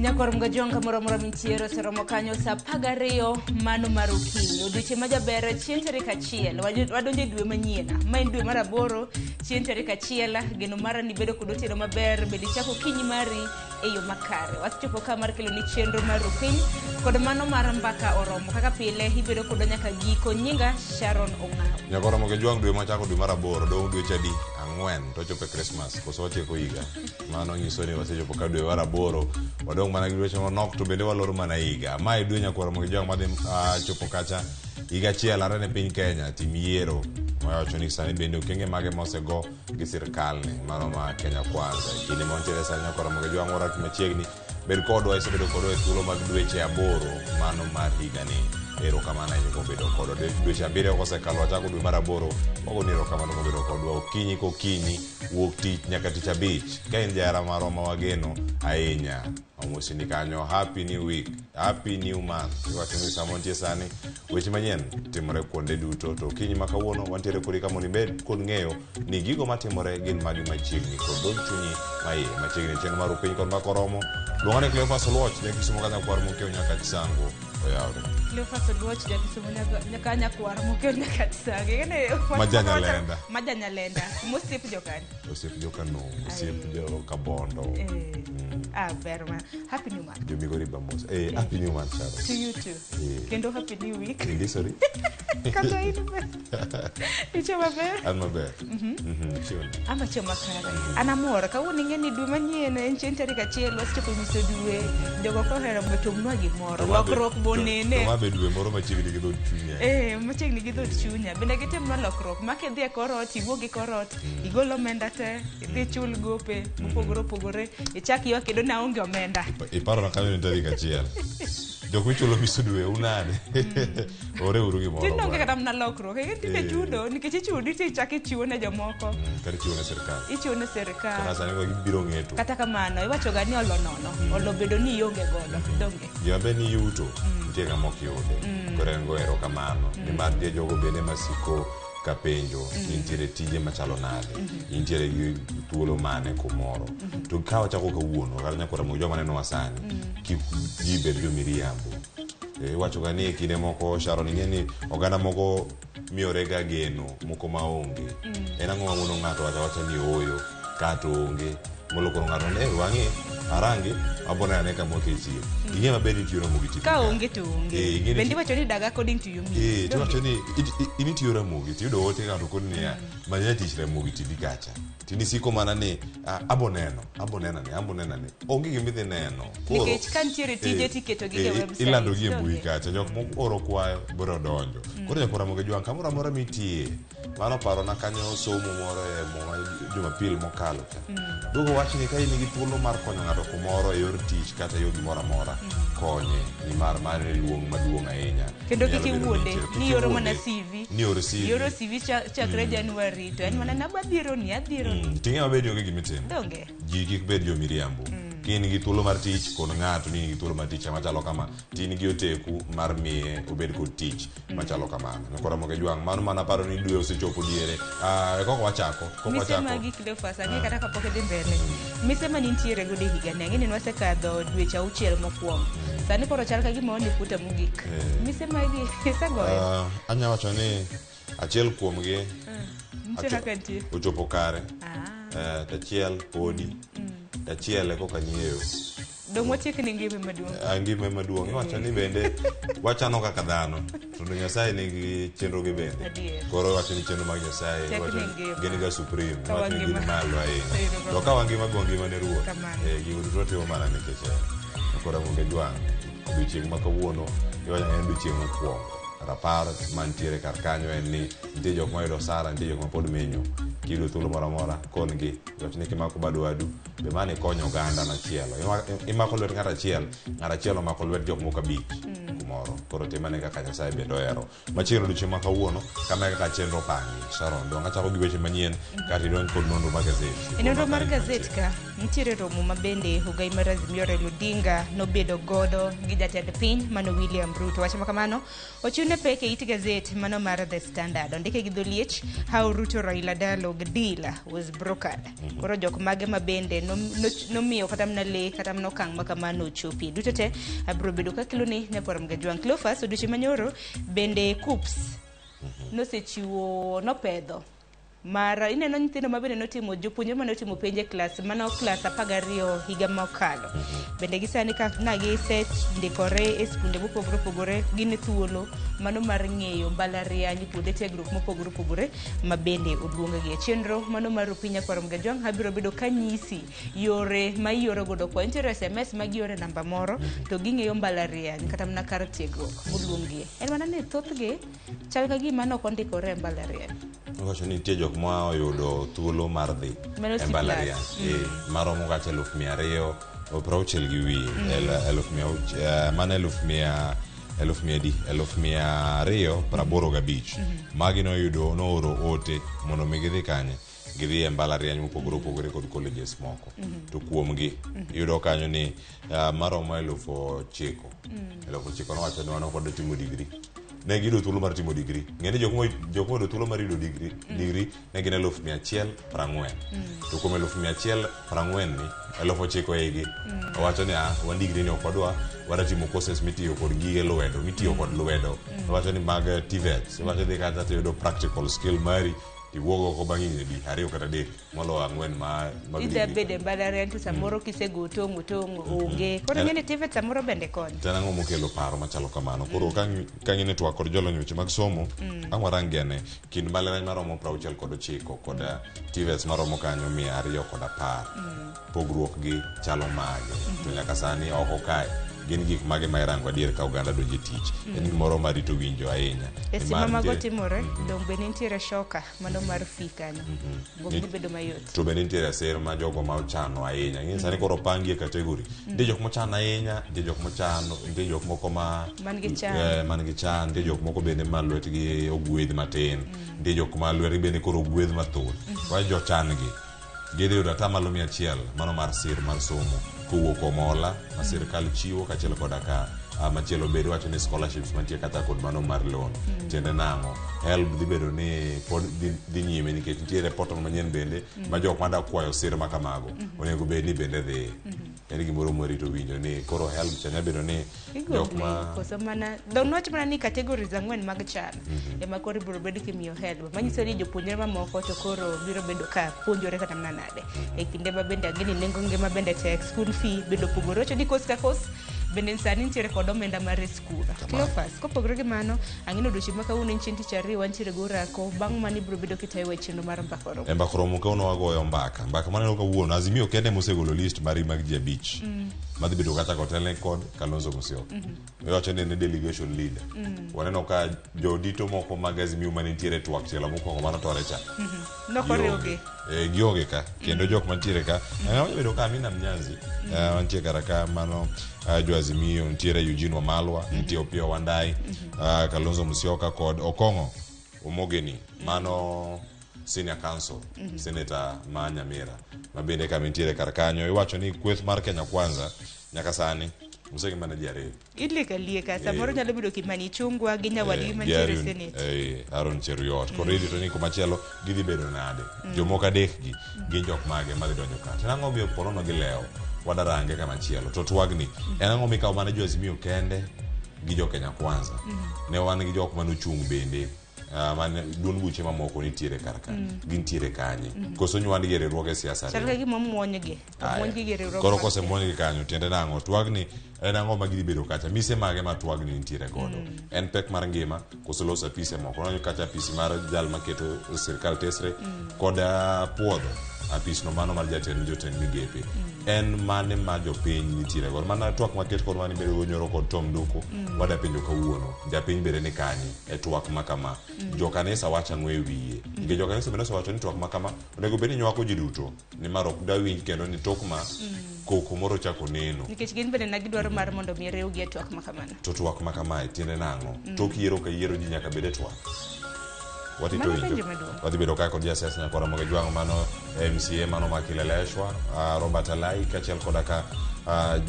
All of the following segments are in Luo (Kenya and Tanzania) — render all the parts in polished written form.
Nyakwar Mgajwang' kamoro amora mintiere oseromo kanyo sa 12 mano mar okinyi. Odiochieng' ma jaber chieng' tarik 1 wadonjo e dwe manyien. Ma en dwe mar 8 chieng' tarik 1 geno mara ni bedo kod otieno maber bende ichako okinyi mari e yo makare. Wasechopo ka mar kelo ni chenro mar rupiny kod mano mar mbaka oromo. Kaka pile ibedo kodwa nyaka giko. Nyinga Sharon Ong'aw. Nyaka oromo gi jwang' dwe machako dwe mar 8 dong' dweche adi? 4 to ochopo e Christmas koso watieko higa. Mano nyiso ni wasechopo ka dwe mar 8 wadong' mana gi dweche manok to bende waloro mana higa. Ma e dwe nyaka oromo gi jwang' madhi chopo kacha higa achiel are ne piny Kenya tim yiero. Wawacho ni sani bende okenge mage mosego gi sirkal ni mano ma Kenya Kwanza. E kinde ma wantiere sani nyaka oromo gi jwang' warak machiegni bed kodwa isebedo kodwa e thuolo mag dweche 8 mano mar higani. Erokamano ahinya kuom bedo kodwa. Dweche 7 kosekalo wachako dwe mar 8 wagoni erokamano kuom bedo kodwa okinyi kokinyi wuok tich nyaka tich abich. Ka in jahera marwa ma wageno ahinya amosi ni kanyo happy new week, happy new month. Iwacho ni sama wantie sani weche manyien timore kuonde duto to okinyi ma kawuono wantiere kodi ka mondo ibed kod ng'eyo ni gigo matimore gin magi machiegni kod dhood chunyi maiye machiegni chenro mar upiny kod makoromo. Luonga ni Cleophas Oluoch, ja Kisumo ka nyakwar Mokeo nyaka Chisango oyawre. Cleophas Oluoch ja Kisumo nyaka nyakwar Mokeo nyaka Chisango. Ing'e Ma janyalenda. Ma janyalenda. Mosiep jokani. Osiep jo Kanong, osiep jo Kabondo. Ah, ber ma. Happy new month. Jo Migori Bamos. Happy new month, Sharon. To you too. Kendo happy new week. Indisori? Kata in be. Icho maber? An maber. Chiwo. Ama chiemo makare. An amor. Kawuono ing'e ni dwe manyien en chieng' tarik 1 wasechopo nyiso dwe. Jogo kohero mondo otimnwa gimoro. Lokruok bonene. To ma be dwe moro machiegni gi dhood chunya. Machiegni gi dhood chunya. Bende gitimnwa lokruok. Ma kidhi e kor ot, iwuog gi kor ot, igol omenda te, idhi chul gope mopogore opogore, ichak ywak kendo ni aonge omenda. Iparona kanyo ni tarik 1. Jok michulo miso dwe unade. Ore uru gimoro. Tinde onge kata mana lokruok. Ing'e tinde chudo nikech ichudi to ichak ichiwo ne jomoko. Kata ichiwo ne sirkal. Ichiwo ne sirkal. Kata sani ko gibiro ng'eto. Kata kamano iwacho ga ni olo nono. Olo bedo ni ionge godo. Donge. Gima ber ni yuto nitie ng'ama ok yude. Koro en go erokamano. Nimar nitie jogo bende masiko ka penjo ni nitiere tije machalo nade, intiere gi thuolo mane kumoro. To ka wachako kawuono kata nyaka Ramogi joma nenowa sani, kik ji bed jomiriambo. Iwacho ga ni e kinde moko Sharon ing'e ni oganda moko miyore ga geno moko maonge. En ang'o mamono ng'ato wacho awacha ni ooyo kata onge molo koro ng'ato ne wang'i arangi abo neno ane kama oketie. Ing'e maber ni itiyo Ramogi TV Ka onge to onge. Ing'e ni Bende iwacho ni dag according to your means. Tiwacho ni in itiyo Ramogi tiyudo ote ng'ato koni niya manya tich Ramogi TV kacha. Tinisiko mana ni abo neno, abo neno ni, abo neno ni. Onge gima idhi neno. Koro, Nikech ka nitiere tije tiketo gi e website. Ilando gi e mbui kacha. Jok moko oro kwayo biro donjo. Koro nyakwar Ramogi Jwang' kamoro amora mitie. Mano parona kanyo somo moro e Muma Jumapil mokalo cha. Duogo wach ni ka in gi thuolo mar konyo ng'ato kumoro e yor tich kata e yor gimoro amora, konye nimar mano e luong maduong' ahinya. Kendo Inyalo kik bedo iwuonde ni ni ioro mana CV. Ni oro CV. Ioro CV chakre January to en mana naba biro ni abiro ni. Ting'e maber ni onge gimitimo. Donge? Ji kik bed jomiriambo. Ka in gi thuolo mar tich, kon ng'ato ni in gi thuolo mar tich machalo kama, to in gi oteku mar miye obed kod tich machalo kamano. Nyakwa Ramogi Jwang', mano mana paro ni dwe osechopo diere. Koko wachako, koko Mise wachako. magi Cleophas, ang'e kata kapok idhi mbele. Mise ma nintiere godo e higani, ang'e ni nwasekadho dweche 6 mokwongo. Sani koro chal ka gima wan e kuta mogik. Mise magi isegoyo? Anya wacho ni achiel kuomgi Nitie kaka nitie. ochopo kare. Achiel podi. Achiel e koka nyiewo. Dong' watiek ni ngima maduong'. Ngima maduong'. Iwacho ni bende wachano kaka dhano. To Nyasaye nigi chenro gi bende. Adier. Koro iwacho ni chenro mag Nyasaye Tek iwacho ni ni ngima. gin ga supreme. Ka Iwacho ni gin wangima. malo ahinya. Ero To ka wangima go ngima ne Ruoth. Kamano. Gigo duto watimo mana nikech en. Koro Ramogi Jwang', odiochieng' ma kawuono iwacho ni en odiochieng' mokwongo. Rapar mantiere kar kanyo en ni nitie jok mayudo osara, nitie jok ma pod menyo. Kiyudo thuolo moro amora, kon gi. Iwacho ni kimako bad wadu, be mano ikonyo oganda machielo. Imako lwet ng'ato achiel, ng'ato achiel omako lwet jok moko 5 kumoro. Koro timane kaka Nyasaye bende ohero. Machiegni odiochieng' ma kawuono, kama e kaka chenro opangi. Sharon, dong' achako gi weche manyien kata idonj kod nonro mar gazet. E nonro mar gazet ka, Nitiere romo ma bende ogai mar Azimio Raila Odinga nobedo godo gi jatend piny mano William Ruto. Wach ma kamano ochiwne pek e it gazet mano mar The Standard. Ondike gi dholiech how Ruto Raila dialogue deal was brokered. Koro jok mage ma bende nomiyo kata mana le kata mana okang' ma kamano ochopi. Duto te abiro bedo kakeloni nyakwar Mgajwang'. Cleophas odiochieng' manyoro bende KUCCPS nosechiwo nopedho mar ineno nyithindo ma bende notimo jopuonjre mane otimo penj e klas mano klas 12 higa mokalo bende gisani ka na gisendikore e skunde mopogore opogore gin e thuolo mano mar ng'eyo mbalariany kuonde tiegruok mopogore opogore ma bende oluonggi e chenro mano mar Opinya Nyakwar Mgajwang' abiro bedo kanyisi yore ma ioro godo kwa nitiere SMS ma gioro e namba moro to ging'eyo mbalariany kata mana kar tiegruok moluonggie en mana ni thothgi chal ka gima ne ok ondikore e mbalariany. Owacho ni nitie jok ma oyudo thuolo mar dhi Mano e C+. mbalariany maromo kacha 260,000 gi wiye mano eluf mia eluf mia di 285,000 magi noyudo nooro ote mondo mi gidhi kanye gidhi e mbalariany mopogore opogore kod colleges moko to kuomgi iyudo kanyo ni maromo 9,000 9,000 nowacho ni wan ok wadwa timo degree ne giyudo thuolo mar timo degree ng'e ni jok moyudo thuolo mar yudo degree ne gin 140,000 to kuom 140,000 ni 9,000 eigi owacho ni wan degree ni ok wadwa wadwa timo courses mitiyo kod gige lwedo mitiyo kod lwedo owacho ni mag TVETs owacho dhi kacha tiyudo practical skill mari tiwuog oko bang' higni adi 2 kata 3 moloyo 4 ma mag Idhi degree. bedo e mbalariany to samoro kisego tong'o tong'o onge. Koro ing'e ni TVET samoro bende konyo. To en ang'o mokelo paro machalo kamano koro ka ng'ine twak kod jolony weche mag somo ang' warang gi ane kind mbalariany maromo 69 kod TVETs maromo kanyo 210 pogruok gi chalo mage to nyaka sani oko kae gin gik mage ma irango adier ka oganda donjo e tich en gimoro ma rito winjo ahinya E seche ma Nimar mago nitie- timore, dong be nitiere shoka mano mar fee kanyo. Bok dhi bedo mayot. To bende nitiere sir ma jogo ma ochano ahinya ing'e sani koro opangi e category nitie jok mochano ahinya nitie jok mochano nitie jok moko ma Man gi chan. Man gi chan nitie jok moko bende ma lwetgi ogwedh matin nitie jok ma lwetgi bende koro ogwedh mathoth wach jochan gi gidhi yudo 100% mano mar sir mar somo kowuok kuom hola ma sirikal chiwo kaachiel koda ka machielo bende wacho ni scholarships mantie kata kod mano mar loan tiende nang'o HELB dhi bedo ni pod dhi nyime nikech nitiere portal manyien bende ma jok mada kwayo sir ma kamago onego bed ni bende dhi en gimoro mwarito winjo ni koro HELB cha nyalo bedo ni jok ma Koso mana dong nwach mana ni categories 4 mag chan ema koro ibiro bed kimiyo HELB manyiso ni jopuonjre mamoko to koro biro bedo ka puonjore kata mana nade e kinde ma bende ang'e ni nengo ngima bende tek school fee bende opogore wacho ni kos ka kos bende sani nitiere kod omenda mar skul. Cleophas, kopogore gi mano ang'e ni odiochieng' ma kawuono en chieng' tich ariyo wantiere gi orako bang' mano ibiro bedo kitayowa e chenro mar mbaka oromo. E mbaka oromo kawuono wagoyo mbaka mbaka maneno kawuono Azimio kende mosegolo list mari mag ji 5 madhi bedo kata kotelne kod Kalonzo Musyoka iwacho ni en e delegation leader waneno ka jodito moko mag Azimio mane nitiere e twak tielo mokwongo manotore cha Nokoriwgi. Gionge ka kendo jok mantiere ka wanyalo bedo ka Amina Mnyanzi mantie kara ka mano jo Azimio nitiere Eugene Wamalwa nitie Opiyo Wandayi Kalonzo Musyoka kod Okong'o Omogeni mano senior council senator ma Nyamira ma bende kama nitiere kar kanyo iwacho ni kweth mar Kenya Kwanza nyaka sani osegi mana ji 2 Ilieka lieka samoro nyalo bedo Kimani Ichung'wa gi nyawadgi mantiere senate Aaron Cheruiyot koro irito ni kumachielo gidhi bedo nade jomoko 3 gi gin jok mage madhi donjo ka to ang'o miyo ponono gilewo wadarange kamachielo to twagni en ang'o mikawo mana jo Azimio kende gi jo Kenya Kwanza ne wan gi jok manochung' bende mane duond buche mamoko nitiere kar ka gintiere kanye koso nywandgi e riwruoge siasa chal ka gima omuonygi omuonygi gi riwruok koro mar kosemuonygi kanyo tiende nang'o twagni en ang'o ma gidhi bedo kacha mise mage ma twagni nitiere godo en pek mar ngima koso loso apise moko nonyo kacha apisi mar jal maketo sirikal tesre kod puodho apisno mano mar jatend jotend migepe en mane ma jopiny nitiere godo mana twak maket kod mane bedo go nyoro kod Tom Nduku wada penjo kawuono japiny bende ni kanye e twak ma kama jokanisa wacho ang'o e wiye nikech jokanisa bende osewacho ni twak ma kama onego bed ni nywako ji duto nimar ok dawinj kendo ni tok ma koko moro chako neno nikech gin bende ne gidwaro mar mondo mi riwgi e twak ma kamano to twak ma kamae tiende nang'o tok yiero ka yiero ji nyaka bed e twak Watito Mano winjo. penjo maduong'. Wadhi bedo ka kod jasiasa nyakwara Ramogi Jwang' mano MCA mano ma Kileleshwa, Robert Alai kaachiel koda ka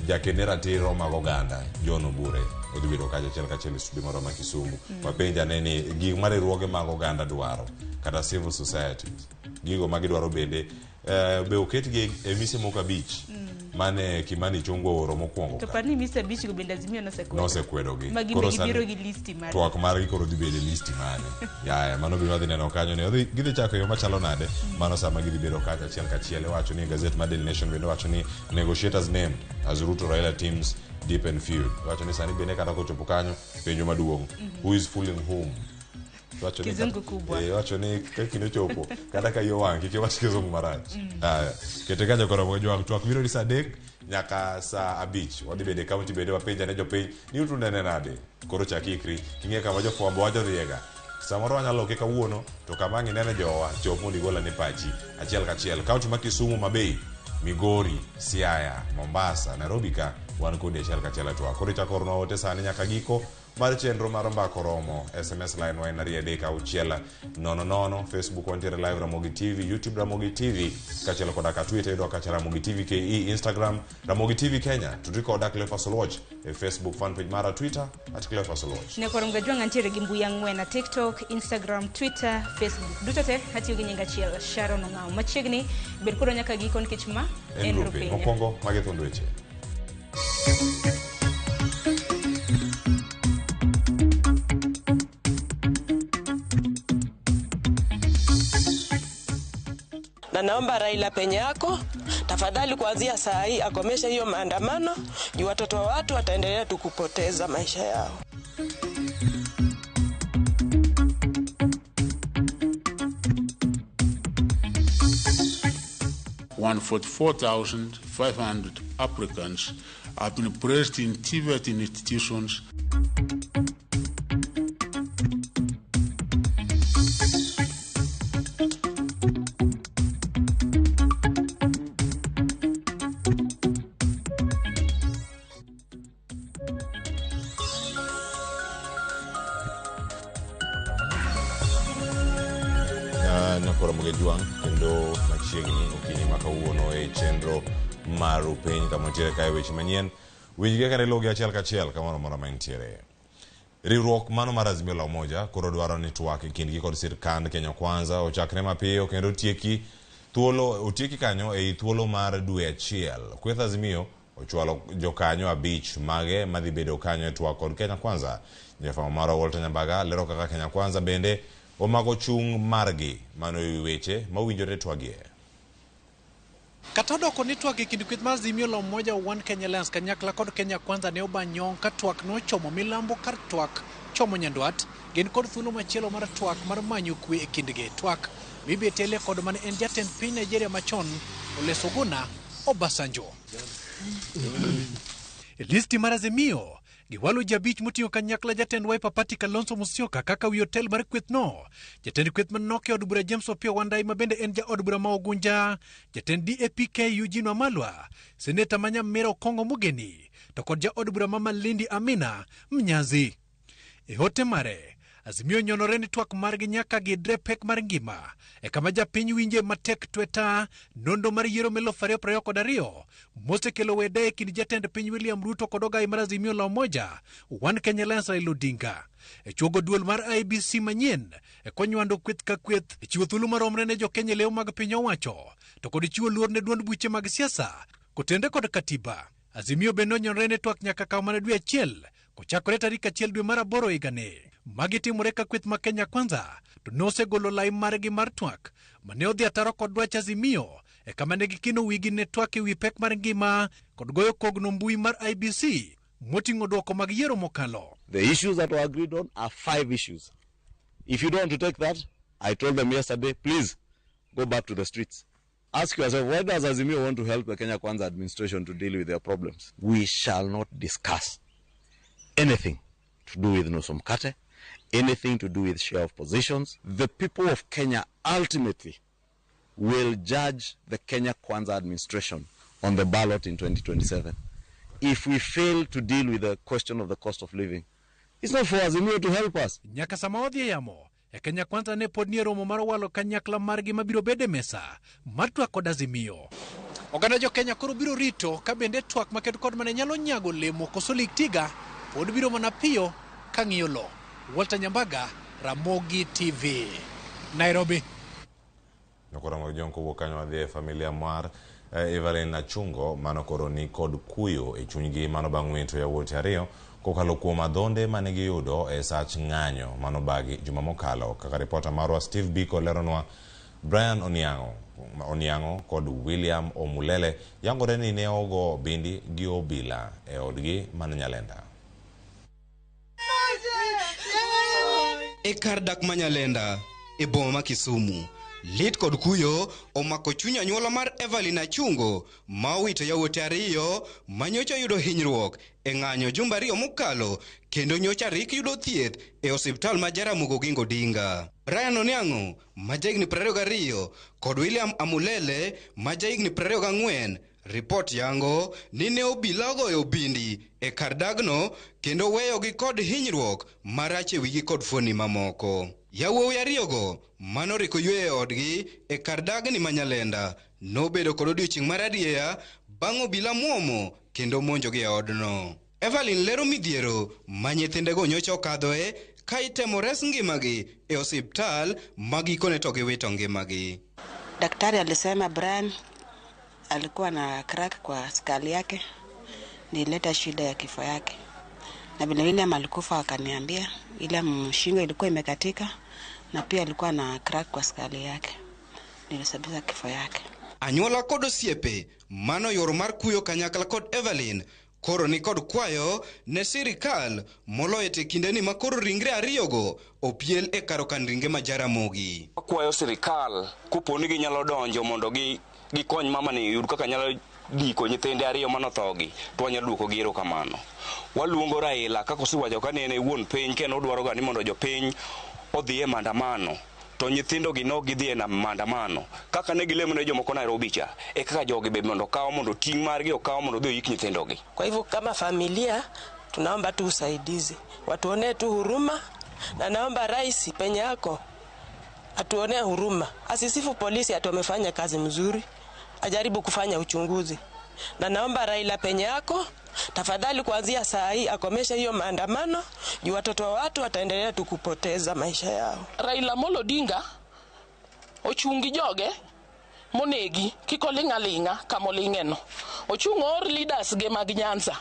jaked ne ratiro mag oganda John Obure odhi bedo kacha achiel kachiel e studio marwa ma Kisumu. Wapenj ane ni gik ma riwruoge mag oganda dwaro kata civil societies gigo ma gidwaro bende be oketgi e mise moko abich mane Kimani Ichung'wa ooro mokwongo To ka. par ni mise abich go bende Azimio nosekwedo. Nosekwedogi. Ma gin Koro be sani gibiro gi listi mar twak margi koro dhi bedo e listi mane. Yaya, mano biro wadhi neno kanyo ni gidhi chako e yo machalo nade. Mano sama gidhi bedo kacha achiel kachiel. Iwacho ni gazet mar Daily Nation bende wacho ni negotiators named as Ruto Raila teams deep and feud. Iwacho ni sani bende kata kochopo kanyo penjo maduong', who is fooling whom? Iwacho ni Kizungu kata- kubwa. Iwacho ni ka kinde ochopo kata ka iyo wang' kik iwach kizungu marach. Aya, kete kanyo koro wajwang' twak biro ni saa 3 nyaka saa 5. Wadhi bedo e kaunti bende wapenj ane jopiny ni utunene nade. Koro chak ikri king'e kama jofwambo wacho dhiega. Samoro wanyalo loke kawuono to kama ang' inene jowa chop mondo igol ane pachi achiel kachiel. Kaunti ma Kisumu, Mabei, Migori, Siaya, Mombasa, Nairobi ka wan kodi achiel kachiel e twak. Koro ichako ornwa ote sani nyaka giko mar chenro mar Mbaka Oromo. SMS line wa en 23600. Facebook wantiere live Ramogi TV, YouTube Ramogi TV, kaachiel koda ka Twitter yudo kacha Ramogi TV KE, Instagram Ramogi TV Kenya. Tudri koda Cleophas Oluoch e Facebook fan page mara, Twitter at Cleophas Oluoch. Nyakwar Mgajwang' antiere gi mbui ang'wen na TikTok, Instagram, Twitter, Facebook. Duto te atiyo gi nying achiel, Sharon Ong'aw. Machiegni, bed kodwa nyaka giko nikech ma En en Rupiny. Rupiny. Mokwongo magi thund weche. Na naomba Raila penye yako tafadhali, kuanzia saa hii akomeshe hiyo maandamano juu watoto wa watu wataendelea tu kupoteza maisha yao. 144,500 applicants have been placed in TVET institutions. Nyakwar Ramogi Jwang' kendo machiegni okinyi ma kawuono e chenro mar Rupiny kama nitiere kae weche manyien. Winj gi kaka iluwogi achiel kachiel kamoro amora ma intiere. Riwruok mano mar Azimio la Umoja koro dwaro ni twak e kindgi kod sirkand Kenya Kwanza ochakre mapiyo kendo otieki thuolo otieki kanyo ei thuolo mar dwe achiel. Kweth Azimio ochwalo jokanyo 5 mage madhi bedo kanyo e twak kod Kenya Kwanza. Jafwambo marwa Walter Nyambaga lero kaka Kenya Kwanza bende omako chung' margi mano ewi weche mowinjore twagie. Kata odoko ni twak e kind kweth mar Azimio la Umoja One Kenya Alliance kanyakla kod Kenya Kwanza ne obanyong' ka twak nochomo milambo kar twak chomo nyandwat, gin kod thuolo machielo mar twak mar manyo kwe e kindgi. Twak mibetele kod mane en jatend piny Nigeria machon Olusegun Obasanjo. E listi mar Azimio, giwalo ji 5 moting'o kanyakla jatend Wiper Party Kalonzo Musyoka kaka wi otel mar kwethno, jatend kweth manok e od bura James Opiyo Wandayi ma bende en jaod bura ma Ugunja, jatend DAPK Eugene Wamalwa, seneta ma Nyamira Okong'o Mogeni, to kod jaod bura ma Malindi Amina Mnyazi. E ote mare, Azimio nyonore ni twak margi nyaka gidre pek mar ngima e kama japiny winje matek tweta nondo mar yiero elfu ariyo piero ariyo kod ariyo mosekelo wede e kind jatend piny William Ruto kod ogai mar Azimio la Umoja One Kenya Alliance Raila Odinga. E chuogo duol mar IEBC manyien e konywando kweth ka kweth e chiwo thuolo maromre ne jokenya e lewo mag piny owacho to kod chiwo luor ne duond buche mag siasa kotende kod katiba. Azimio bende onyonore ne twak nyaka kaw mana dwe achiel kochakore tarik 1 dwe mar 8 higani. Magi timore ka kweth ma Kenya Kwanza to nosegolo lai margi mar twak mane odhi ataro kod dwach Azimio e kama ne gikino wigi ne twak ewi pek mar ngima kod goyo kogno mbui mar IEBC moting'o dwoko mag yiero mokalo. The issues that were agreed on are 5 issues. If you don't want to take that, I told them yesterday, please go back to the streets. Ask yourself, why does Azimio want to help the Kenya Kwanza administration to deal with their problems? We shall not discuss anything to do with nusu mkate, anything to do with share of positions. The people of Kenya ultimately will judge the Kenya Kwanza administration on the ballot in 2027. If we fail to deal with the question of the cost of living, it's not for Azimio to help us. Nyaka sama odhi e yamo, E Kenya Kwanza ne pod nie romo mar walo kanyakla margi mabiro bedo e mesa mar twak kod Azimio. Oganda jo Kenya koro biro rito ka bende twak maked kod mane nyalo nyago lemo koso lik tiga pod biro mana piyo ka ng'iyo lo. Walter Nyambaga, Ramogi TV, Nairobi. Nyokoramogi Jong kowuok kanyo wadhi e familia mar Evelyn Achungo mano koro ni kod kuyo e chunygi mano bang' wito yawuote ariyo kokalo kuom adhonde mane giyudo e sach ng'anyo mano bagi juma mokalo. Kaka ripota marwa Steve Biko leronwa, Brian Oniang'o kod William Omulele yangore ni ne ogo bindi gi obila e odgi man Nyalenda. E kar dak ma Nyalenda e boma ma Kisumu, lit kod kuyo omako chuny anyuola mar Evelyn Achungo ma owito yawuote ariyo ma nyocha oyudo hinyruok e ng'anyo jumbe ariyo mokalo kendo nyocha rik yudo thieth e osiptal ma Jaramogi Oginga Odinga. Brian Oniang'o ma jahigni 22 kod William Amulele ma jahigni 24 ripot yango ni ne obila ogoyo obindi e kar dagno kendo weyogi kod hinyruok marach e wigi kod fuoni mamoko. Yawuowi ariyogo manoriko yweyo e odgi e kar dagni ma Nyalenda nobedo kod odiochieng' mar arieya bang' obila muomo kendo monjogi e odno. Evelyn lero midhiero ma nyithindego nyocha okadhoe ka itemo res ngimagi e osiptal ma gikone to giwito ngimagi. Daktari alisema Brian alikuwa na crack kwa skull yake, nileta shida ya kifo yake. Na vile William alikufa akaniambia William shingo ilikuwa imekatika na pia alikuwa na crack kwa skull yake, nilisababisha kifo yake. Anyuola kod osiepe mano yor mar kuyo kanyakla kod Evelyn koro ni kod kwayo ne sirikal moloyo te kindeni ma koro ringre ariyogo opiel e kar okan ringre ma Jaramogi. Wakwayo sirikal kopo ni ginyalo donjo mondo gikony mama ni yud kaka nyalo diko nyithinde ariyo manothogi to wanyalo duoko gi erokamano. Waluongo Raila kaka osewacho ka ne en e wuon piny kendo odwaro ga ni mondo jopiny odhi e maandamano to nyithindo gi nok gidhi e maandamano kaka ne gilemo ne jomoko Nairobi cha e kaka jogi be mondo okaw mondo ting' margi okaw mondo odhi oyik nyithindogi. Kwa hivyo kama familia tunaomba tu usaidizi, watuonee tu huruma, na naomba rais penye yako atuonee huruma, asisifu polisi ati wamefanya kazi mzuri, ajaribu kufanya uchunguzi. Na naomba Raila penye yako tafadhali, kuanzia saa hii akomeshe hiyo maandamano juu watoto wa watu wataendelea tu kupoteza maisha yao. Raila Amolo Odinga ochung' gi joge monegi kik oling' aling'a kama oling'eno. Ochung' oor leaders ge mag Nyanza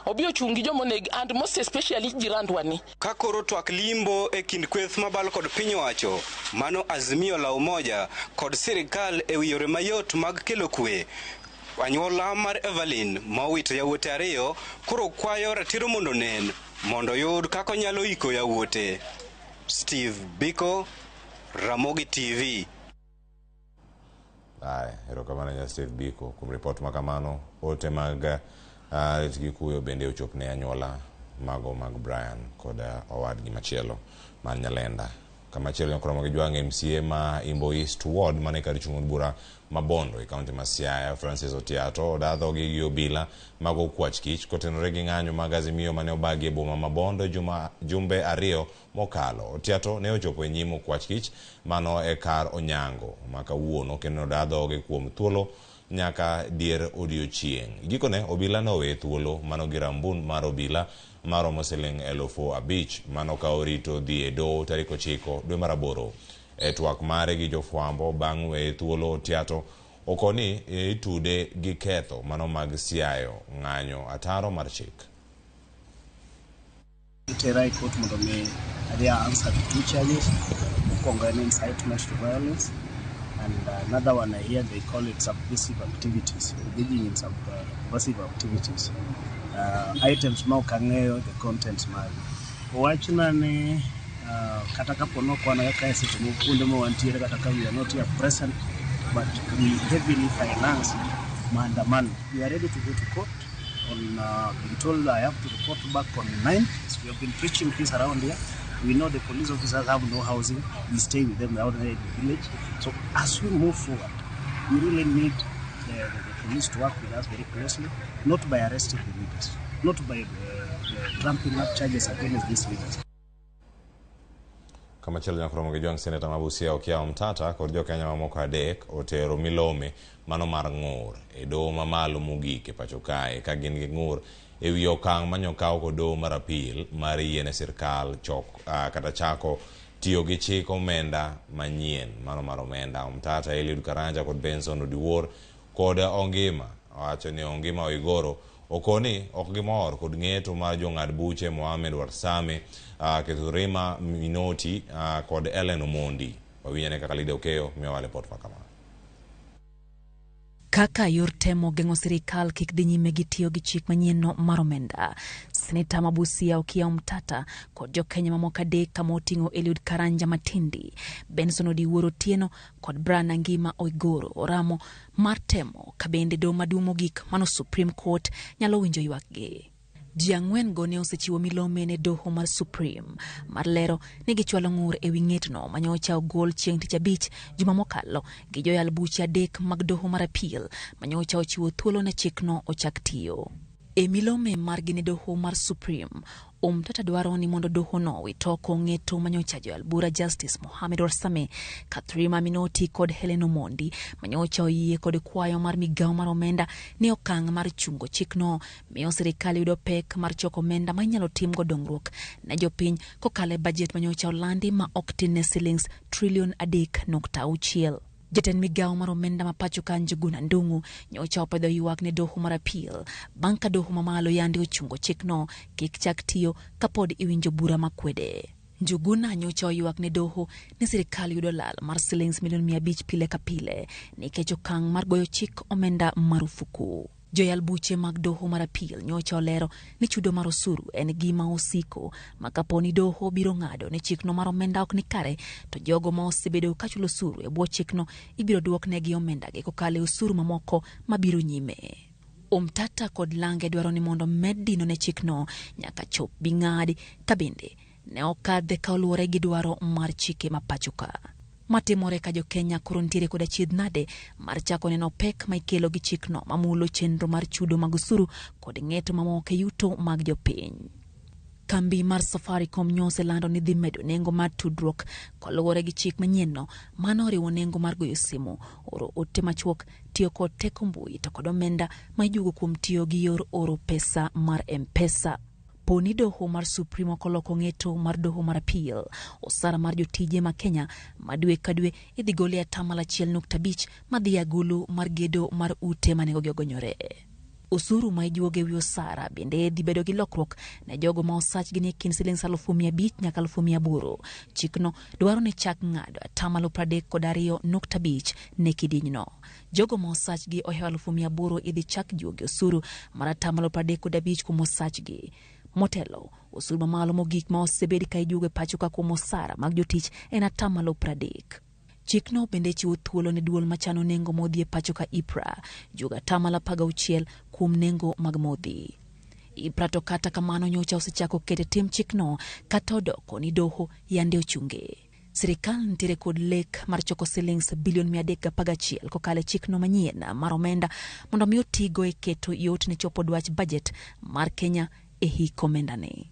obi ochung' gi jomonegi and most especially jirandwa ni. Ka koro twak limbo e kind kweth mabalo kod piny owacho mano Azimio la Umoja kod sirikal e wi yore mayot mag kelo kwe. Anyuola mar Evelyn ma owito yawuote ariyo koro kwayo ratiro mondo onen mondo oyud kaka onyalo iko yawuote. Steve Biko, Ramogi TV. Aya, erokamano nya Steve Biko kuom ripot ma kamano. Ote mag lit gi kuyo bende ochop ne anyuola mago mag Brian kod owadgi machielo man Nyalenda. Kamachielo nyakoromo gi jwang' MCA ma Imbo East Ward mane kar chung' od bura ma Bondo e kaunti ma Siaya, Francis Otiato odadhogi gi obila mag okwach kich kotenore gi ng'anyo mag Azimio mane obagi e boma ma Bondo jumbe ariyo mokalo. Otiato ne ochopo e nyim okwach kich mano e kar Onyango ma kawuono kendo nodadhogi kuom thuolo nyaka dier odiochieng'. Gikone obila noweye thuolo mano gi rambun mar obila maromo siling 5,000 mano ka orito dhi e doho tarik 9 dwe mar 8. E twak mare gi jofwambo bang' weye thuolo, Otiato okoni itude gi ketho mano mag siayo ng'anyo ataro mar chik. Itera e court mondo mi adhi answer to two charges. Mokwongo en incitement to violence, and another one I hear they call it subversive activities, engaging in subversive activities. Items ma ok ang'eyo the contents magi. Owachna ni kata kapo ni ok wan kaka seche moko kuonde ma wantiere kata ka we are not here present, but we heavily finance maandamano. We are ready to go to court. On been told I have to report back on 9th. So we have been preaching peace around here. We know the police officers have no housing. We stay with them out there in the village. So as we move forward, we really need the police to work with us very closely, not by arresting the leaders, not by trumping up charges against these leaders. Kamachielo nyakromo gi jwang' seneta ma Busia Okiya Omtata kod jokenya mamoko 3 otero milome mano mar ng'ur e doho mamalo mogik e pacho kae ka gin gi ng'ur e wi okang' manyokaw kod doho mar apil mar yiene sirkal kata chako tiyo gi chik omenda manyien mano mar omenda. Omtata, Eliud Karanja kod Benson Odiwuor kod Ongima owacho ni Ongima Oigoro okoni ok gimor kod ng'eto mar jong'ad buche Mohamed Warsame, Kethurima Minoti kod Ellen Omondi. Wawinjane kaka Lydia Okeyo miyowa ripot ma kama. Kaka yor temo geng'o sirikal kik dhi nyime gi tiyo gi chik manyienno mar omenda, Seneta ma Busia Okiya Omtata kod jokenya mamoko 3 kama oting'o Eliud Karanja Matindi, Benson Odiwuor Otieno kod Brian Angima Oigoro oramo mar temo ka bende doho maduong' mogik mano Supreme Court nyalo winjo ywakgi. Ji 4 go ne osechiwo milome ne doho mar Supreme mar lero ni gichwalo ng'ur ewi ng'etno manyocha ogol chieng' tich abich juma mokalo gi joyal buche 3 mag doho mar appeal manyocha ochiwo thuolo ne chikno ochak tiyo. E milome margi ne doho mar Supreme, Omtata dwaro ni mondo dohono wit oko ng'eto manyocha joyal bura Justice Mohamed Warsame, Kathrima Minoti kod Helen Omondi manyocha oyie kod kwayo mar migawo mar omenda ni okang' mar chungo chikno miyo sirikal yudo pek mar choko omenda ma inyalo timgo dongruok ne jopiny kokalo e bajet manyocha olandi ma ok tin ne silings trilion 3.6. Jatend migawo mar omenda ma pacho ka Njuguna Ndung'u nyocha opedho ywak ne doho mar appeal bang' ka doho mamalo yande ochungo chikno kik chak tiyo kapod iwinjo bura makwede. Njuguna nyocha oywak ne doho ni sirikal yudo lal mar silings milion 500 pile ka pile nikech okang' mar goyo chik omenda marufuku. Joyal buche mag doho mar appeal nyocha olero ni chudo mar osuru en gima osiko ma kapo ni doho biro ng'ado ni chikno mar omenda ok ni kare to jogo ma osebedo ka chulo osuru e bwo chikno ibiro duoknegi omendagi kokalo e osuru mamoko mabiro nyime. Omtata kod Lange dwaro ni mondo med dino ne chikno nyaka chop bi ng'adi ka bende ne okadhe ka oluwore gi dwaro mar chike ma pacho ka. Matimore ka jokenya koro nitiere kod achiedh nade mar chako neno pek ma ikelo gi chikno mamulo chenro mar chudo mag osuru kod ng'eto mamoko e yuto mag jopiny. Kambi mar Safaricom nyo oselando ni dhi medo nengo mar tudruok kaluwore gi chik manyienno, mano oriwo nengo mar goyo simu, oro ote machuok, tiyo kod teko mbui to kod omenda ma ijuogo kuom tiyo gi yor oro pesa mar M-Pesa. Poni doho mar Supreme ok oloko ng'eto mar doho mar appeal, osara mar jotije ma Kenya ma dwe ka dwe idhi gol e atamalo 1.5 madhi e agulu mar gedo mar ute ma nengogi ogonyore. Osuru ma ijuogo ewi osara bende dhi bedo gi lokruok ne jogo ma osachgi ni e kind silings 500,000 nyaka 800,000. Chikno dwaro ni chak ng'ado atamalo 32.5 ne kidienyno. Jogo ma osachgi ohewo 800,000 idhi chak juogi osuru mar atamalo 35 kuom osachgi. Motelo, osuru mamalo mogik ma osebed ka ijuogo e pacho ka kuom osara mag jotich en atamalo 30. Chikno bende chiwo thuolo ne duol machano nengo modhi e pacho ka IPRA juogo atamalo 16 kuom nengo mag modhi. IPRA to kata kamano nyocha osechako keto e tim chikno kata odoko ni doho yande ochunge. Sirikal nitiere kod lek mar choko silings bilion 311 kokalo e chikno manyien mar omenda mondo mi otigo e keto yot ne chopo dwach bajet mar Kenya e hik omendani.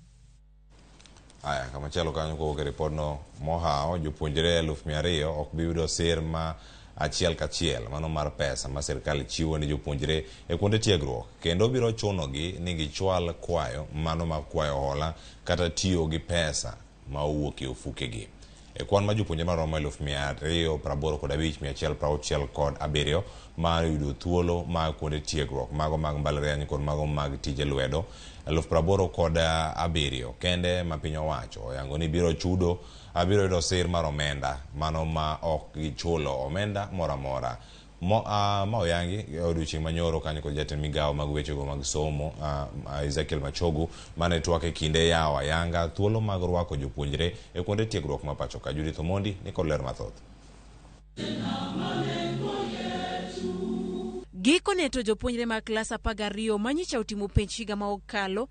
Aya, kamachielo kanyo kowuok e ripodno mohawo, jopuonjre 200,000 ok bi yudo sir ma achiel kachiel mano mar pesa ma sirkal chiwo ne jopuonjre e kuonde tiegruok, kendo biro chunogi ni gichwal kwayo mano mar kwayo hola kata tiyo gi pesa ma owuok e ofukegi. E kwan ma jopuonjre maromo 285,167 mar yudo thuolo mag kuonde tiegruok mago mag mbalariany kod mago mag tije lwedo 87,000 kende ma piny owacho oyango ni biro chudo biro yudo sir mar omenda mano ma ok gichulo omenda moro amora. Ma oyangi odiochieng' manyoro kanyo kod jatend migawo mag wechego mag somo Ezekiel Machogu mane twak e kinde yawo ayanga thuolo mag rwako jopuonjre e kuonde tiegruok ma pacho ka. Judith Omondi ni kod ler mathoth. Gikone to jopuonjre mag klas 12 manyicha otimo penj higa ma okalo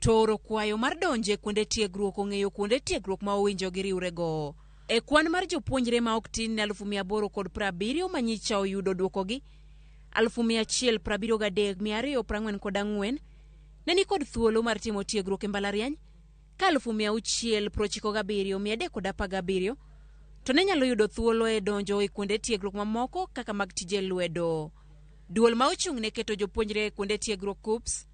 to oro kwayo mar donjo e kuonde tiegruok ong'eyo kuonde tiegruok ma owinjo giriwrego. E kwan mar jopuonjre ma ok tin ne 870,000 manyicha oyudo duokogi, 173,244 ne nikod thuolo mar timo tiegruok e mbalariany, Ka 697,317 to ne nyalo yudo thuolo e donjo e kuonde tiegruok mamoko kaka mag tije lwedo. Duol ma ochung' ne keto jopuonjre e kuonde tiegruok KUCCPS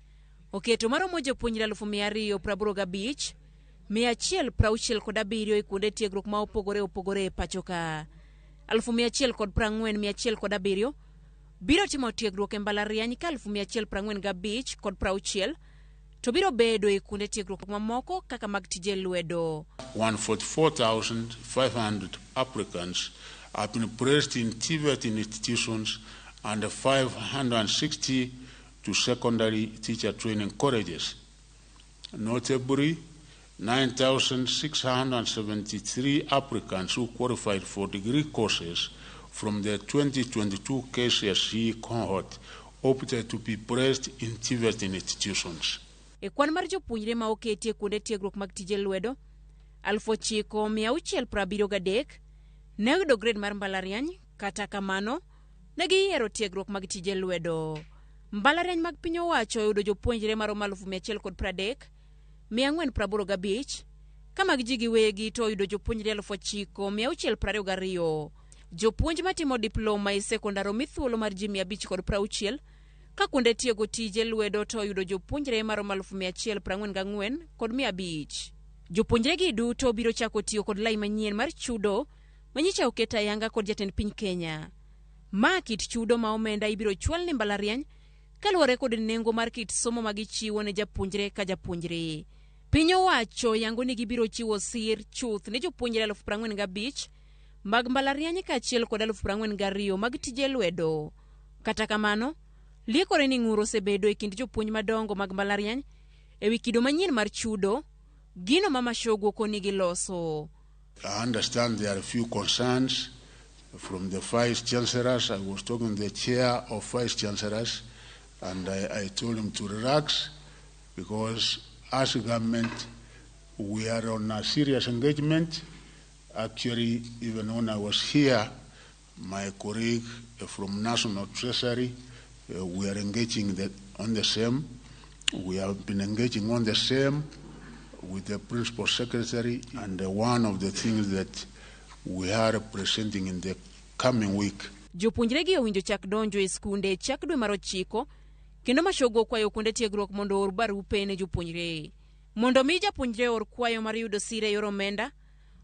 oketo maromo jopuonjre 285,167 e kuonde tiegruok ma opogore opogore e pacho ka. 140,107 biro timo tiegruok e mbalariany ka 145,060 to biro bedo e kuonde tiegruok mamoko kaka mag tije lwedo. 144,500 applicants have been placed in TVET institutions and 560 to secondary teacher training colleges. Notably, 9,673 applicants who qualified for degree courses from the 2022 KCSE cohort opted to be placed in TVET institutions. E kwan mar jopuonjre ma oketi e kuonde tiegruok mag tije lwedo, 9673 ne oyudo grade mar mbalariany, kata kamano ne giyiero tiegruok mag tije lwedo. Mbalariany mag piny owacho oyudo jopuonjre maromo 130,485, ka mag ji giwegi to oyudo jopuonjre 9622. Jopuonj matimo diploma e sekondar omi thuolo mar ji 560, ka kuonde tiego tije lwedo to oyudo jopuonjre maromo 144,500. Jopuonjre gi duto biro chako tiyo kod lai manyien mar chudo manyicha oket ayanga kod jatend piny Kenya. Ma kit chudo ma omenda ibiro chwal ne mbalariany kaluwore kod nengo mar kit somo ma gichiwo ne japuonjre ka japuonjre. Piny owacho yango ni gibiro chiwo sir chuth ne jopuonjre 45,000 mag mbalariany kaachiel kod 42,000 mag tije lwedo. Kata kamano, liekore ni ng'ur osebedo e kind jopuonj madongo mag mbalariany e wi kido manyien mar chudo, gino ma Machogu okoni giloso. I understand there are a few concerns from the vice chancellors. I was talking to the chair of vice chancellors, and I told him to relax because as a government we are on a serious engagement. Actually, even when I was here, my colleague from National Treasury, we are engaging on the same. We have been engaging on the same with the principal secretary, and one of the things that we are presenting in the coming week. Jopuonjre gi owinjo chak donjo e skunde chak dwe mar 9, kendo Machogu okwayo kuonde tiegruok mondo oor barupe ne jopuonjre. Mondo mi japuonjre or kwayo mar yudo sir e yor omenda,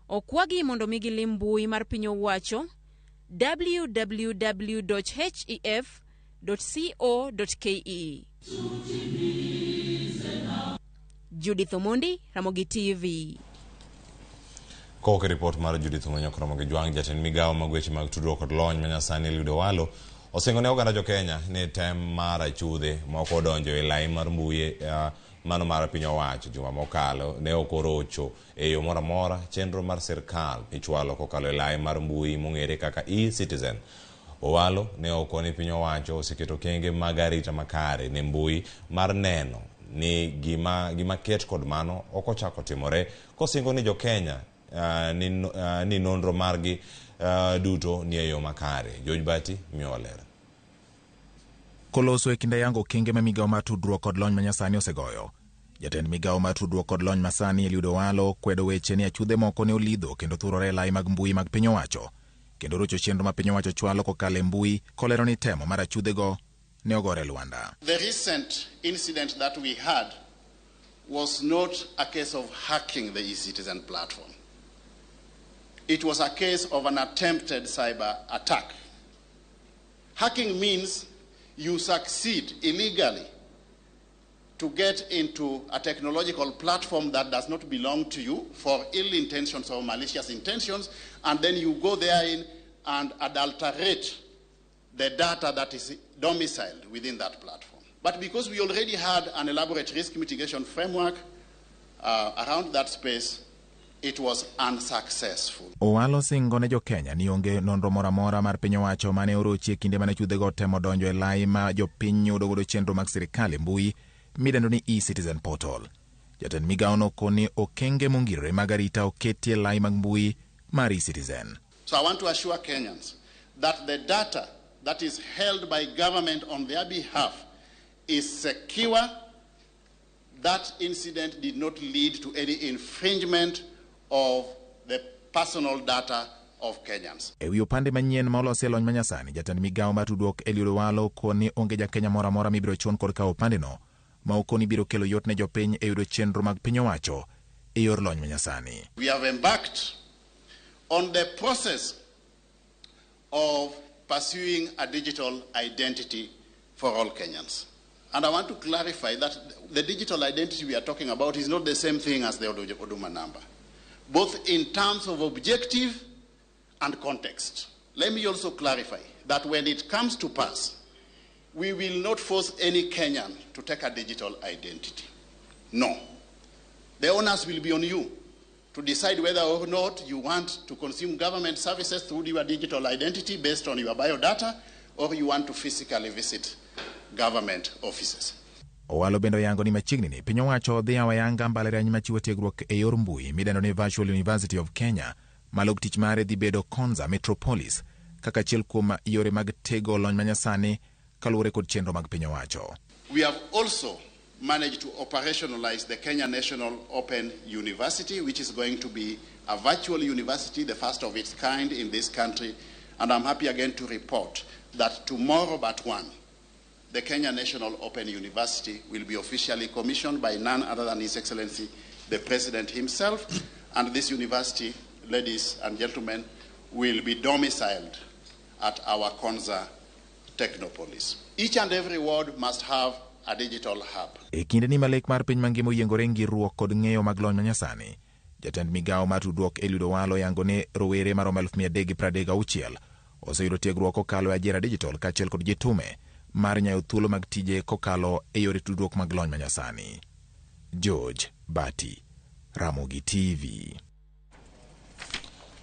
okwagi mondo mi gilim mbui mar piny owacho www.hef.co.ke. Judith Omondi, Ramogi TV. Kowuok e ripot mar Judith Omondi Ramogi Jwang', jatend migawo mag weche mag tudruok kod lony manyasani Eliud Owalo osingo ne oganda jo Kenya ni tem mar achudhe moko odonjo e lai mar mbui mano mar piny owacho juma mokalo ne ok orocho e yo moro amora chenro mar sirkal michwalo kokalo e lai mar mbui mong'ere kaka e-Citizen. Owalo ne okoni piny owacho oseketo okenge mag arita makare ne mbui mar neno ni gima ket kod mano ok ochako timore, kosingo ni jo Kenya ni nonro margi duto ni e yo makare. George Bati miyo ler. Koloso e kinde yango okenge ma migawo mar tudruok kod lony manyasani osegoyo. Jatend migawo mar tudruok kod lony masani Eliud Owalo kwedo weche ni achudhe moko ne olidho kendo thurore e lai mag mbui mag piny owacho, kendo rocho chenro ma piny owacho chwalo kokalo e mbui, kolero ni temo mar achudhego ne ogore lwanda. The recent incident that we had was not a case of hacking the e-Citizen platform. It was a case of an attempted cyber attack. Hacking means you succeed illegally to get into a technological platform that does not belong to you for ill intentions or malicious intentions, and then you go therein and adulterate the data that is domiciled within that platform. But because we already had an elaborate risk mitigation framework around that space, it was unsuccessful. Owalo singo ne jo Kenya ni onge nonro moro amora mar piny owacho mane orochi e kinde mane chudhego temo donjo e lai ma jopiny yudo godo chenro mag sirikal e mbui midendo ni e-Citizen portal. Jatend migawo no koni okenge mongirore mag arita oketi e lai mag mbui mar e-Citizen. So I want to assure Kenyans that the data that is held by government on their behalf is secure. That incident did not lead to any infringement of the personal data of Kenyans. E wi opande manyien ma olosi e lony manyasani, jatend migawo mar tudruok Eliud Owalo koni onge ja Kenya moro amora mibiro chun kod kawo opandeno, ma okoni biro kelo yot ne jopiny e yudo chenro mag piny owacho e yor lony manyasani. We have embarked on the process of pursuing a digital identity for all Kenyans. And I want to clarify that the digital identity we are talking about is not the same thing as the Huduma number, both in terms of objective and context. Let me also clarify that when it comes to pass, we will not force any Kenyan to take a digital identity. No. The onus will be on you to decide whether or not you want to consume government services through your digital identity based on your biodata, or you want to physically visit government offices. Owalo bende oyango ni machiegni ni piny owacho dhi yawo ayanga mbalariany machiwo tiegruok e yor mbui midendo ni Virtual University of Kenya, ma log tich mare dhi bedo Konza Metropolis kaka achiel kuom yore mag tego lony manyasani kaluwore kod chenro mag piny owacho. We have also managed to operationalize the Kenya National Open University, which is going to be a virtual university, the first of its kind in this country. And I'm happy again to report that tomorrow but one, the Kenya National Open University will be officially commissioned by none other than His Excellency the President himself. And this university, ladies and gentlemen, will be domiciled at our Konza Technopolis. Each and every ward must have a digital hub. E kinde ni ma lek mar piny mangima oyiengore ngiruok kod ng'eyo mag lony manyasani, jatend migawo mar tudruok Eliud Owalo yango ni rowere maromo 336,000 oseyudo tiegruok kokalo e Ajira Digital kaachiel kod Jitume mar nyayo thuolo mag tije kokalo e yore tudruok mag lony manyasani. George Bati, Ramogi TV.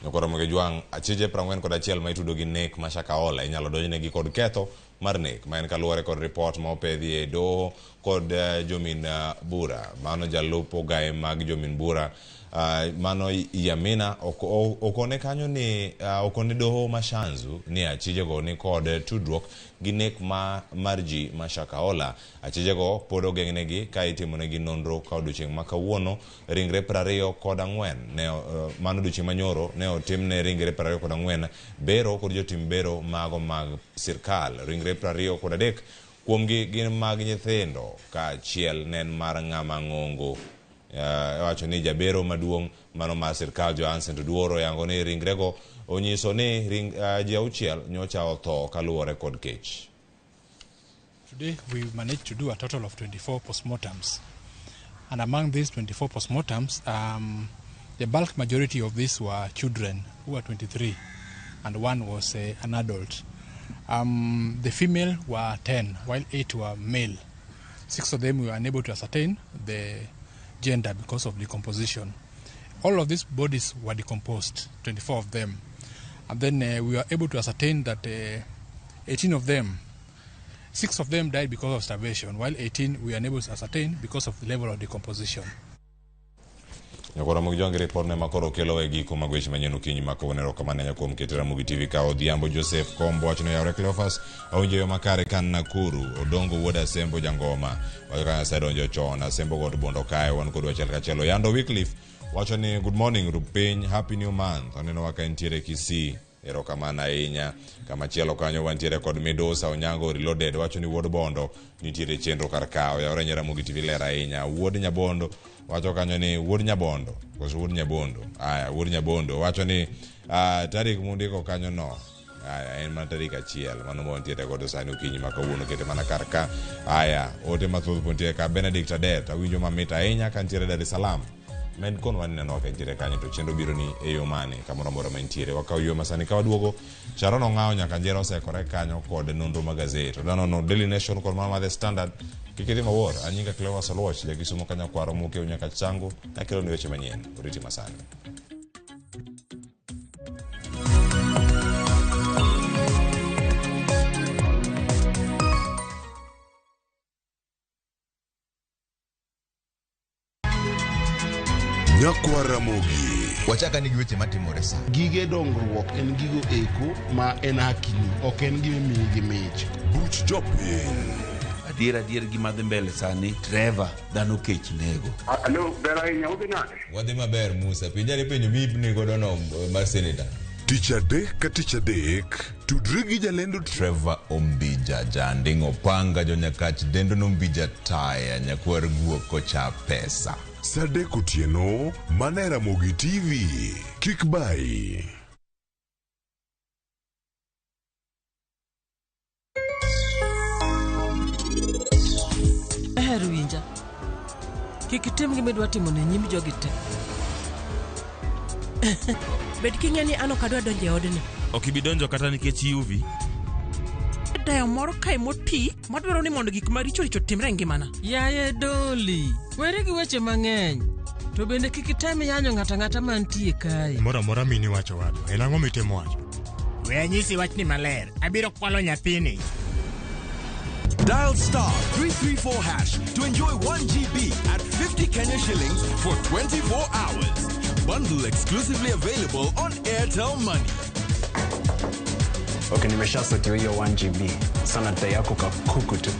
Nyakoro Jwang' achije 41 ma itudo gi nek ma Shakahola inyalo donjnegi kod ketho mar nek ma en kaluwore kod ripot ma opedhi e doho kod jomin bura. Mano jalup ogaye mag jomin bura mano Yamina okone kanyo ni okone doho ma Shanzu ni achijego ni kod tudruok gi nek ma mar ji ma Shakahola. Achijego pod ogeng'negi ka itimonegi nonro ka odiochieng' ma kawuono ringre 24 ne mano odiochieng' manyoro ne otimne ringre 24 bero kod jotim bero mago mag sirkal. Ringre 23 kuomgi gin mag nyithindo kaachiel ne en mar ng'ama ng'ongo. Wacho ni jabero maduong' mano mar sirkal Johansen Oduor yango ni ringrego onyiso ni ji 6 nyocha otho kaluwore kod kech. Today we managed to do a total of 24 postmortems, and among these 24 postmortems, the bulk majority of these were children, who were 23, and one was an adult. The female were 10, while 8 were male. 6 of them we were unable to ascertain the gender because of decomposition. All of these bodies were decomposed, 24 of them. And then we were able to ascertain that 18 of them, 6 of them died because of starvation, while 18 we were unable to ascertain because of the level of decomposition. Nyakoro Ramogi Jwang' report ne makoro kelo e giko mag weche manyien okinyi ma kawuono. Erokamano ahinya kuom keto Ramogi TV ka Odhiambo Joseph Kombo wacho ni oyawre Cleophas awinjo yo makare kan Nakuru Odongo wuod Asembo Jangoma wacho ka Nyasaye donjo chon Asembo got Bondo kae wan kod achiel kachiel. Oyando Wycliffe wacho ni good morning Rupiny, happy new month. Oneno ka entiere Kisii, erokamano ahinya. Kamachielo kanyo wantiere kod Midusa Onyango Reloaded wacho ni wuod Bondo nitiere chenro kar ka oyawre Ramogi TV ler ahinya. Wuod Nyabondo wacho kanyo ni wuod Nyabondo koso wuod Nyabondo, aya wuod Nyabondo wacho ni tarik mundiko kanyo no aya en mana tarik 1 mano ma wantiere godo sani okinyi ma kawuono kete mana kar ka. Aya ote mathoth pod nitie ka. Benedict Adet awinjo mamit ahinya ka nitiere Dar es Salaam. Med kon waneno ka nitiere kanyo to chenro biro ni e yo mane kamoro amora ma entiere. Wakawo yo masani ka waduogo Sharon Ong'awo nyaka njera osekore kanyo kod nonro mag gazet. Odanono Daily Nation kod mana mar The Standard. Kik idhi mabor, an nyinga Cleophas Oluoch, jakisumo kanyakwaro mokew nyaka chango nakelo ni weche manyien. Oriti masani. Nyakwar Ramogi. Wachaka ni gi weche matimore sa. Gige dongruok en gigo eko ma en hakini, ok en gima imiyi gi mich. Buch jopiny. Adier adier gima dhi mbele sani, Trevor, dhano kech nego. Alo, ber ahinya, udhi nade? Wadhi maber Musa, penjane penjo miipni godo no mar senator. Tich adek ka tich adek, tudri gi jalendo Trevor Ombija, janding' opanga jonyakach dendo nombija taya nyakwar guok kocha pesa. Sa adek otieno, mana e Ramogi TV. Kik bayi. Eher winja. Kik itim gima idwa timo ne nyim jogi te. Bed king'e ni an ok adwa donjo e odni. Ok ibi donjo kata nikech UV. Dayo moro kae moti madwaro ni mondo gik maricho richo timre e ngimana. Yaye Doli, weri gi weche mang'eny. To bende kik item yanyo ng'ato ang'ata mantie kae. Moro amora mini wacho wadwa. En ang'o mitemo wacho? We anyisi wachni maler. Abiro kwalo nyathini. Dial star 334 hash to enjoy 1 GB at 50 Kenya shillings for 24 hours. Bundle exclusively available on Airtel Money. Okay, nimeshasotiwa hiyo 1 GB. Sana dai yako kakuku tu.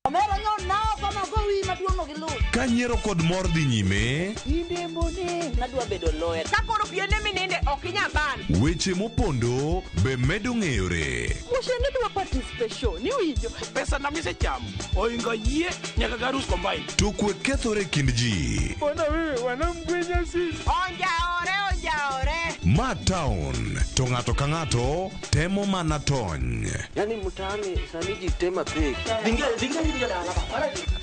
Omera nyo nao kama gowi maduong' no gi luth. Ka nyiero kod mor dhi nyime, Nadwa bedo lawyer. Ka koro piende mininde ok inyal ban. weche mopondo be medo ng'eyore. Mushene dwa participation, iwinjo. Pesa na misechamo oingo yie nyaka garus combine. To kwe kethore e kind ji. Bona wewe wanamgwenya sisi. Onjaore, onjaore. Ma town to ng'ato ka ng'ato temo mana tony. Yaani mtaani sani ji tema pek.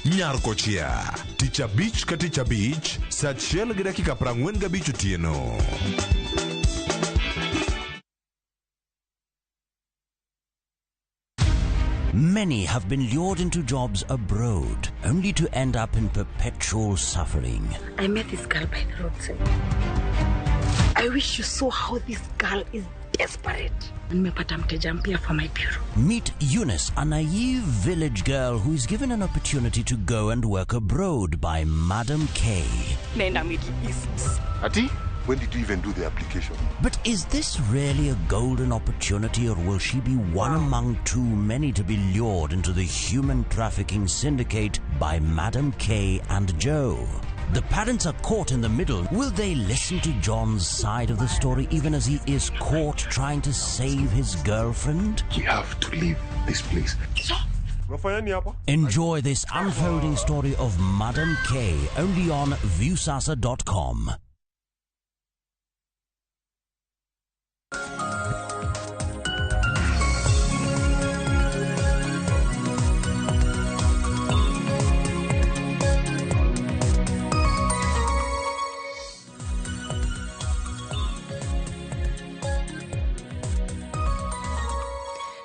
Nyar kochia tich abich ka tich abich saa achiel gi dakika 45 otieno. Many have been lured into jobs abroad, only to end up in perpetual suffering. I met this girl by the roadside. I wish you saw how this girl is desperate. Nimepata mteja mpya for my bureau. Meet Eunice, a naive village girl who is given an opportunity to go and work abroad by Madam K. Nenda Middle East. Ati, when did you even do the application? But is this really a golden opportunity, or will she be one among too many to be lured into the human trafficking syndicate by Madam K and Joe? The parents are caught in the middle. Will they listen to John's side of the story even as he is caught trying to save his girlfriend? We have to leave this place. Unafanya nini hapa? Enjoy this unfolding story of Madam K only on Viewsasa.com.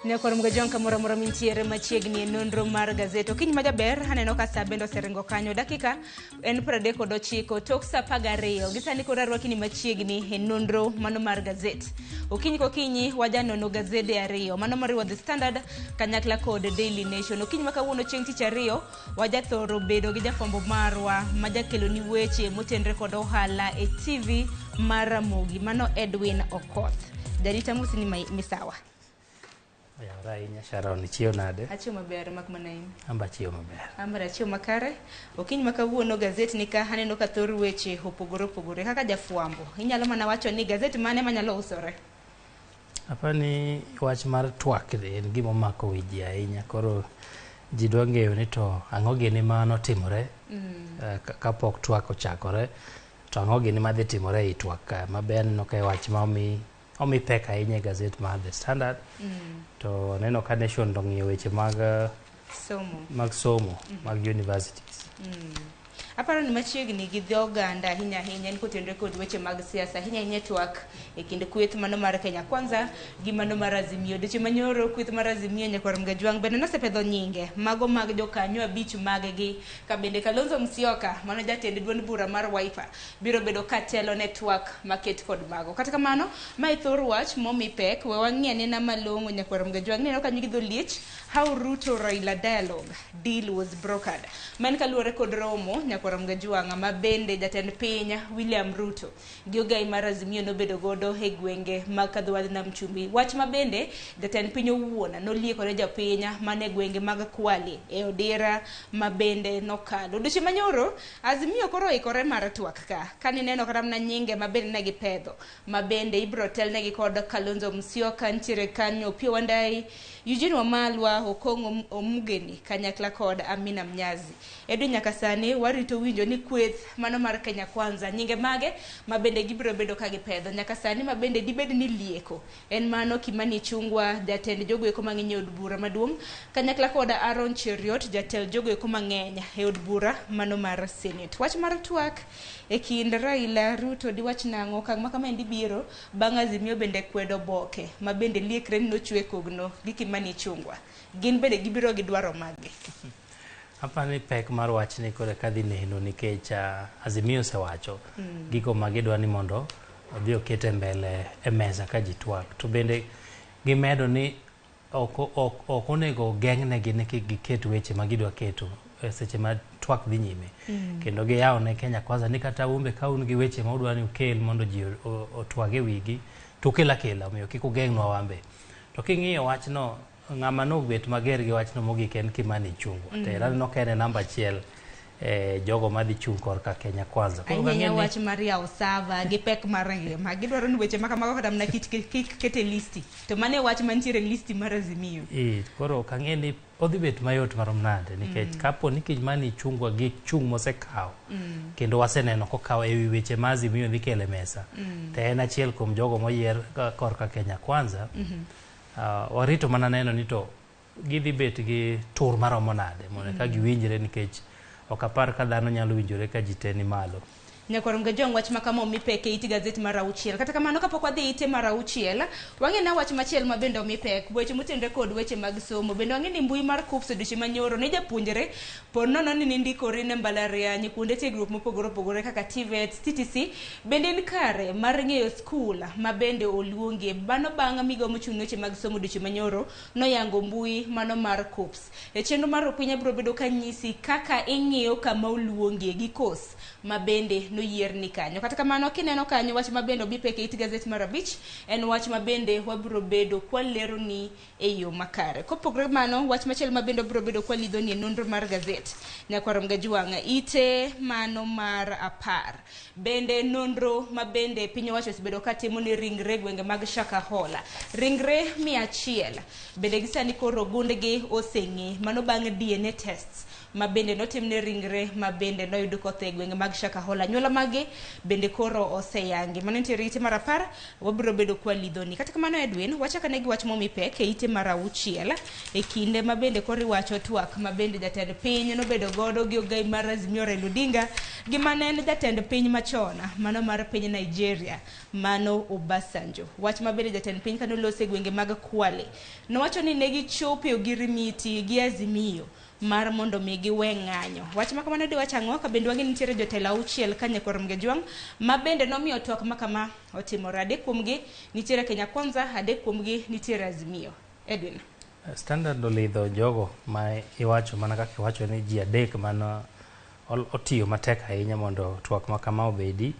Nyakwar Mugajong kamoro amora mintiere machiegni e nonro mar gazet. Okinyi ma jaber aneno ka sa bende oseringo kanyo. Dakika en 39 tok sa 12. Gi sani koro arwaki ni machiegni e nonro mano mar gazet. Okinyi kokinyi wajanono gazede ariyo. Mano moriwo The Standard kanyakla kod Daily Nation. Okinyi ma kawuono chieng' tich ariyo wajathoro bedo gi jafwambo marwa ma jakeloni weche motenre kod ohala e TV mar Ramogi. Mano Edwin Okoth. Jarita musi ni misawa. Oyawore ahinya Sharon, ichiew nade? Achiew maber mak mana in. Amba achiew maber. Amba achiew makare. Okinyi ma kawuono gazet ni ka aneno ka thor weche opogore opogore kaka jafwambo. Inyalo mana wacho ni gazet mane manyalo usore? Apani wach mar twak en gima omako wi ji ahinya. Koro ji dwa ng'eyo ni to ang'o gini ma notimore kapok twak ochakore, to ang'o gini madhi timore ei twak ka. Maber aneno ka wach ma omi pek ahinya e gazet mar The Standard. To aneno ka Nation to ong'iyo weche mag somo mag universities. Aparo ni machiegni gi dho oganda ahinya ahinya en kotenore kod weche mag siasa ahinya ahinya twak e kind kweth mano mar Kenya Kwanza gi mano mar Azimio. Dweche manyoro kweth mar Azimio Nyakwar Mgajwang' bende nosepedho nyinge mago mag jokanyo abich mag-gi ka bende Kalonzo Musyoka mano jatend duond bura mar Wiper biro bedo katelo ne twak maket kod mago. Kata kamano mae thor wach momi pek we wang'i anena malong'o Nyakwar Mgajwang' neno kanyo gi dho liech how Ruto Raila dialogue deal was brokered. Ma en kaluwore kod romo Nyakwar nyakwar Mgajuang' ma bende jatend piny William Ruto gi ogai mar Azimio nobedo godo e gwenge mag Kadhwadh Nam Chumbi. Wach ma bende jatend piny owuon noliekore jopiny mane gwenge mag Kwale e odira ma bende nokalo. Odiochieng' manyoro Azimio koro oikore mar twak ka kanineno kata mana nyinge ma bende ne gipedho ma bende ibiro telnegi kod Kalonzo Musyoka, nitiere kanyo Opiyo Wandayi, Eugene Wamalwa, Okong'o Omugeni kanyakla kod Amina Mnyazi. Edwin nyaka sani warito winjo ni kweth mano mar Kenya Kwanza nyinge mage ma bende gibiro bedo ka gipedho nyaka sani ma bende dibed ni lieko en mano Kimani Ichung'wa jatend jogo eko mang'eny e od bura maduong' kanyakla kod Aaron Cheruiyot jatend jogo eko mang'eny e od bura mano mar Senate. Wach mar twak e kind Raila Ruto diwach nang'o okang' ma kama endi biro bang' Azimio bende kwedo oboke ma bende liekre ni nochwe kogno gi Kimani Ichung'wa. Gin bende gibiro gi dwaro maggi. Aparo ni pek mar wachni koro eka dhi neno nikech Azimio osewacho gigo ma gidwa ni mondo odhi oket e mbele e mesa ka ji twak. To bende gimedo ni ok onego geng'negi ni kik giket weche ma gidwa keto e seche ma twak dhi nyime. Kendo giyawo ne Kenya Kwanza ni kata umbe ka un gi weche ma udwa ni ukel mondo ji otwag e wigi to ukel akela, omiyo kik ugeng'nwa wambe. To king'iyo wachno, ng'ama nobet mager gi wachno mogik en Kimani Ichung'wa. To aneno ka en e namba achiel jogo madhi chung' korka Kenya Kwanza. Koro Ahinya gang'e ni wach mar yawo sava gi pek mar ngima. Gidwaro ni weche ma kamago kata mana kik ket e listi. To mano e wach mantiere e listi mar Azimio. Koro ok ang'e ni odhi bet mayot marom nade nikech kapo ni Kimani Ichung'wa gi chung' mosekawo kendo waseneno kokawo e wi weche ma Azimio dhi kelo e mesa to en achiel kuom jogo moyier korka Kenya Kwanza. Warito mana neno ni to gidhi bet gi tur maromo nade mondo ka giwinjre nikech ok apar ka dhano nyalo winjore ka ji te ni malo. Nyakwar Mgajwang' wach ma kama omi pek e it gazet mar auchiel. Kata kamano kapok wadhi ite mar auchiel, wang'e na wach machielo ma bende omi pek, weche motenore kod weche mag somo. Bende wang'e ni mbui mar KUCCPS odiochieng' manyoro ne japuonjre po nono ni nindikori ne mbalariany kuonde tiegruok mopogore opogore kaka TVET, TTC, bende in kare mar ng'eyo skul ma bende oluongie. Mano bang' migawo mochung' ne weche mag somo odiochieng' manyoro noyango mbui mano mar KUCCPS. E chenro mar Opinya biro bedo ka nyisi kaka ing'iyo kama oluongie gi kos ma bende noyierni kanyo. Kata kamano kineno kanyo wach ma bende omi pek e it gazet mar abich en wach ma bende wabiro bedo kwaleroni e yo makare. Kopogore mano, wach machielo ma bende wabiro bedo kwalidhoni e nonro mar gazet Nyakwar Mgajwang' ite mano mar 10. Bende nonro ma bende piny owacho osebedo katimo ne ringre gwenge mag Shakahola. Ringre 100 bende gisani koro gundgi oseng'e mano bang' DNA tests ma bende notimne ringre ma bende noyud kotho e gwenge mag Shakahola. Anyuola mage bende koro oseyangi. Mano nitiere ite mar 10 wabiro bedo kwalidhoni. Kata kamano Edwin, wachak ane gi wach momi pek e ite mar 6 e kinde ma bende koro iwacho twak ma bende jatend piny nobedo godo gi ogai mar Azimio Raila Odinga gi mane en jatend piny machon mano mar piny Nigeria mano Obasanjo. Wach ma bende jatend piny kanolose e gwenge mag Kwale nowacho ni ne gichopo e ogirimiti gi Azimio mar mondo mi giwe ng'anyo. Wach ma kamano diwach ang'o ka bende wang'e ni nitiere jotelo 6 ka Nyakwar Mgajwang' ma bende nomiyo twak ma kama otimore. 3 kuomgi nitiere Kenya Kwanza, 3 kuomgi nitiere Azimio. Edwin. Standard olidho jogo ma iwacho mana kaka iwacho ni ji 3 mano otiyo matek ahinya mondo twak ma kama obedi.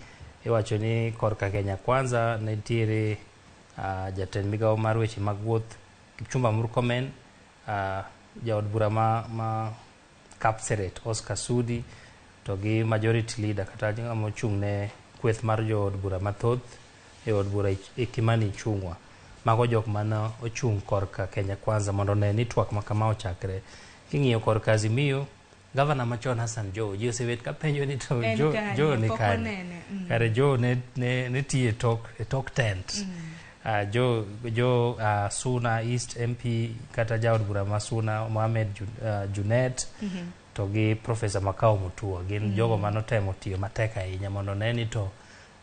Iwacho ni korka Kenya Kwanza nitiere jatend migawo mar weche mag wuoth Kipchumba Murkomen, jaod bura ma Kapseret Oscar Sudi, to gi majority leader kata ng'ama ochung' ne kweth mar jood bura mathoth e od bura Kimani Ichung'wa. Mago jok mane ochung' korka Kenya Kwanza mondo one ni twak ma kama ochakre. King'iyo korka Azimio, gavana machon Hassan Joho, ji osebet ka penjo ni to Joho ni kanye? Kare Joho ne tiyo e tok tent. Jo Suna East MP kata jaod bura ma Suna Mohamed Junet to gi Professor Makau Mutua gin jogo manotemo tiyo matek ahinya mondo ne ni to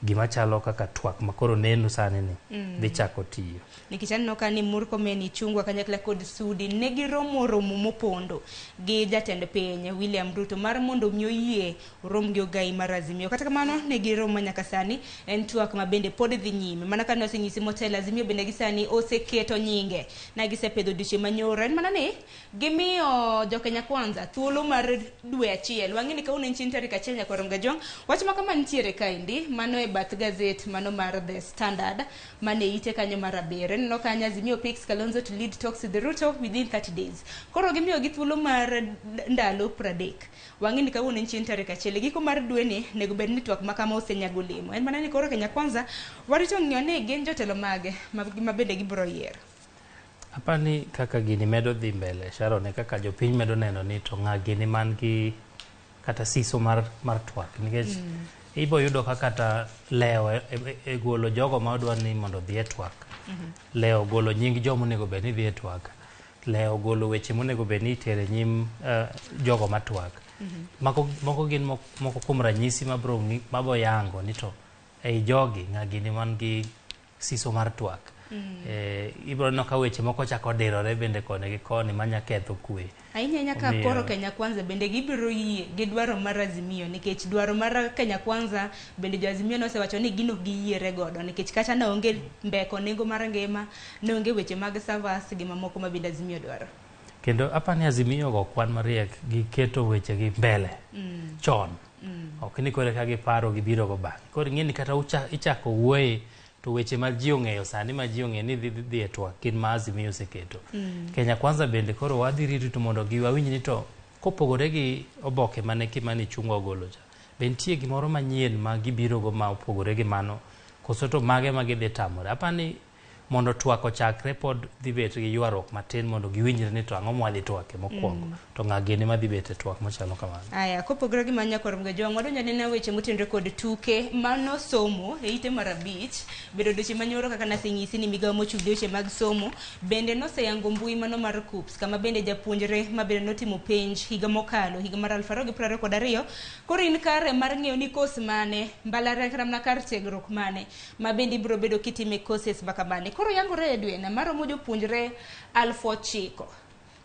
gima chalo kaka twak makoro neno sani ni dhi chako tiyo. Nikech aneno ka ni Murkomen, Ichung'wa kanyakla kod Sudi ne giromo romo mopondo gi jatend piny William Ruto mar mondo mi oyie orom gi ogai mar Azimio. Kata kamano ne giromo nyaka sani en twak ma bende pod dhi nyime. Mana kane osenyisi motelo, Azimio bende gi sani oseketo nyinge na gisepedho odiochieng' manyoro. En mana ni gimiyo jo Kenya Kwanza thuolo mar dwe achiel. Wang'e ni kawuono en chieng' tarik 1 nyaka warom gajwang'. Wach ma kama nitiere kaendi mano e bath gazet mano mar The Standard mane ite kanyo mar 7. Ineno kanyo Azimio picks Kalonzo to lead talks with Ruto within 30 days. Koro gimiyo gi thuolo mar ndalo 30. Wang'e ni kawuono en chieng' tarik 1. Giko mar dweni nego bed ni twak ma kama osenyago olemo. En mana ni koro Kenya Kwanza warito ng'iyo ni gin jotelo mage ma bende gibiro yiero. Apani kaka gini medo dhi mbele, Sharon, e kaka jopiny medo neno ni to ng'a gini man gi kata siso mar twak nikech ibo yudo ka kata lewo e golo jogo ma odwa ni mondo odhi e twak, lewo golo nying joma onego bed ni dhi e twak, lewo golo weche monego bed ni itere nyim jogo ma twak. Moko gin moko kuom ranyisi mabro yango ni to ei jogi ng'a gini man gi siso mar twak. Ibro neno ka weche moko chako dirore bende koni gi koni manya ketho kwe. Ahinya ahinya ka koro Kenya Kwanza bende gibiro yie gi dwaro mar Azimio nikech dwaro mar Kenya Kwanza bende jo Azimio nosewacho ni gino giyiere godo nikech kata ne onge mbeko nengo mar ngima, ne onge weche mag servers gi mamoko ma bende Azimio dwaro. Kendo apani Azimio go kwan mariek giketo weche gi mbele chon. Ok ni kore ka giparo gibiro go bang'e. Koro ing'e ni kata ichako wuoye to weche ma ji ong'eyo sani ma ji ong'eyo ni dhi e twak gin ma Azimio oseketo. Kenya Kwanza bende koro wadhi rito mondo giwawinj ni to kopogore gi oboke mane Kimani Ichung'wa ogolo cha, be nitie gimoro manyien ma gibiro go ma opogore gi mano koso to mage ma gidhi tamore. Apani mondo twak ochakre pod dhi bet gi ywaruok matin mondo giwinjre ni to ang'o mwadhi twake mokwongo to ng'a gini madhi bet e twak machalo kamano. Aya, kopogore gi mano nyakwar Mgajwang', wadonjo anena weche motenore kod tuke mano somo e ite mar 5 bedo odiochieng' manyoro kaka nasenyisi ni migawo mochung' ne weche mag somo bende noseyango mbui mano mar KUCCPS kama bende japuonjre ma bende notimo penj higa mokalo higa mar 2022. Koro in kare mar ng'eyo ni kos mane mbalariany kata mana kar tiegruok mane ma bende ibiro bedo kitime courses makamane. Koro yangore e dwena maromo jopuonjre 9,000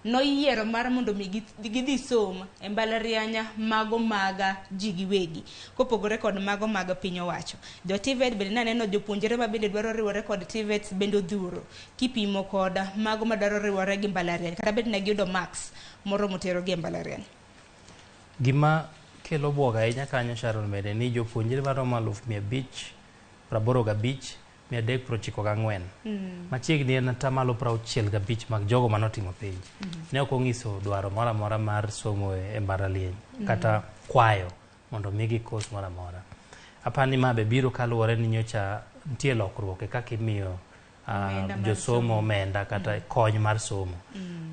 noyiero mar mondo mi gidhi som e mbalariany mago maga ji giwegi kopogore kod mago mag piny owacho. Jo TVET bende naneno jopuonjre ma bende dwaro riwore kod TVET bende odhuro kipimo kod mago madwaro riwore gi mbalariany kata bed ne giyudo marks moromo terogi e mbalariany. Gima kelo buok ahinya kanyo Sharon bende ni jopuonjre maromo 585 394 machiegni en 65% mag jogo manotimo penj ne ok ong'iso dwaro moro amora mar somo e mbalariany kata kwayo mondo migi kos moro amora. Apani ma be biro kaluwore ni nyocha nitie lokruok e kaka imiyo josomo omenda kata kony mar somo.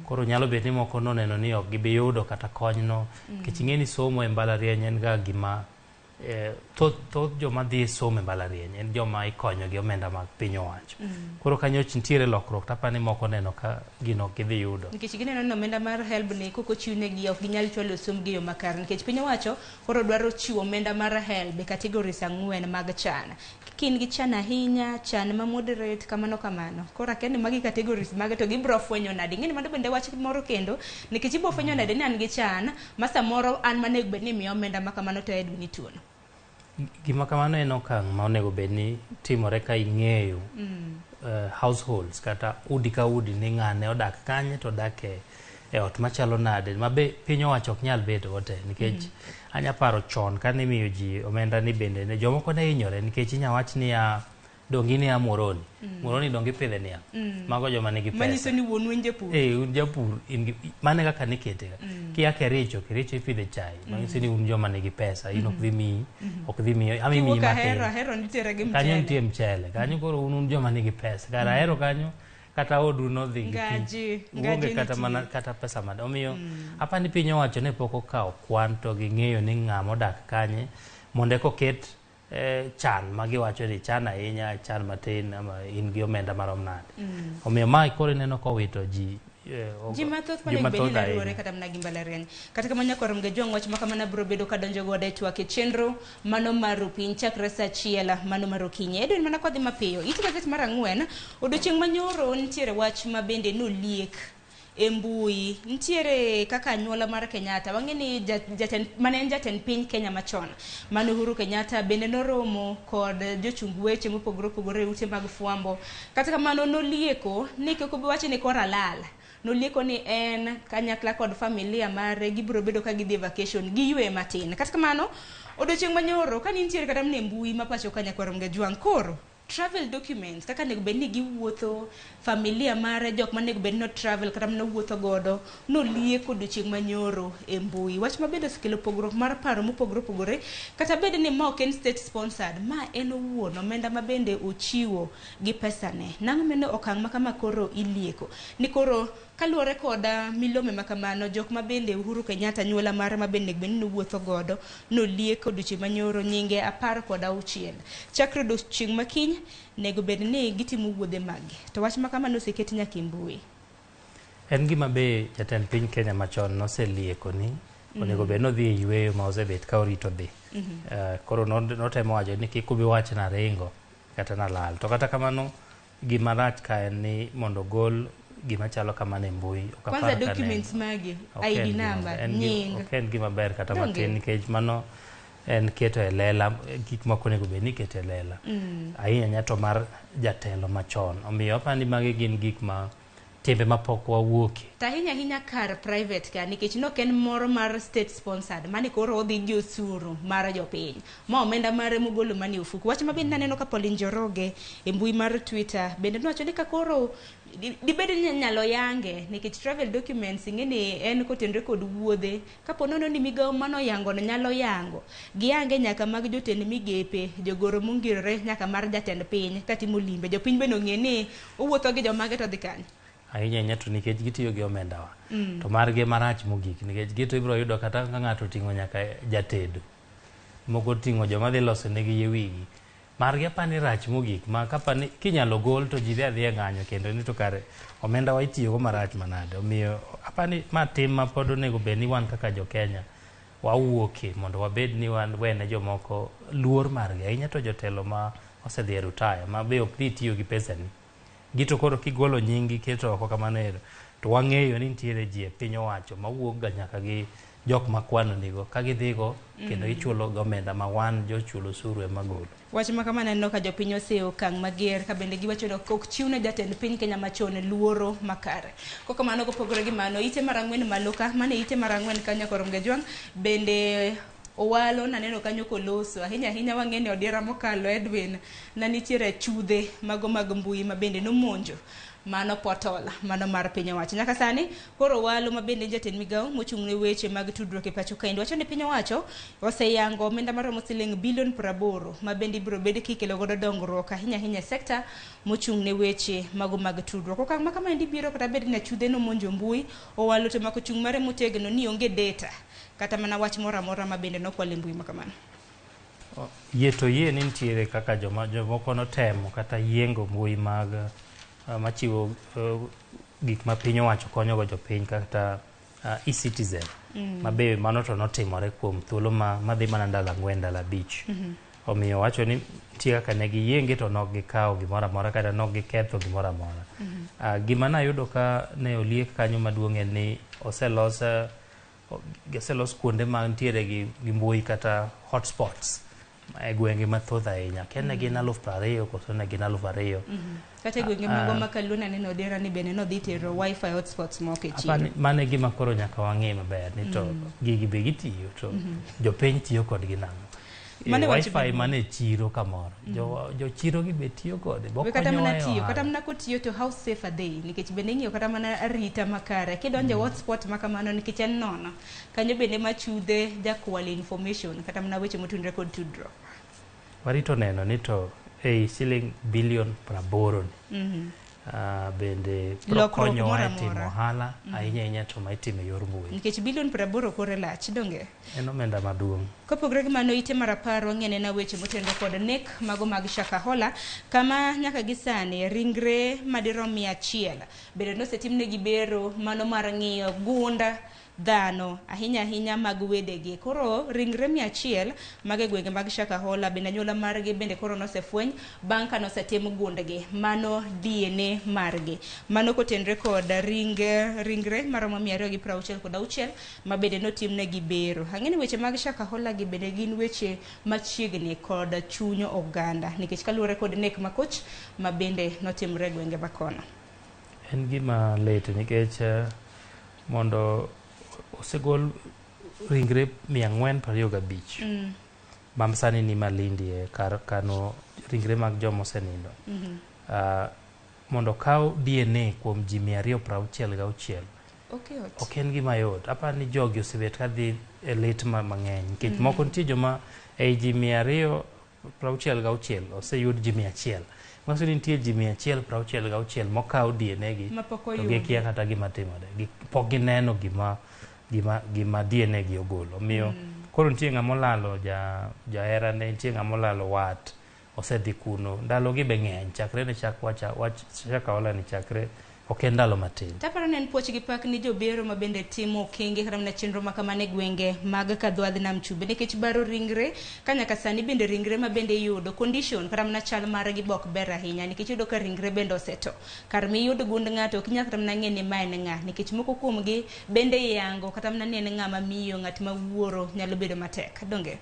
Koro nyalo bet ni moko noneno ni ok gibi yudo kata konyno nikech ing'e ni somo e mbalariany en ga gima thoth joma dhi somo e mbalariany en joma ikonyo gi omenda mag piny owacho. Koro kanyo nitiere lokruok tapani moko neno ka gino ok gidhi yudo. Nikech gineno ni omenda mar HELB ni kok ochiwnegi ok ginyal chwalo sombgi e yo makare nikech piny owacho koro dwaro chiwo omenda mar HELB e categories 4 mag chan. Kin gi chan ahinya, chan ma moderate, kamano kamano. Koro akia ni magi categories mage to gibiro fwenyo nade. Ing'e ni mano bende wach moro kendo nikech ibiro fwenyo nade ni an gi chan ma samoro an manego bed ni imiya omenda ma kamano to Edwin ituono. Gima kamano en okang' ma onego bed ni timore ka ing'eyo households kata udi ka udi ni ng'ane odak kanye to odak e ot machalo nade ma be piny owacho ok nyal bedo go te nikech anya paro chon kane imiyo ji omenda ni bende ne jomoko ne hinyore nikech inya wach niya donge in ya Muhoroni. Muhoroni donge ipidhe niang'. Mago joma nigi pesa. Manyiso ni wuonu en japur. Un japur in gi mano e kaka nikete ga. Kia Kericho, Kericho ipidhe chai. Manyiso ni un joma nigi pesa, in ok dhi miyi, ok dhi miyi, ama imiyi Kiwuok matin. Ahero, Ahero nitiere gi Kanyo mchele. nitie mchele. Kanyo koro un joma nigi pesa. Kar Ahero kanyo kata odu nodhi gi pi. Ngaji, Uonge ngaji kata nitie. mana kata pesa mad. Omiyo apani piny owacho ne pok okawo kwan to ging'eyo ni ng'ama odak kanye mondo eka oket chan ma giwacho ni chan ahinya, chan matin ama in gi omenda marom nade. Omiyo mae koro ineno kowito ji Ji mathoth manego bed ni naluore kata mana gi mbalariany. Kata kamano nyaka rom ga jwang' wach ma kamano biro bedo kadonjo godo e twak e chenro mano mar piny chakre saa achiel mano mar okinyi. Edwin mana kodhi mapiyo. Ite gazet mar 4 odiochieng' manyoro nitiere wach ma bende noliek e mbui. Nitiere kaka anyuola mar Kenyatta. Wang'e ni jatend mane en jatend piny Kenya machon mano Uhuru Kenyatta bende noromo kod jochung weche mopogore opogore e ute mag fwambo. Kata kamano nolieko ni kik obi wach ni koro alal. Nolieko ni en kanyakla kod familia mare gibiro bedo ka gidhi e vacation giywe matin. Kata kamano odiochieng' manyoro ka nitiere kata mana e mbui ma pacho ka nyakwar Mgajwang' koro travel documents kaka onego bed ni giwuotho familia mare jok manego bed ni travel kata mana wuotho godo nolieko odiochieng' manyoro e mbui. Wach ma bende osekelo pogruok mar paro mopogore opogore kata bed ni ma ok en state sponsored ma en owuon omenda ma bende ochiwo gi pesane. Nang'o meno okang' ma kama koro ilieko ni koro kaluwore koda milome ma kamano jok ma bende Uhuru Kenyatta anyuola mare ma bende onego bed ni nowuotho godo nolieko odiochieng' manyoro nyinge 16. Chakre odiochieng' ma kiny nego bed ni gitimo wuodhe maggi. To wach ma kamano oseket nyaka e mbui. En gima be jatend piny Kenya machon noselieko ni onego bed nodhi e yweyo ma osebet ka orito dhi. Koro notemo wacho ni kik ubi wach naringo kata nalal. To kata kamano gima rach ka en ni mondo ogol gima chalo kamano e mbui. Ok Kwanza apar ka ne- documents magi, ok ID en gima- number, en nying. Ok en gima ber kata Donge? matin nikech mano en keto e lela gik moko onego bed ni iketo e lela. Ahinya ahinya to mar jatelo machon. Omiyo aparo ni magi gin gik ma timbe mapok wawuokie. To ahinya ahinya kar private ka nikech nok en moro mar state sponsored mani koro odhi gi osuru mar jopiny ma omenda mare mogolo mani ofuku. Wach ma bende naneno ka Pauline Njoroge e mbui mar Twitter bende nowacho ni ka koro dibed ni nyalo yange nikech travel documents ing'e ni en kotenore kod wuodhe kapo nono ni migawo manoyango no nyalo yango giyange nyaka mag jotend migepe jogoro mongirore nyaka mar jatend piny katimo limbe jopiny bende ong'e ni owuotho gi jomage to dhi kanye. Ahinya ahinya to nikech gitiyo gi omendawa. To margi marach mogik nikech gito ibiro yudo kata ka ng'ato oting'o nyaka jatedo. Moko oting'o joma dhi loso negi yie wigi. Margi apani rach mogik ma kapani kinyalo gol to ji dhi adhiya ng'anyo kendo ni to kare omenda wa itiyogo marach manade. Omiyo apani ma tim ma pod onego bed ni wan kaka jo Kenya wawuokie mondo wabed ni wan wene jomoko luor margi. Ahinya to jotelo ma osedhi e rutaya ma be ok dhi tiyo gi pesani. Gito koro kigolo nyingi keto oko kamano ero to wang'eyo ni nitiere ji e piny owacho mawuok ga nyaka gi jok ma kwano nigo ka gidhigo kendo ichulo gi omenda ma wan jochul osuru ema golo. Wach ma kama naneno ka jopiny oseyo okang' mager ka bende giwacho ni ok chiw ne jatend piny Kenya machon luoro makare. Kokamano kopogore gi mano ite mar 4 malo ka mane ite mar 4 kanyo koro Mgajwang' bende Owalo naneno kanyo koloso ahinya ahinya wang'e ni odiera mokalo Edwin na nitiere chudhe mago mag mbui ma bende nomonjo mano portal mano mar piny owacho. Nyaka sani koro Owalo ma bende jatend migawo mochung' ne weche mag tudruok e pacho kaendi wacho ni piny owacho oseyango omenda maromo siling bilion 80 ma bende ibiro bed kikelo godo dongruok ahinya ahinya e sekta mochung' ne weche mago mag tudruok. Okang' ma kamaendi biro kata bed ni achudhe nomonjo mbui Owalo to mako chung' mare motegno ni onge data kata mana wach moro amora ma bende nokwal e mbui ma kamano. Yie to yie ni nitiere kaka jomoko notemo kata yiengo mbui mag machiwo gik ma piny owacho konyogo jopiny kata e-citizen ma be mano to notimore kuom thuolo madhi mana ndalo 4 ndalo 5. Omiyo wacho ni nitie kaka ne giyienge to nok gikawo gimoro amora kata nok giketho gimoro amora. Gima nayudo ka ne oliek kanyo maduong' en ni oselos kuonde ma nitiere gi mbui kata hotspots e gwenge mathoth ahinya. Kia ne gin 20,000 koso ne gin 2,000. Kata e gwenge mago ma Kaluo naneno Odera ni bende nodhi tero wifi hotspots moko e chiro. Apani mano e gima koro nyaka wang'e maber ni to gigi be gitiyo to jopiny tiyo kodgi nang'o. Mane wach Wifi maduong'. mane chiro kamoro. Jo chiro gi be tiyo kode. Bo Be kata konyowa mana e tiyo, ohala. kata mana kotiyo to how safe are they? Nikech bende ing'iyo kata mana arita makare. Kidonjo e hotspot ma kamano nikech en nono. Kanyo bende machudhe jakwal information kata mana weche motenore kod tudruok. Warito neno ni to ei siling bilion 80 ni. Bende biro Lokruok konyowa moro e timo amora. ohala ahinya ahinya to ma itimo e yor mbui. Nikech bilion 80 kore lach, donge? En omenda maduong'. Kopogore gi mano, ite mar 10 wang'e na weche motenore kod nek mago mag Shakahola, kama nyaka gi sani ringre madirom 100 bende nosetimnegi bero mano mar ng'iyo gund dhano ahinya ahinya mag wedegi. Koro ringre 100 mag e gwenge mag Shakahola bende anyuola margi bende koro nosefweny bang' ka nosetim gundgi, mano DNA margi. Mano kotenre kod ringre maromo 266 ma bende notimnegi bero. Ang'e ni weche mag Shakahola gi bende gin weche machiegni kod chuny oganda, nikech kaluwore kod nek makoch ma bende notimre e gwenge makono. En gima lit nikech mondo osegol ringre 425 ma sani ni Malindi e kar kano ringre mag joma osenindo. Mondo okaw DNA kuom ji 266 Ok yot. Ok en gima yot. Aparo ni jogi osebet ka dhi e lit mang'eny nikech moko nitie joma ei ji 266 oseyud ji 100. Manyiso ni nitie ji 166 mokaw DNA gi Mapok to oyudi. gikia kata gima timore. Pok gineno gima DNA gi ogolo. Omiyo koro nitie ng'ama olalo jaherane, nitie ng'ama olalo wat, osedhi kuno. Ndalo gi be ng'eny, chakre ne chak wach Shakahola ni chakre ok en ndalo matin. Taparo ni en puoch gi pak ni jobero ma bende timo okenge kata mana chenro ma kamano e gwenge mag Kadwadh Nam Chumbi, nikech baro ringre ka nyaka sani bende ringre ma bende iyudo condition kata mana chal margi be ok ber ahinya, nikech iyudo ka ringre bende oseto. Kar miyud gund ng'ato ok inyal kata mana ng'e ni ma en ng'a, nikech moko kuomgi bende iyango kata mana ni en ng'ama miyo, ng'at ma wuoro nyalo bedo matek, donge?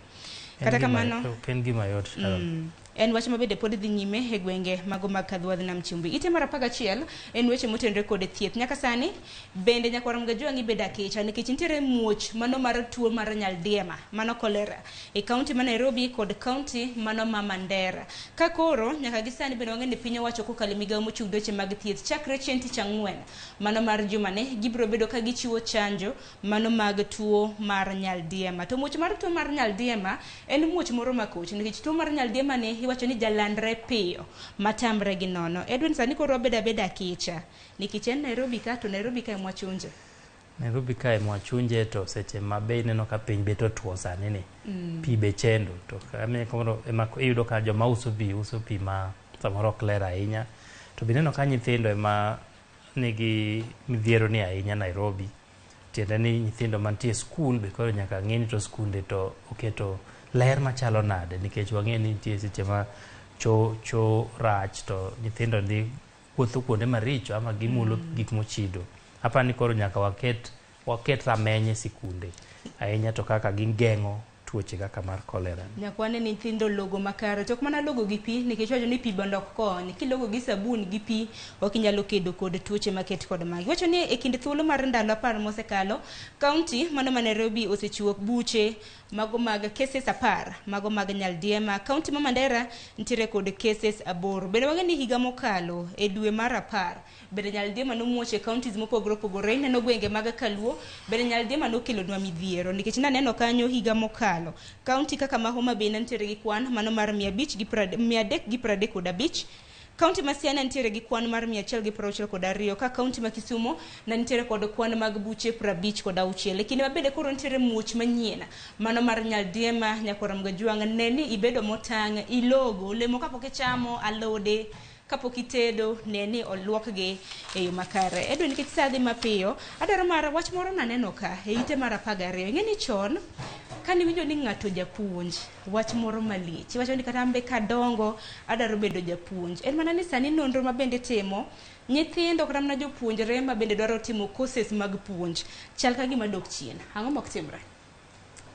Kata kamano, Ok en gima yot, Sharon. En wach ma bende pod dhi nyime e gwenge mago mag Kadwadh Nam Chumbi. Ite mar 11 en weche motenore kod thieth. Nyaka sani bende nyaka warom ga jwang' ibedo akicha nikech nitiere muoch mano mar tuo mar nyaldiema, mano cholera, e kaunti ma Nairobi kod kaunti mano ma Mandera. Ka koro nyaka gi sani bende wang'e ni piny owacho kokalo e migawo mochung' ne weche mag thieth chakre chieng' tich ang'wen mano mar jumane gibiro bedo ka gichiwo chanjo mano mag tuo mar nyaldiema. To muoch mar tuo mar nyaldiema en muoch moro makoch nikech tuo mar nyaldiema ni iwacho ni jalandre piyo matamre gi nono. Edwin, sani koro wabedo abeda akicha nikech en Nairobi ka, to Nairobi ka ema wachunje. Nairobi ka ema wachunje, to seche ma be ineno ka piny bet otuo sani ni pi be chendo, to koro ema iyudo ka joma uso pi uso pi ma samoro ok ler ahinya, to be ineno ka nyithindo ema nigi midhiero ni ahinya Nairobi. Tiende ni nyithindo mantie e skul be koro nyaka ng'e ni to skunde to oketo ler machalo nade, nikech wang'e ni nitie seche ma cho rach to nyithindo dhi wuotho kuonde maricho ama gimulo gik mochido. Aparo ni koro nyaka waket rameny e sikunde ahinya to kaka gigeng'o tuoche kaka mar cholera. Nyaka wane ni nyithindo logo makare, to ok mana logo gi pi, nikech wacho ni pi bende ok kony. Kilogo gi sabun gi pi ok inyalo kedo kod tuoche maket kod magi. Wacho ni e kind thuolo mar ndalo 10 mosekalo, kaunti mano ma Nairobi osechiwo buche mago mag cases 10 mago mag nyaldiema. Kaunti ma Mandera nitiere kod cases 8. Bende wang'e ni higa mokalo e dwe mar 10 bende nyaldiema nomuoch e counties mopogore opogore. Ineno gwenge mag Kaluo bende nyaldiema nokelonwa midhiero, nikech naneno kanyo higa mokalo kaunti kaka ma Homa Bay nitiere gi kwan mano mar mia abich gi mia adek gi pradek kod abich. Kaunti ma Siaya nitiere gi kwan mar mia achiel gi prauchiel kod ariyo, ka kaunti ma Kisumu ne nitiere kod kwan mag buche 56. E kinde ma bende koro nitiere muoch manyien mano mar nyaldiema, nyakwar Mgajwang', ne ni ibedo motang', ilogo olemo kapok ichamo, alode kapok itedo, ne ni oluokgi e yo makare. Edwin, nikech sa dhi mapiyo, adwaro mar wach moro naneno ka e ite mar 12. Ing'e ni chon kane iwinjo ni ng'ato japuonj, wach moro malich, iwacho ni kata an be kadongo adwaro bedo japuonj. En mana ni sani nonro ma bende timo nyithindo kata mana jopuonjre ma bende dwaro timo courses mag puonj chal ka gima dok chien. Ang'o mok timre?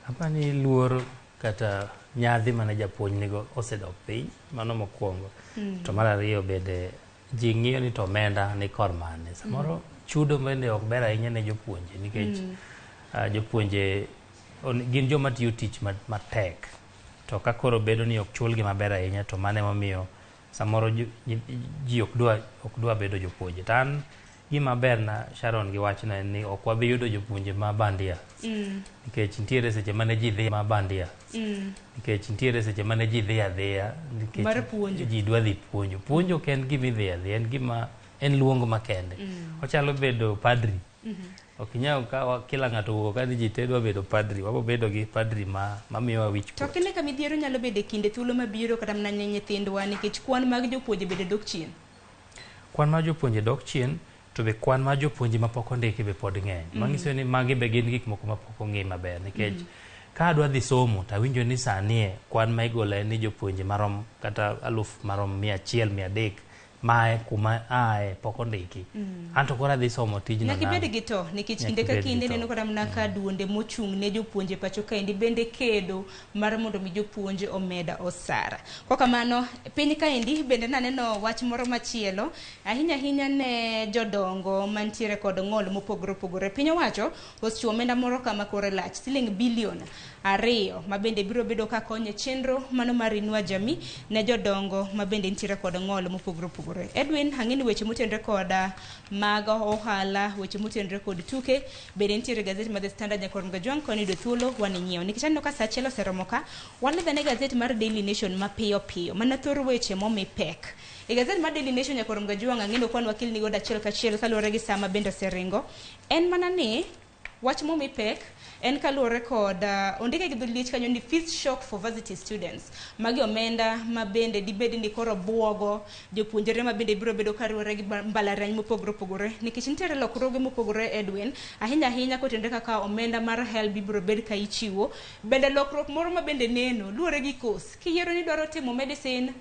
Apani luor kata nyadhi mane japuonj nigo osedok piny, mano mokwongo. To mar ariyo bende ji ng'iyo ni to omenda ni kor mane. Samoro chudo bende ok ber ahinya ne jopuonje nikech jopuonje gin joma tiyo tich matek. To ka koro bedo ni ok chulgi maber ahinya to mano emomiyo samoro ji ok dwa bedo jopuonje. To an gima ber na Sharon gi wachno en ni ok wabi yudo jopuonje ma bandia. Nikech nitiere seche mane ji dhi ma bandia. Nikech nitiere seche mane ji dhi adhiya, nikech Mar puonjo. ji dwa dhi puonjo. Puonjo ok en gima idhi adhiya, en gima en luong makende. Ochalo bedo padri. Ok inyal kawa kila ng'ato wuok ka ni ji te dwa bedo padri, wabo bedo gi padri ma mamiyowa wich To kine ka midhiero nyalo bedo e kinde thuolo mabiro kata mana ne nyithindwa nikech kwan mag jopuonje bende dok chien. Kwan mar jopuonje dok chien, to be kwan mar jopuonje mapok ondiki be pod ng'eny. Manyiso ni magi be gin gik moko mapok ong'i maber nikech ka adwa dhi somo to awinjo ni sani e kwan ma igolo en ni jopuonje marom kata aluf marom 100 300 mae kuma ae pok ondiki. Anto koro adhi somo tijno Nyaka ibed nang'o? gi to nikech Nyaka kinde ka ibed gi kinde to. neno kata mana ka duonde mochung' ne jopuonje pacho kaendi bende kedo mar mondo mi jopuonje omed osara. Kok kamano piny kaendi bende naneno wach moro machielo ahinya ahinya ne jodongo mantiere kod ng'ol mopogore opogore. Piny owacho osechiwo omenda moro kama kore lach siling bilion 2 ma bende biro bedo ka konyo e chenro mano mar Inua Jamii ne jodongo ma bende nitiere kod ng'ol mopogore opogore. Edwin, ang'e ni weche motenore kod mag ohala, weche motenore kod tuke bende nitiere gazet mar The Standard nyakor Mgajwang' koni yudo thuolo wan inyiewo. Nikech aneno ka saa achiel oseromo ka, waledhane gazet mar Daily Nation mapiyo piyo mana thor weche momi pek. E gazet mar Daily Nation nyakor Mgajwang' ang'e ni ok wan wakil ni godo achiel kachiel kaluwore gi saa ma bende oseringo. En mana ni wach momi pek en kaluwore kod ondike gi dho liech kanyo ni fees shock for varsity students. Magi omenda ma bende dibed ni koro buogo jopuonjre ma bende biro bedo kariwore gi mbalariany mopogore opogore nikech nitiere lokruoge mopogore Edwin, ahinya ahinya kotenore kaka omenda mar HELB ibiro bed ka ichiwo. Bende lokruok moro ma bende neno luwore gi course. Kiyiero ni idwaro timo medicine,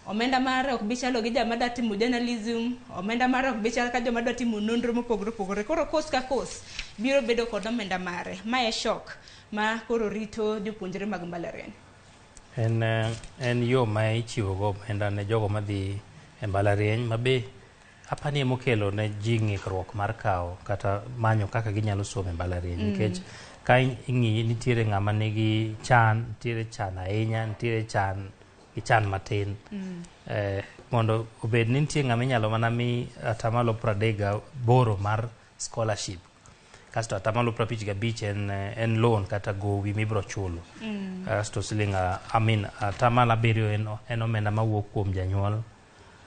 omenda mare ok bi chalo gi jama dwa timo journalism, omenda mare ok bi chal ka joma dwa timo nonro mopogore opogore. Koro course ka course biro bedo kod omenda mare. Mae e shock ma koro rito jopuonjre mag mbalariany. En yo ma ichiwo go omenda ne jogo madhi e mbalariany ma be apani emokelo ne ji ng'ikruok mar kawo kata manyo kaka ginyalo somo e mbalariany nikech ka ing'iyi nitiere ng'ama nigi chan, nitiere chan ahinya, nitiere chan gi chan matin. Mondo obed ni nitie ng'ama inyalo mana mi 38% mar scholarship kasto 55% en loan kata gowi mibiro chulo. Kasto siling I mean 7% en omenda mawuok kuom janyuol.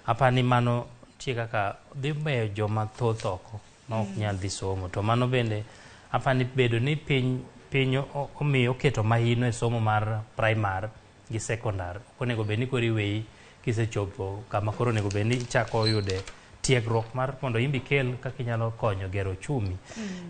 Apani mano nitie kaka dhi weyo joma thoth oko ma ok nyal dhi somo. To mano bende apani bedo ni piny omiyo oketo mahino e somo mar primar gi secondar. Ok onego bed ni koro iweyi kisechopo kama koro onego bed ni ichako yude tiegruok mar mondo imbi kel kaka inyalo konyo gero ochumi.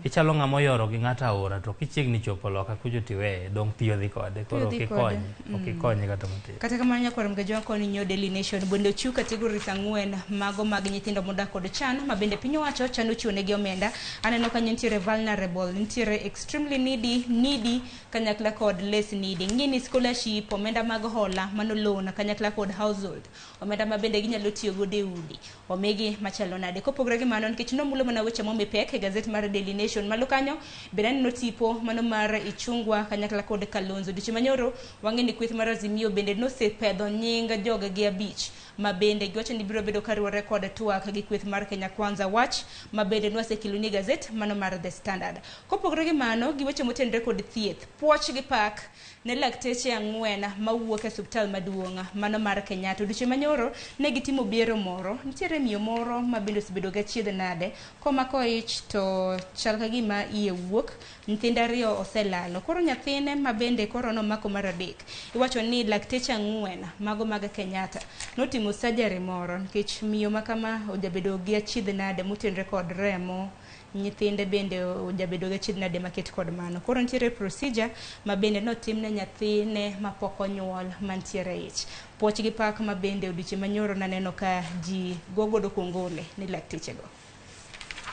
Ichalo ng'ama oyoro gi ng'ato aora to kichiegni chopo loka kucho tiweye dong' piyo dhi kode koro dhi ok kode. ikonye, ok ikonye kata matin. Kata kamano nyakwar Mgajwang' koni nyiewo Daily Nation bende ochiw categories 4 mago mag nyithindo modak kod chan ma bende piny owacho chano chiwo negi omenda. Aneno kanyo nitiere vulnerable, nitiere extremely needy, needy kanyakla kod less needy. Ng'i ni scholarship, omenda mag hola mano loan kanyakla kod household, omenda ma bende ginyalo tiyo godo e udi omigi machalo nade. Kopogore gi mano nikech nomulo mana weche momi pek e gazet mar Daily Nation malo kanyo bende aneno tipo mano mar Ichung'wa kanyakla kod Kalonzo. Dweche manyoro wang'e ni kweth mar Azimio bende nosepedho nying jogegi 5 ma bende giwacho ni biro bedo kariwore kod twak gi kweth mar Kenya Kwanza wach ma bende nwasekelo ni gazet mano mar The Standard. Kopogore gi mano gi weche motenore kod thieth, puoch gi pak ne lakteche 4 mawuok e osiptal maduong' mano mar Kenyatta. Dweche manyoro ne gitimo biero moro, nitiere miyo moro ma bende osebedo gi achiedh nade komako ich to chal ka gima iye wuok, nyithinde 2 oselalo. Koro nyathine ma bende koro nomako mar 3 iwacho ni lakteche 4 mago mag Kenyatta notimo surgery moro nikech miyo ma kama ojabedo gi achiedh nade motenore kod remo, nyithinde bende ojabedo gi achiedh nade maket kod mano. Koro nitiere procedure ma bende notimne nyathine mapok onyuol mantiere e ich. Puoch gi pak ma bende odiochieng' manyoro naneno ka ji go godo kongole ni laktechego.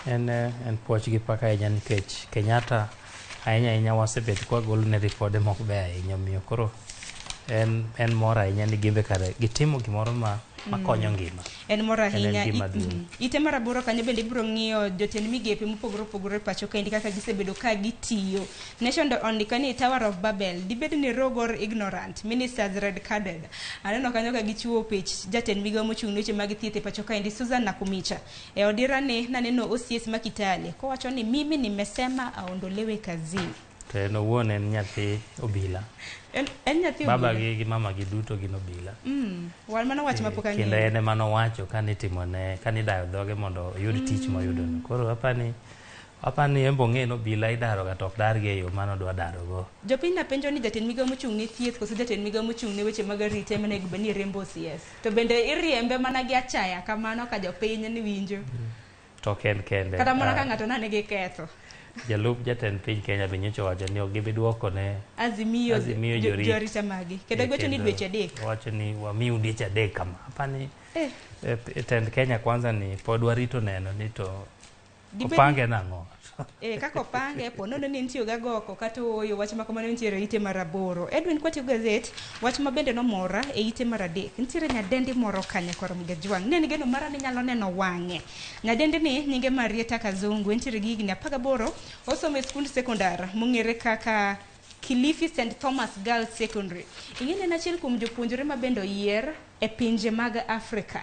En puoch gi pak ahinya nikech Kenyatta ahinya ahinya wasebet kwagolo ne ripode mok beyo ahinya omiyo koro en mor ahinya ni gimbe kare gitimo gimoro ma makonyo ngima. En mor ahinya. En gima duong'. Ite mar 8 kanyo bende ibiro ng'iyo jotend migepe mopogore opogore e pacho kaendi kaka gisebedo ka gitiyo. Nation ondiko ni Tower of Babel, dibed ni rogue or ignorant, ministers red carded. Aneno kanyo ka gichiwo pich jatend migawo mochung' ne weche mag thieth e pacho kaendi Susan Nakumicha. E odira ni naneno OCS ma Kitale kowacho ni mimi nimesema aondolewe kazini. To en owuon en nyathi obila. En nyathi Baba obila. gi mama gi duto gin obila. Wan mano wach mapok Kendo ang'eyo. en ema nowacho kanitimone kanidayo dhoge mondo oyud tich moyudono. Koro apani en be ong'e ni obila idaro ga to ok dargi e yo manodwa darogo. Jopiny na penjo ni jatend migao mochung' ne thieth koso jatend migao mochung' ne weche mag arita ema onego bed ni riembo OCS. To bende iriembe mana gi achaya kamano ka jopiny ni winjo. To ok en kende. Kata mana ka ng'ato na nigi ketho. Jalup jatend piny Kenya be nyocha owacho ni ok gibi duoko ne Azimio, Azimio jorit. jorita magi. Kendo giwacho ni Kendo dweche 3. Owacho ni wamiu dweche 3 kama. Apani tend Kenya kwanza ni pod warito neno ni to opange nang'o. Kaka opange po nono ni nitie gagoko kata ooyo wach ma kamano nitiere e ite mar 8. Edwin kwatiyo gazet wach ma bende nomora e ite mar 3. Nitiere nyadendi moro kanya koro Mgajwang'. Ne ni geno mara ni nyalo neno wang'e. Nyadendi ni nyinge Marieta Kazungu entiere gi higni 18 osomo e skund sekondar mong'ere kaka Kilifi St Thomas Girls Secondary. Ing'e ni en achiel kuom jopuonjre ma bende oyier e pinje mag Afrika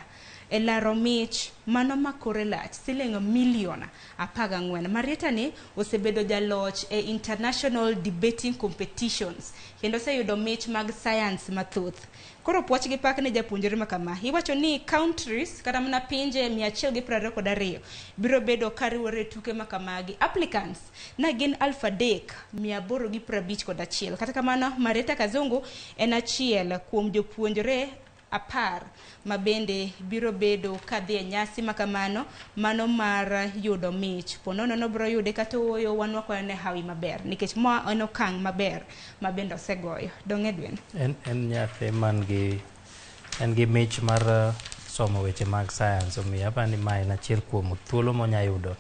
e laro mich mano ma kore lach siling milion 14. Marieta ni osebedo jaloch e international debating competitions kendo oseyudo mich mag science mathoth. Koro puoch gi pak ne japuonjre ma kama. Iwacho ni countries kata mana pinje 122 biro bedo kariwore e tuke ma kamagi. Applicants na gin 3851. Kata kamano Marieta Kazungu en achiel kuom jopuonjre 10 ma bende biro bedo kadhi e nyasi ma kamano mano mar yudo mich. Po nono nobiro yude kata ooyo wan wakwayo ne hawi maber nikech ma en okang' maber ma bende osegoyo. Dong' Edwin? En nyathi man gi en gi mich mar somo weche mag science, omiyo apani ma en achiel kuom thuolo monya yudo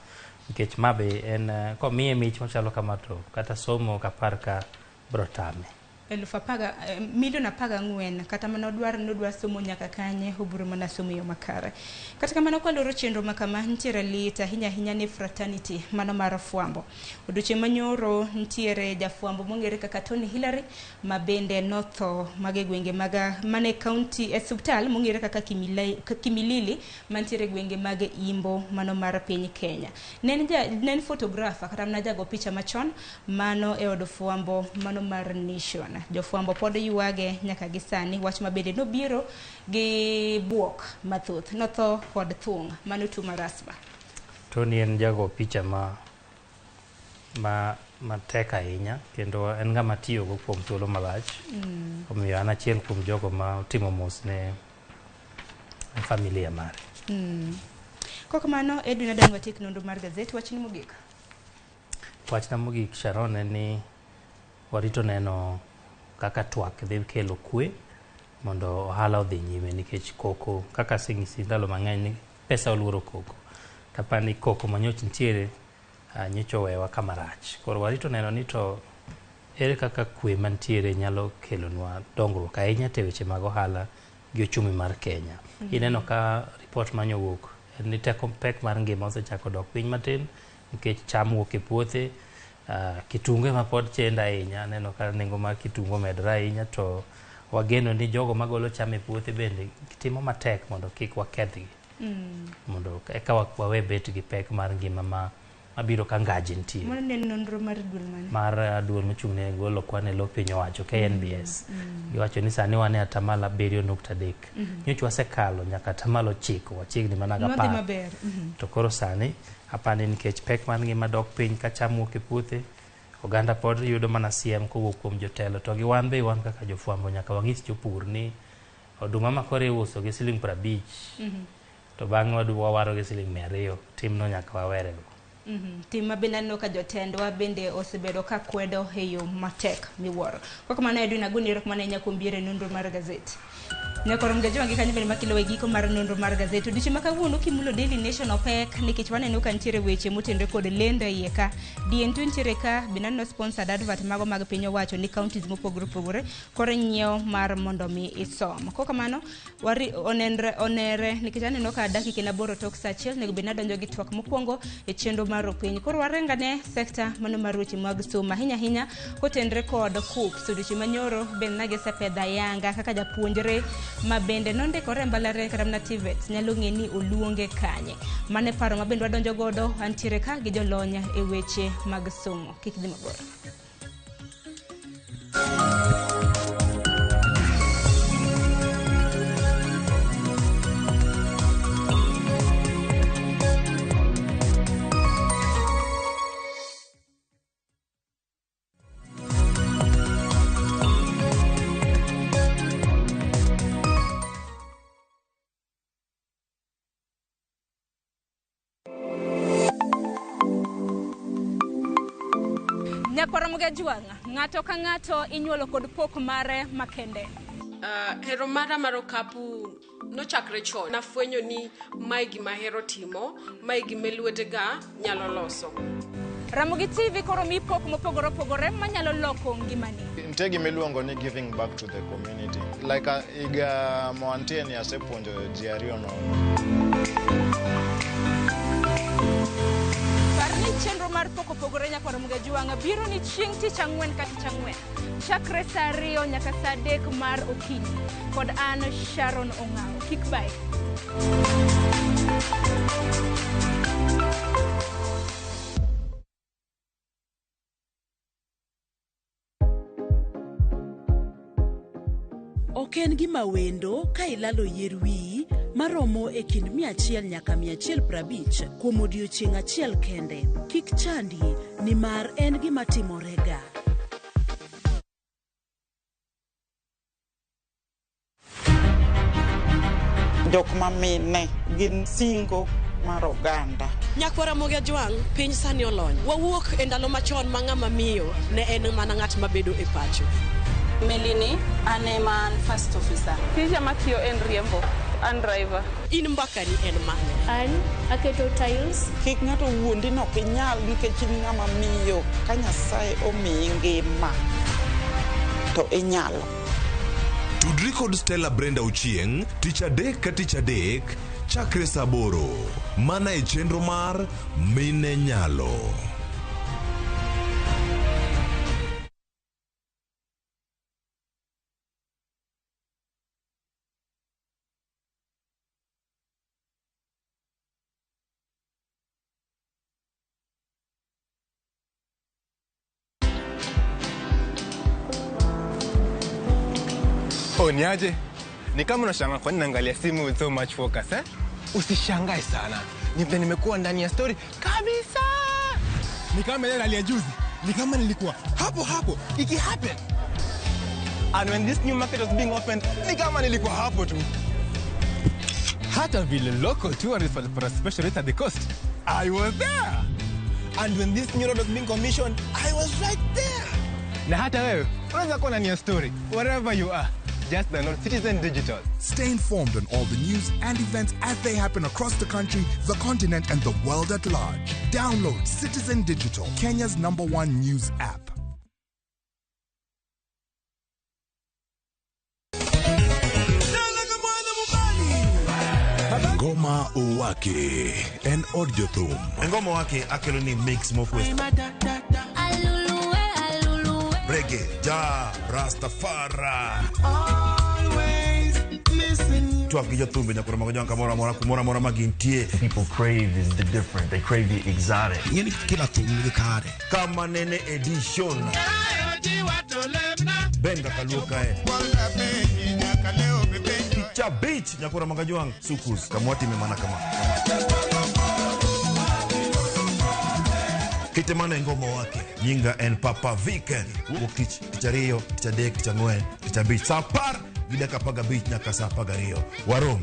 nikech ma be en komiye mich machalo kama to kata somo ok apar ka biro tame. Milion 14 kata mana odwar ni odwa somo nyaka kanye obiro mana somo e yo makare. Kata kamano kwaloro chenro ma kama nitiere lit ahinya ahinya ne fraternity mano mar fwambo. Odiochieng' manyoro nitiere jafwambo mong'ere kaka Tony Hillary ma bende notho mage gwenge mag mane county e osiptal mong'ere kaka Kimilili mantiere gwenge mag Imbo mano mar piny Kenya. Ne en photographer kata mana jago picha machon mano e od fwambo mano mar Nation. Jofwambo pod ywage nyaka gi sani wach ma bende nobiro gi buok mathoth. Notho kod thung' mano tuo mar asthma. Tony en jago picha ma matek ahinya kendo en ng'ama tiyogo kuom thuolo malach. Omiyo an achiel kuom jogo ma otimo mos ne familia mare. Kokamano Edwin adwa ni watiek nonro mar gazet. Wachni mogik. Wachna mogik Sharon en ni warito neno kaka twak dhi kelo kwe mondo ohala odhi nyime nikech koko kaka aseng'isi ndalo mang'eny ni pesa oluoro koko. Tapani koko manyocha nitiere nyocha owewa kama rach. Koro warito neno ni to ere kaka kwe mantiere nyalo kelonwa dongruok ahinya te weche mag ohala gi ochumi mar Kenya. Ineno ka report manyowuok en ni teko pek mar ngima osechako dok piny matin nikech cham wuok e puothe. Kitungu ema pod chendo ahinya, aneno ka nengo mar kitungu omedore ahinya to wageno ni jogo magolo cham e puothe bende timo matek mondo kik wakethgi. Mondo eka wawe bet gi pek mar ngima mabiro ka ngaji nitie. Mano ne en nonro mar duol mane? Mar duol mochung' ne golo kwan e lo piny owacho KNBS. Giwacho ni sani wan e atamalo 7.3. Nyocha wasekalo nyaka atamalo 9, wachiegni mana ga Nwadhi 10. maber. To koro sani apani nikech pek mar ngima dok piny ka cham wuok e puothe, oganda pod yudo mana siem kowuok kuom jotelo to gi wan be wan kaka jofwambo nyaka wang'is jopur ni oduma ma koro iuso gi siling 50 to bang'e wawaro gi siling 200, timno nyaka wawerego. Tim ma bende aneno ka jotendwa bende osebedo ka kwedo e yo matek miwuoro. Kokamano Edwin Agoni erokamano ahinya kuom biro e nonro mar gazet. Nyakoro Mgajwang' gi kanyo bende makelo e giko mar nonro mar gazet. Odiochieng' ma kawuono kimulo Daily Nation opek nikech waneno ka nitiere weche motenore kod lendo e iye ka. DN2 nitiere ka bende aneno sponsored advert mago mag piny owacho ni counties mopogore opogore koro nyiewo mar mondo mi isom. Kokamano onere nikech aneno ka dakika en 8 tok saa 1 onego bed ni adonjo gi twak mokwongo e chenro mar piny. Koro warengane sekta mano mar weche mag somo ahinya ahinya kotenre kod KUCCPS. Odiochieng' manyoro bende nagisepedho ayanga kaka japuonjre ma bende nondikore e mbalariany kata mana TVET nyalo ng'e ni oluonge kanye. Mano e paro ma bende wadonjo godo, antiere ka gi jolony e weche mag somo. Kik dhi mabor. Nyakwar Ramogi Ajwang', ng'ato ka ng'ato inyuolo kod pok mare makende. Hero mara mar okapu nochakre chon. Nafwenyo ni mae gima ahero timo, mae gima lwetega nyalo loso. Ramogi TV koro mi pok mopogore opogore manyalo loko ngimani. Nitie gima iluongo ni giving back to the community. Like higa moantie ni asepuonjo ji ariyo nono. Par ni chenro mar pok opogore nyakwar Ramogi Ajwang' biro ni chieng' tich ang'wen ka tich ang'wen. Chakre saa 2 nyaka saa 3 mar okinyi. Kod an Sharon Ong'awo. Kik bae. Ok en gima wendo ka ilalo yier wiyi maromo e kind 100 nyaka 150 kuom odiechieng' achiel kende. Kik chandi nimar en gima timorega. Jok ma mine gin singo mar oganda. Nyakwar Ramogi Ajwang', piny sani olony. Wawuok e ndalo machon ma ng'ama miyo ne en mana ng'at mabedo e pacho. Melini, an ema an first officer. Tija matiyo en riembo, an driver. In mbakani en mane? An aketo tiles. Kik ng'ato wuondi ni ok inyal nikech in ng'ama miyo ka Nyasaye omiyi ngima to inyalo. Tudri kod Stella Brenda Ochieng' tich adek ka tich adek chakre saa aboro mana e chenro mar Mine Nyalo. Oh, niaje? Ni kama unashangaa kwa nini naangalia simu with so much focus, eh? Usishangae sana. Ni vile nimekuwa ndani ya story kabisa. Ni kama ile hali ya juzi. Ni kama nilikuwa hapo hapo iki happen. And when this new market was being opened, ni kama nilikuwa hapo tu. Hata vile local tourists walipata special rate at the coast, I was there. And when this new road was being commissioned, I was right there. Na hata wewe unaweza kuwa ndani ya story wherever you are. Just download Citizen Digital. Stay informed on all the news and events as they happen across the country, the continent, and the world at large. Download Citizen Digital, Kenya's #1 news app. Ngoma Owake en od jothum. Ngoma Owake akelo ni mix mofwes. Reggae, ja, Rastafari. Twak gi jothumbe nyaka romo gi kamoro amora kumoro amora ma gintie. People crave is the different. They crave the exotic. Ing'eni kila thum nigi kare. Kama nene edition. Benga kaluo kae. Picha beach nyaka romo gi jwang' sukus kamwatime mana kama. Kite mano e Ngoma Owake. Nyinga en Papa Vic. Wuok tich, tich ariyo, tich adek, tich ang'wen, tich abich. Saa 10:15 nyaka saa 12. Warom.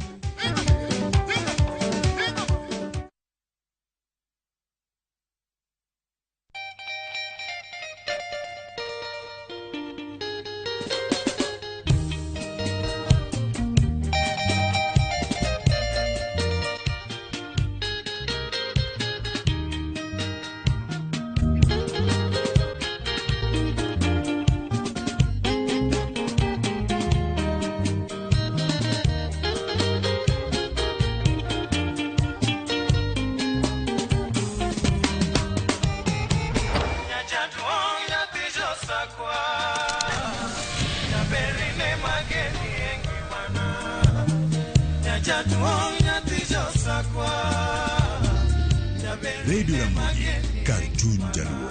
Radio Ramogi, kar chuny Jaluo.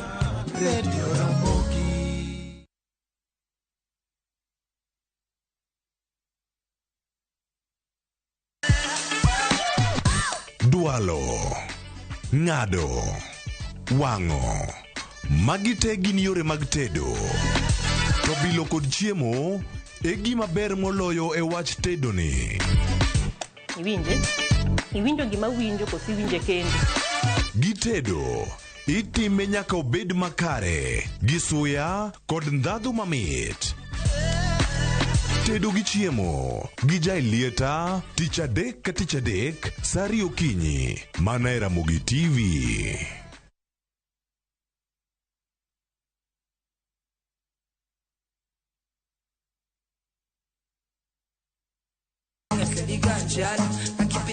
Radio Ramogi. Dwalo, ng'ado, wang'o. Magi te gin yore mag tedo. To bilo kod chiemo e gima ber moloyo e wach tedo ni. Iwinje? Iwinjo gima winjo koso iwinje kendi? Gitedo Itime nyaka obed makare gi suya kod ndhadhu mamit. Tedo gi chiemo gi Jaelieta tich adek ka tich adek sa ariyo okinyi mana e Ramogi TV.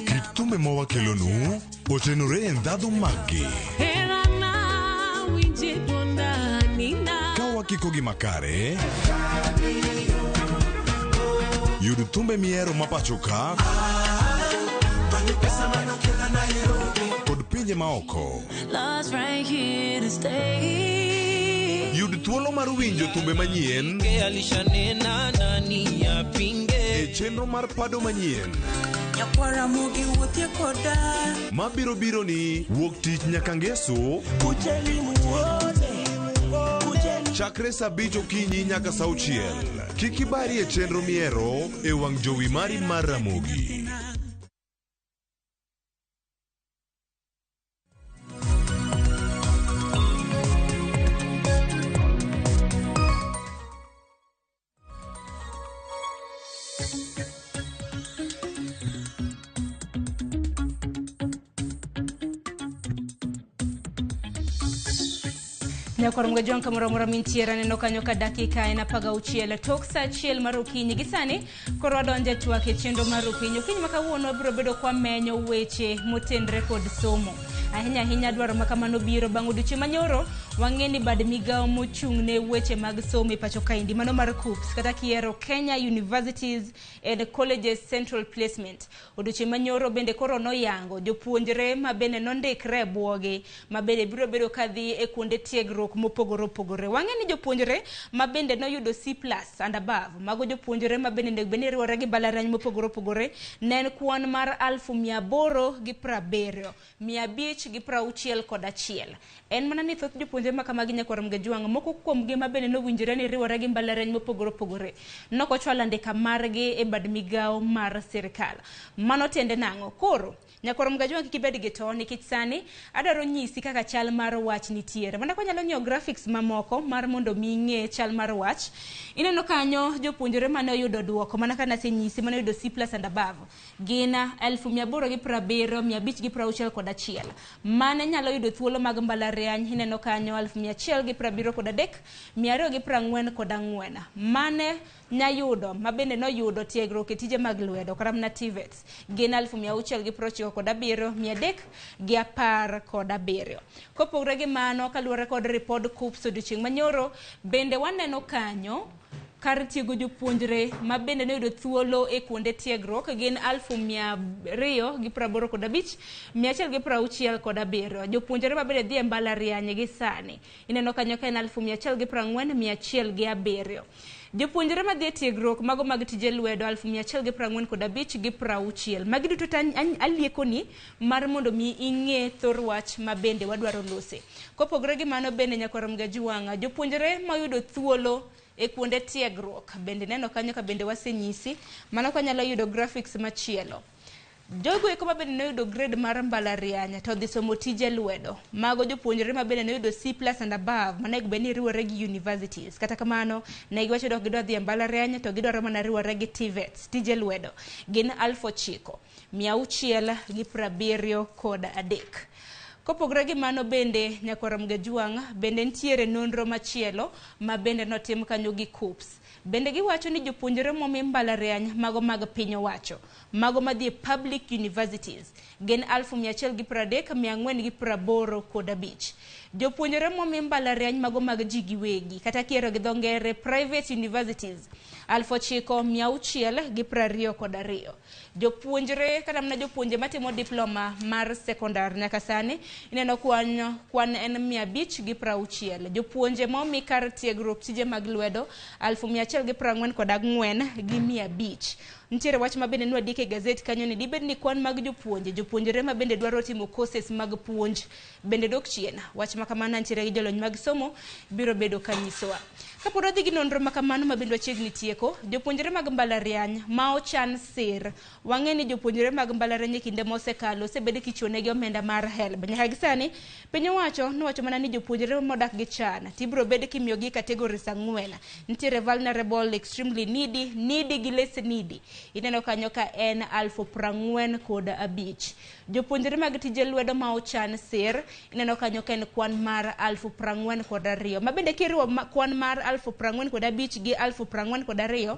Kit thumbe ma wakelonu otenore e ndhadhu maggi. Ka wakikogi makare, yud thumbe mihero ma pacho ka kod pinje maoko. Love's right here to stay. Yud thuolo mar winjo thumbe manyien Alishanena nani apinge e chenro mar pado manyien Nyakwara mogi wuothie koda mabiro biro ni wuok tich nyaka ngeso Kujeni muone Kujeni chakre saa abich okinyi nyaka saa auchiel. Kik ibari e chenro mihero e wang' jowi mari mar Ramogi. Nyakwar Mgajwang' kamoro amora mintiere aneno kanyo ka dakika en 16 tok sa 1 mar okinyi. Gi sani koro wadonjo e twak e chenro mar okinyi. Okinyi ma kawuono wabiro bedo kwamenyo weche motenre kod somo. Ahinya ahinya dwaro ma kamano biro bang' odiochieng' manyoro wang'e ni bad migawo mochung' ne weche mag somo e pacho kaendi mano mar KUCCPS kata kiero Kenya Universities and Colleges Central Placement. Odiochieng' manyoro bende koro noyango jopuonjre ma bende nondikre e bwogi ma bende biro bedo kadhi e kuonde tiegruok mopogore opogore. Wang'e ni jopuonjre ma bende noyudo C+ and above, mago jopuonjre ma bende onego bed ni riwore gi mbalariany mopogore opogore, ne en kwan mar 870,561. En mana ni thoth jopuonjre ma kamagi nyakwar Mgajwang' moko kuomgi ma bende nowinjore ni riwore gi mbalariany mopogore opogore nokochwalo andika margi e bad migawo mar sirikal. Mano tiende nang'o? Koro nyakwar Mgajwang' kik ibed gi to nikech sani adwaro nyisi kaka chal mar wach nitiere. Mana ka wanyalo ng'iyo graphics mamoko mar mondo mi ing'e chal mar wach. Ineno kanyo jopuonjre mane oyudo duoko mana ka nasenyisi mane oyudo C+ and above gin 870,561. Mane nyalo yudo thuolo mag mbalariany ineno kanyo 173,244. Mane nyayudo ma bende noyudo tiegruok e tije mag lwedo kata mana TVETs gin 697,317. Kopogore gi mano kaluwore kod ripod KUCCPS odiochieng' manyoro bende waneno kanyo kar tiego jopuonjre ma bende noyudo thuolo e kuonde tiegruok gin 285,167. Jopuonjre ma bende dhi e mbalariany gi sani ineno kanyo ka en 140,107. Jopuonjre madhi e tiegruok mago mag tije lwedo 145,60. Magi duto to aliekoni mar mondo mi ing'e thor wach ma bende wadwaro lose. Kopogore gi mano bende nyakwar Mgajwang' jopuonjre mayudo thuolo e kuonde tiegruok bende neno kanyo ka bende wasenyisi mano kanyalo yudo graphics machielo. Jogo eko ma bende noyudo grade mar mbalariany to dhi somo tije lwedo. Mago jopuonjre ma bende noyudo C+ and above manego bed ni riwore gi universities. Kata kamano ne giwacho ni ok gidwa dhi e mbalariany to gidwaro mana riwore gi TVETs, tije lwedo. Gin 9,673. Kopogore gi mano bende nyakwar Mgajwang' bende nitiere nonro machielo ma bende notim kanyo gi KUCCPS. Bende giwacho ni jopuonjre momi mbalariany mago mag piny owacho, mago madhi e public universities gin 130,485. Jopuonjre momi mbalariany mago mag ji giwegi kata kiero gi dho ngere private universities 9,622. Jopuonjre kata mana jopuonje matimo diploma mar sekondar nyaka sani ineno kwan en 560. Jopuonje momi kar tiegruok tije mag lwedo 144,500. Nitiere wach ma bende nwadike e gazet kanyo ni dibed ni kwan mag jopuonje, jopuonjre ma bende dwaro timo courses mag puonj bende dok chien. Wach ma kamano nitiere gi jolony mag somo biro bedo ka nyisowa. Kapod wadhi gi nonro ma kamano ma bende wachiegni tieko, jopuonjre mag mbalariany ma ochan sir. Wang'e ni jopuonjre mag mbalariany e kinde mosekalo osebed kichiwonegi omenda mar HELB. Nyaka gi sani, piny owacho nowacho mana ni jopuonjre modak gi chan tibiro bed kimiyogi categories 4. Nitiere vulnerable, extremely needy, needy gi less needy. Ineno kanyo ka en 45,000. Jopuonjre mag tije lwedo ma ochan sir, ineno kanyo ka en kwan mar 42,000. Ma bende kiriwo kwan mar 45,000 gi 42,000,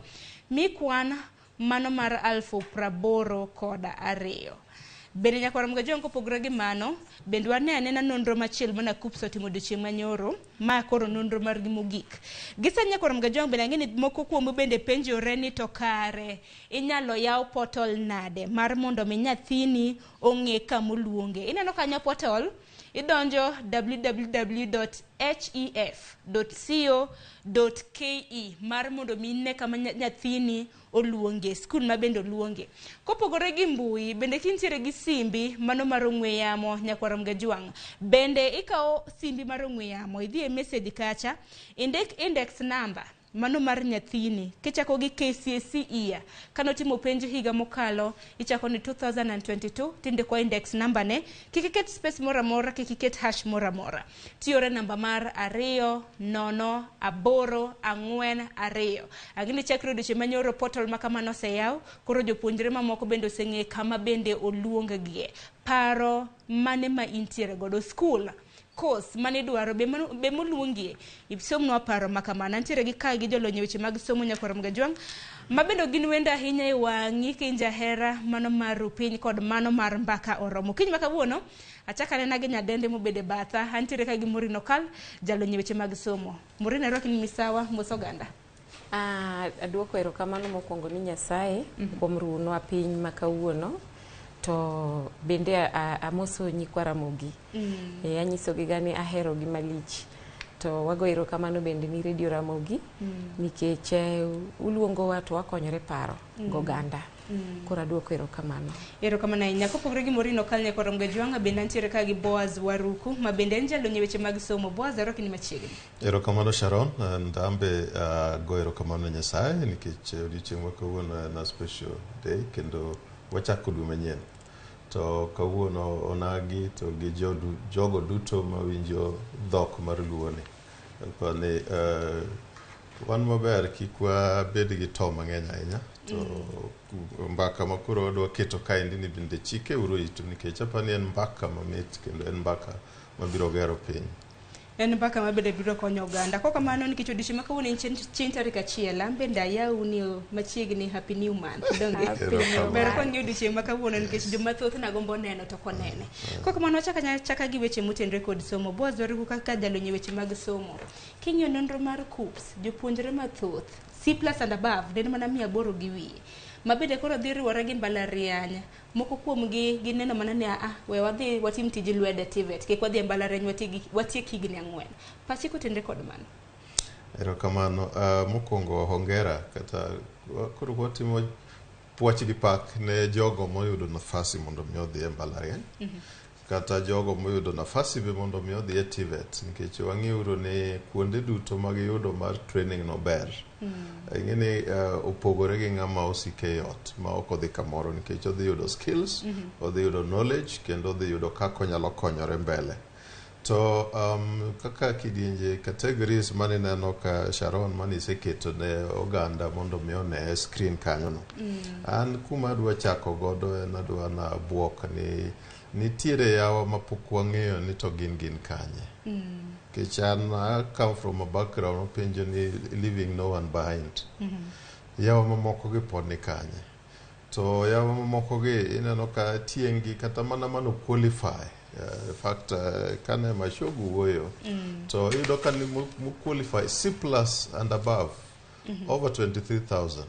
mi kwan mano mar 82,000. Bende nyakwar Mgajwang' kopogore gi mano, bende wane anena nonro machielo mana KUCCPS otimo odiochieng' manyoro, ma koro nonro margi mogik. Gi sani nyakwar Mgajwang' bende ang'e ni moko kuomu bende penjore ni to kare inyalo yaw portal nade mar mondo mi nyathini ong'e kamoluonge. Ineno kanyo portal, idonjo www.hef.co.ke mar mondo mi ine kama nyathini oluonge, skul ma bende oluonge. Kopogore gi mbui, bende kintiere gi simbi mano mar ong'we yamo nyakwar Mgajwang', bende ikawo simbi mar ong'we yamo, idhi e message kacha, indik index number mano mar nyathini, kichako gi KCSE year, kanotimo penj higa mokalo, ichako ni 2022, tindiko index number ne, kik iket space moro amora, kik iket hash moro amora. Tiore namba mar 2 0 8 4 2. Ang'e ni chakre odiochieng' manyoro portal ma kamano oseyaw, koro jopuonjre mamoko bende oseng'e kama bende oluonggie. Paro mane ma intiere godo? Skul, course mane idwaro be moluongie, isomnwa paro ma kamano. Antiere gi kae gi jolony e weche mag somo nyakwar Mgajwang', ma bende gin wendo ahinya e wang'i ka in jahera mano mar rupiny kod mano mar mbaka oromo. Kiny ma kawuono, achako anena gi nyadende mobedo e batha, antiere ka gi Maureen Okal, jalony e weche mag somo. Maureen, arwaki ni misawa, mos oganda. Aduoko erokamano mokwongo ni Nyasaye kuom ruonwa piny ma kawuono, to bende amoso nyikwa Ramogi. Anyisogi ga ni aherogi malich. To wago erokamano bende ni Radio Ramogi nikech uluongowa to wakonyore paro goganda. Koro aduoko erokamano. Erokamano ahinya. Kopogore gi Maureen Okal nyakwar Mgajwang', bende antiere ka gi Boaz Waruku, ma bende en jalony e weche mag somo. Boaz, arwaki ni machiegni. Erokamano Sharon, and ambe go erokamano Nyasaye nikech odiochieng' ma kawuono en a special day kendo wachako dwe manyien. To kawuono onagi to gi jogo duto mawinjo dhok mar Luo ni. Apani wan maber kik wabed gi to mang'eny ahinya. To mbaka ma koro wadwa keto kaendi ni bende chike uru itu nikech apani en mbaka mamit kendo en mbaka mabiro gero piny. En mbaka ma bende biro konyo oganda. Kok kamano nikech odiochieng' ma kawuono en chieng' tarik 1, an bende ayawni machiegni Happy New Month. Donge? Ber kwang'iyo odiochieng' ma kawuono nikech joma thoth nagombo neno to ok onene. Kok kamano wachaka gi weche motenore kod somo. Boaz Waruku kaka jalony e weche mag somo. King'iyo nonro mar KUCCPS, jopuonjre mathoth C+ and above den mana 800 gi wiye. Ma bende koro dhi riwore gi mbalariany. Moko kuomgi gineno mana ni we wadhi watim tij lwedo e TVET, kik wadhi e mbalariany watiek higni 4. Pachi kotenre kod mano? Erokamano. Mokwongo hongera kata koro watimo puoch gi pak ne jogo moyudo nafasi mondo mi odhi e mbalariany. Kata jogo moyudo nafasi be mondo mi odhi e TVET nikech wang'euru ni kuonde duto magiyudo mar training no ber. Ing'e ni opogore gi ng'ama osike e ot ma ok odhi kamoro nikech odhi yudo skills, odhi yudo knowledge kendo odhi yudo kaka onyalo konyore mbele. To kaka kidienje categories manineno ka Sharon maniseketo ne oganda mondo mi one e screen kanyo no. An kuma adwa chako godo en adwa na buok ni nitiere yawa mapok wang'eyo ni to gin kanye. Nikech an I come from a background openjo ni leaving no one behind. Yawa mamoko gi pod ni kanye. To yawa mamoko gi ineno ka tieng' gi kata mana mano qualify. In fact, kane Machogu wuoyo, to iyudo ka ni mo qualify C+ and above, over 23,000.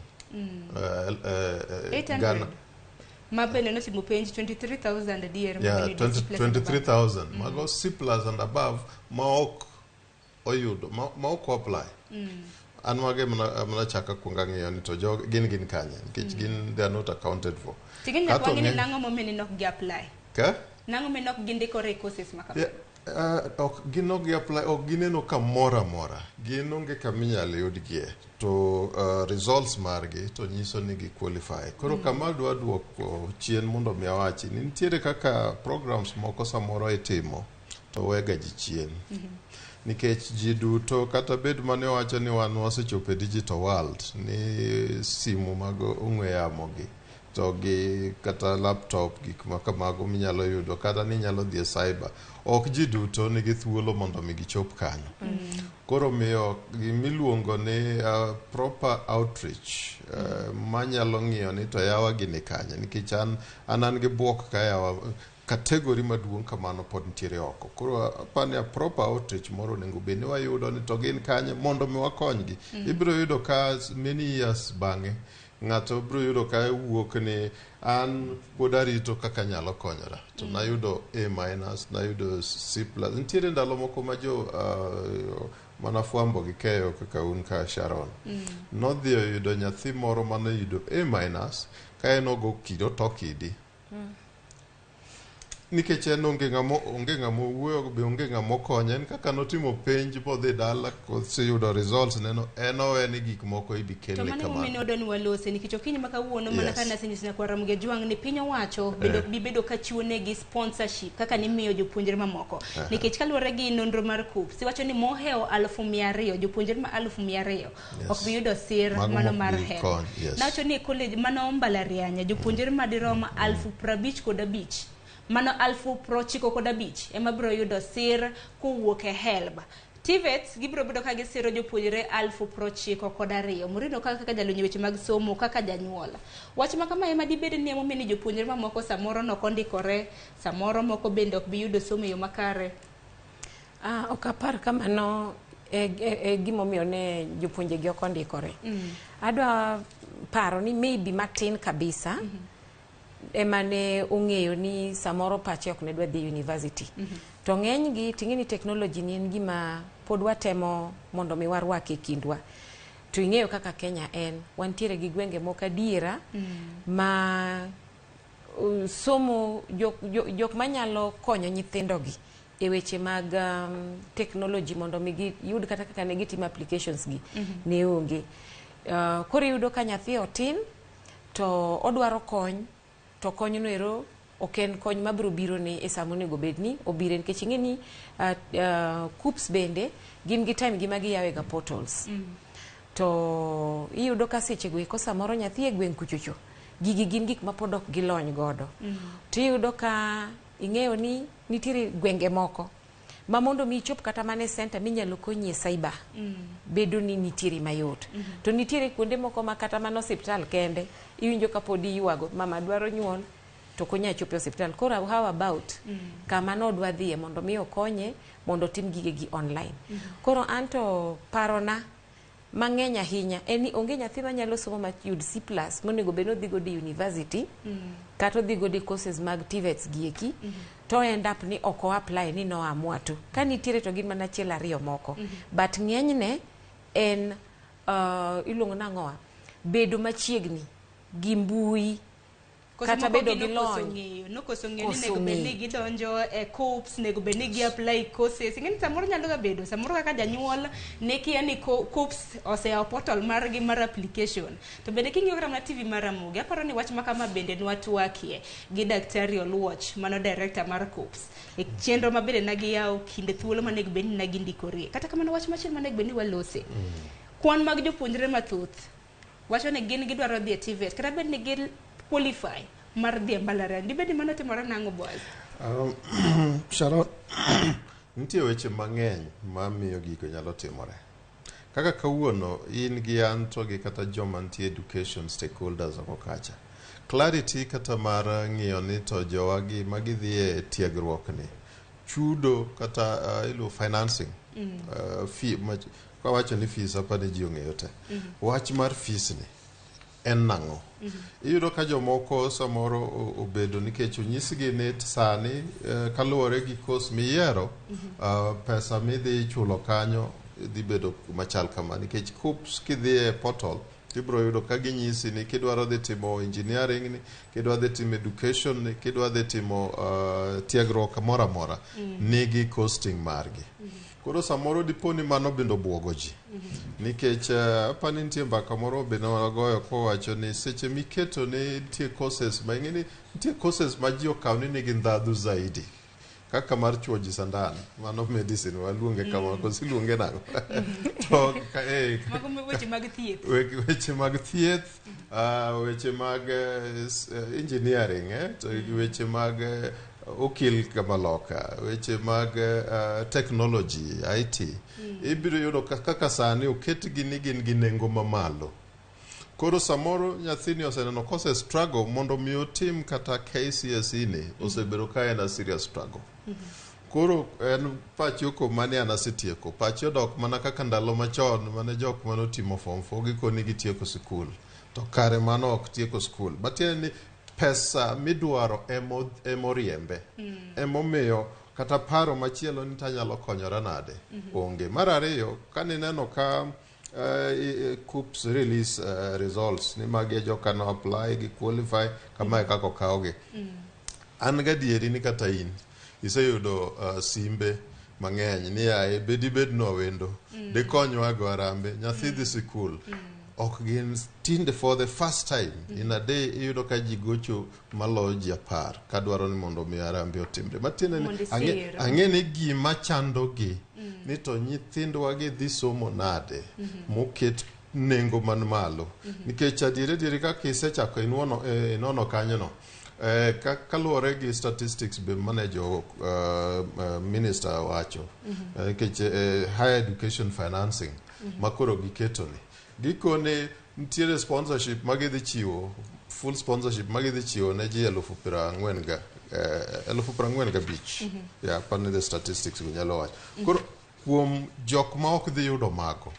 800. Ghana. Ma bende notimo penj 23,000 adier. Yeah, 23,000. Mago C+ and above ma ok oyudo, ma ok apply. An mago ema mana chaka kuong ang'iyo ni to jog gin kanye nikech gin they are not accounted for. Tigin Kato nyaka wang'e ni ng'eny- nang'o momiyo ni ok gi apply. Ka? Nang'o momiyo ok gindikore e courses ma kamago? Yeah, ok gin ok gi apply, ok gineno kamoro amora, gin onge kama inyalo yudgie to results margi to nyiso ni gi qualify. Koro kama dwa duoko chien mondo mi awachi ni nitiere kaka programs moko samoro itimo to wega ji chien nikech ji duto kata bed mane wacho ni wan wasechopo e digital world ni simu mag ong'we yamo gi to gi kata laptop, gik ma kamago minyalo yudo kata ni inyalo dhi e cyber, ok ji duto nigi thuolo mondo mi gichop kanyo. Koro miyo gimiluongo ni proper outreach manyalo ng'iyo ni to yawa gini kanye, nikech an gi buok ka yawa category maduong' kamano pod nitiere oko. Koro apani a proper outreach moro onego bed ni wayudo ni to gin kanye mondo mi wakonygi. Ibiro yudo ka many years bang'e ng'ato biro yudo ka wuok ni an pod arito kaka anyalo konyora to nayudo A minus, nayudo C plus. Nitiere ndalo moko ma jo mana fwambo gi keyo kaka un ka Sharon nodhi oyudo nyathi moro manoyudo A minus ka en ogo kido to kidi nikech en onge ng'ama owuoyo be onge ng'ama okonye. En kaka notimo penj bodhi dala koseyudo results neno en owe ni gik moko ibi To kelne mano emomiyo kamano. ne odwa ni walose nikech okinyi ma kawuono mana ka nasenyiso nyakwar Ramogi Ajwang' ni piny owacho bende ok bi bedo ka chiwo negi sponsorship kaka nimiyo jopuonjre mamoko. Nikech kaluwore gi nonro mar KUCCPS iwacho ni mohewo 200,000 jopuonjre ma 200,000 ok bi yudo sir Mago mano mok mar bi HELB. kony, yes. Nawacho ni e college mano mbalariany jopuonjre madirom 55,000 mano 95,000 ema biro yudo sir kowuok e HELB. TVETs gibiro bedo ka gisiro jopuonjre 92,000. Murino kaka jalony e weche mag somo kaka janyuol. Wach ma kama ema dibed ni emomiyo ni jopuonjre mamoko samoro nok ondikore, samoro moko bende ok bi yudo somo e yo makare. Ok apar kamano e gimomiyo ne jopuonje gi ok ondikore. Adwa paro ni maybe matin kabisa ema ne ong'eyo ni samoro pache ok ne dwa dhi university. To ng'eny gi ting'e ni technology ni en gima pod watemo mondo mi warwak e kindwa. To ing'eyo kaka Kenya en, wantiere gi gwenge moko adiera ma somo jok manyalo konyo nyithindogi e weche mag technology mondo mi giyud kata kaka ne gitimo applications gi ne onge. Koro iyudo ka nyathi otin to odwaro kony, to kony no ero ok en kony mabiro biro ne e sama onego bed ni obire, nikech ing'e ni KUCCPS bende gin gi time gi ma giyawe ga portals. To iyudo ka sechego eko samoro nyathi e gweng' kuchocho gigi gin gik ma pod ok gilony godo. To iyudo ka ing'eyo ni nitiere gwenge moko ma mondo mi ichop kata mana e center minyalo konyi e cyber bedo ni nitiere mayot. To nitiere kuonde moko ma kata mana osiptal kende iwinjo ka pod iywago mama dwaro nyuol to ok onyal chopo e osiptal. Koro how about kama nodwa dhiye mondo mi okonye mondo otim gigegi online. Koro anto parona mang'eny ahinya en ni onge nyathi manyalo somo mayud C plus monego bed ni odhi godo e university kata odhi godo e courses mag TVETs gi eki to end up ni ok o apply ni no amua to ka nitiere to gin mana achiel ariyo moko. But ng'enyne en iluongo nang'owa bedo machiegni gi mbui kata bedo gi lony. Nokoso ng'eyo ni Koso nego bed ni ng'eyo. gidonjo e KUCCPS, nego bed ni gi apply courses. Ing'e ni samoro nyalo ga bedo, samoro kaka janyuol ne kia ni KUCCPS oseyawo portal margi mar application. To bende king'iyo kata mana TV mar Ramogi, aparo ni wach ma kama bende nwatwakie gi Daktari Oluoch, mano director mar KUCCPS. E chenro ma bende ne giyawo kinde thuolo manego bed ni ne gindikorie. Kata kamano wach machielo manego bed ni walose. Kwan mag jopuonjre mathoth wacho ni gin gidwaro dhi e TVET, kata bed ni gin qualify mar dhi e mbalariany. Dibed ni mano timore nang'o, Boaz? Sharon, nitie weche mang'eny mamiyo gigo nyalo timore. Kaka kawuono in gi an to gi kata joma nitie education stakeholders oko kacha. Clarity kata mar ng'iyo ni to jowa gi magidhi e tiegruok ni chudo kata iluongo financing fee kawacho ni fees apani ji ong'eyo te. Wach mar fees ni en nang'o? Iyudo ka jomoko samoro obedo nikech onyisgi ni sani kaluwore gi course miyiero pesa midhi chulo kanyo dhi bedo machal kama nikech KUCCPS kidhi e portal tibiro yudo ka ginyisi ni kidwaro dhi timo engineering ni kidwa dhi timo education ni kidwa dhi timo tiegruok moro amora nigi costing margi. Koro samoro dipo ni mano bende obuogo ji nikech apani nitie mbaka moro bende wagoyo kowacho ni seche miketo ni nitie courses ma ing'e ni nitie courses ma ji okaw ni nigi ndhadhu zaidi kaka mar chuo ji sandan, mano medicine waluonge kamano. Koso iluonge nang'o? To Mago weche mag thieth. Weche mag thieth, weche mag engineering, to weche mag okil kamaloka, weche mag technology, IT, ibiro yudo kaka sani oketgi ni gin gi nengo mamalo. Koro samoro nyathini oseneno kose struggle mondo mi otim kata KCSE ni, osebedo ka en a serious struggle. Koro en pache mane an asetieko, pache odok mana kaka ndalo machon mane jok mane otimo form 4 gikoni gitieko sikul, to kare mano ok tieko skul. Matiende ni pesa midwaro emoriembe. Emomiyo kata paro machielo ni tanyalo konyora nade onge. Mar ariyo, kanineno ka KUCCPS release results ni magi e joka no apply gi qualify kamae kaka okawgi. An gadieri ni kata in iseyudo simbe mang'eny ni yaye bedi bednwa wendo dikonywa go arambe nyathi dhi sikul ok gin tinde. For the first time in a day iyudo ka ji gocho maloyo ji 10 kadwaro ni mondo mi arambe otimre. Matiende ni Mondo isir. Ang'e ni gima chandogi ni to nyithindwa gi dhi somo nade moket nengo man malo, nikech adieri adieri kaka isechako inuono, inono kanyono, kaluwore gi statistics be mane jo minister wacho, nikech higher education financing ma koro giketo ni gikone nitiere sponsorship ma gidhi chiwo, full sponsorship ma gidhi chiwo ne ji 45,000 45,000. Ya apani the statistics go nyalo wacho. Koro kuom jok ma ok dhi yudo mago,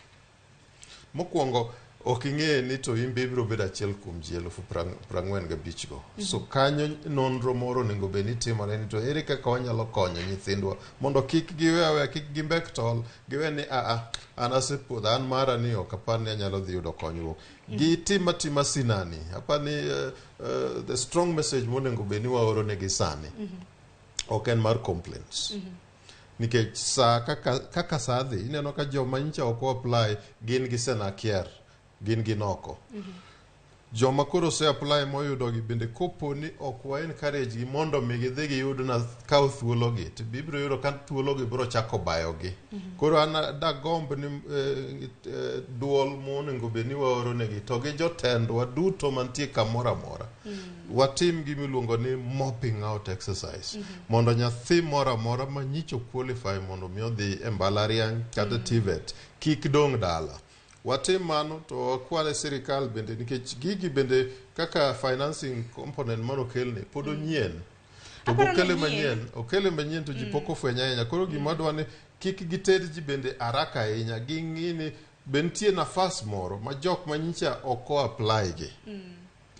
mokwongo ok ing'e ni to in be ibiro bedo achiel kuom ji 45,000 go. So kanyo nonro moro onego bed ni timore ni to ere kaka wanyalo konyo nyithindwa mondo kik giwe aweya, kik gimbek tol giwe ni aa an asepodho, an mara ni ok apar ni anyalo dhi yudo konyruok. Gitim atima sinani. Apar ni the strong message monego bed ni waoro negi sani ok en mar complaints, nikech saa kaka saa dhi ineno ka joma nyicha ok apply gin gi senakier, gin gi noko. Joma koro ose apply moyudogi bende kopo ni ok wa encourage gi mondo mi gidhi giyud na kaw thuologi, to ibiro yudo ka thuologi biro chako bayogi. Koro an dagomb ni duol monego bed ni waoro negi to gi jotendwa duto mantie kamoro amora watim gimiluongo ni mopping out exercise mondo nyathi moro amora ma nyicho qualify mondo mi odhi e mbalariany kata TVET kik dong' dala. Watim mano to wakwane sirikal bende, nikech gigi bende kaka financing component manokelni pod onyien to Aparo ni okele onyien. Manyien okele manyien to ji pok ofwenyo ahinya. Koro gima dwa ni kik giter ji bende haraka ahinya, ging'i ni be nitie nafas moro ma jok manyicha ok o apply gi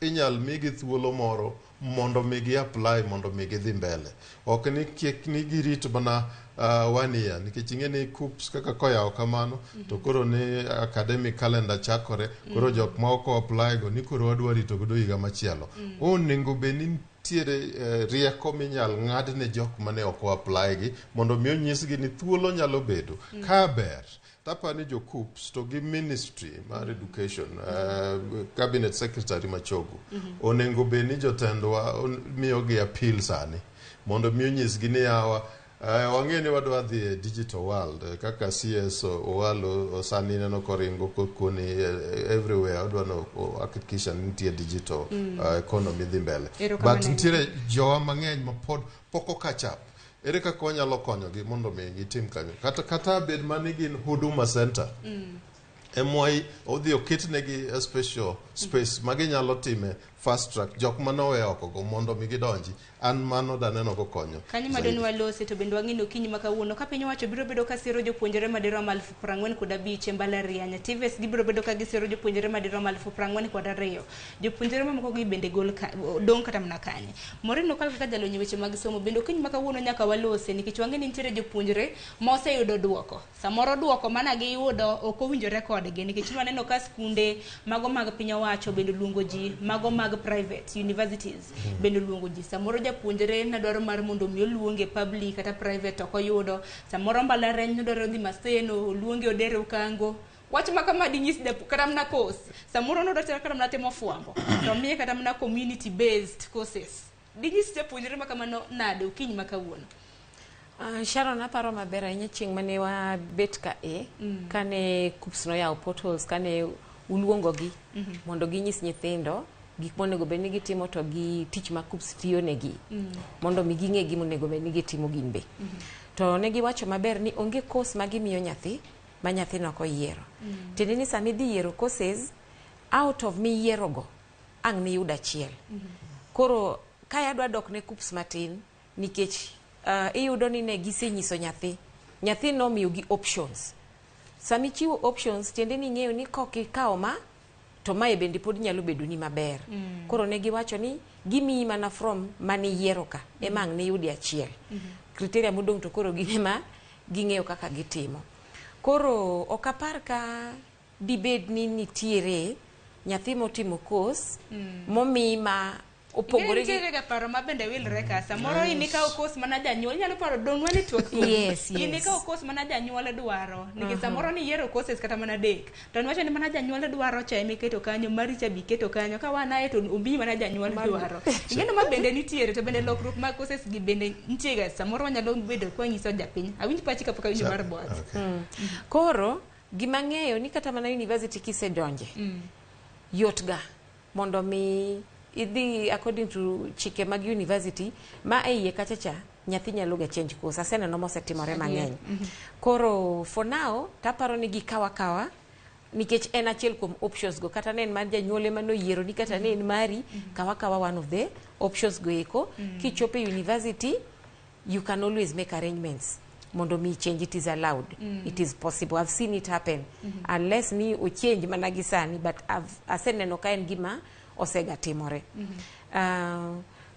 inyal migi thuolo moro mondo mi gi apply mondo mi gidhi mbele. Ok ni kik ni girit mana one year, nikech ing'e ni KUCCPS kaka koyawo kamano to koro ni academic calendar chakore koro jok ma ok o apply go ni koro wadwa rito godo higa machielo. Onego bed ni nitiere rieko minyal ng'ad ne jok mane ok o apply gi mondo mi onyisgi ni thuolo nyalo bedo ka ber. Tapa ni jo KUCCPS to gi ministry mar education, cabinet secretary Machogu, onego bed ni jotendwa miyogi appeal sani mondo mi onyisgi ni yawa, wang'e ni wadwa dhi e digital world, kaka CS Owalo sani neno koringo kokoni everywhere odwa no hakikisha ni nitie digital economy dhi mbele. Erokamano. But nitiere jowa mang'eny ma pod pok o catch up. Ere kaka wanyalo konyogi mondo mi gitim kanyo kata bed mani gin Huduma Center emwa odhi oketnegi a special space ma ginyalo time. fast track jok manowe oko go mondo mi gidonji. An mano daneno kokonyo Kanyo zaidi. madoni walose to bende wang'ino okinyi ma kawuono ka piny owacho biro bedo ka siro jopuonjre madirom 45,000 e mbalariany. TVETs gibiro bedo ka gisiro jopuonjre madirom 42,000. Jopuonjre mamoko gi bende gol ka, dong' kata mana kanye. Maureen Okal kaka jalony e weche mag somo bende okinyi ma kawuono nyaka walose nikech wang'e ni nitiere jopuonjre ma oseyudo duoko. Samoro duoko mana giyudo ok owinjore kodgi nikech waneno ka skunde mago mag piny owacho bende luongo ji, mago mag private universities bende luongo ji. Samoro japuonjre nadwaro mar mondo mi oluonge public kata private ok oyudo. Samoro mbalariany nodwaro dhi Maseno, oluonge Odero Okango. Wach ma kama dinyis kata mana course. Samoro nodwa kata mana timo fwambo to miye kata mana community based courses. Dinyis japuonjre ma kamano nade okinyi ma kawuono? Sharon, aparo maber ahinya chieng' mane wabet ka e kane KUCCPS noyawo portals, kane uluongogi mondo ginyis nyithindo gik monego bed ni gitimo to gi tich ma KUCCPS tiyo negi mondo mi ging'e gima onego bed ni gitimo gin be. To ne giwacho maber ni onge course ma gimiyo nyathi ma nyathino ok oyiero. Tiende ni sama idhi yiero courses, out of miyierogo ang' niyud achiel. Koro kae adwa dok ne KUCCPS matin nikech iyudo ni ne gisenyiso nyathi, nyathi nomiyogi options. Sama ichiwo options, tiende ni ing'eyo ni kok ikawo ma to mae bende pod nyalo bedo ni maber. Koro ne giwacho ni gimiyi mana from maniyiero ka ema ang' niyudi achiel. Criteria modong' to koro gin ema ging'eyo kaka gitimo. Koro ok apar ka dibed ni nitiere nyathi motimo course momii ma opogore gi Nitiere ga paro ma bende wilre ka. Samoro in ikawo course mana janyuol, inyalo paro dong' wane twak kuom. Yes. In ikawo course mana janyuol dwaro. Nikech samoro ni yiero courses kata mana 3. To niwacho ni mana janyuol dwaro cha ema iketo kanyo, mari cha be iketo kanyo. Ka wanaye to omiyi mana janyuol dwaro. Ing'eno ma bende nitiere to bende lokruok mag courses gi bende nitie ga samoro wanyalo bedo kwa nyiso japiny. Awinj pachi kapok awinjo mar Boaz. Koro gima ng'eyo ni kata mana university kisedonje yot ga mondo mi idhi according to chike mag university ma e iye kacha cha nyathi nyalo ga change course. Aseneno mosetimore mang'eny. Koro for now taparo ni gikawa kawa nikech en achiel kuom options go, kata ne en mar janyuol ema noyiero ni kata ne en mari, kawa kawa one of the options go eko. Kichopo e university, you can always make arrangements mondo mi change. It is allowed. It is possible. I've seen it happen. Unless ni ochange mana gi sani, but aseneno ka en gima osega timore.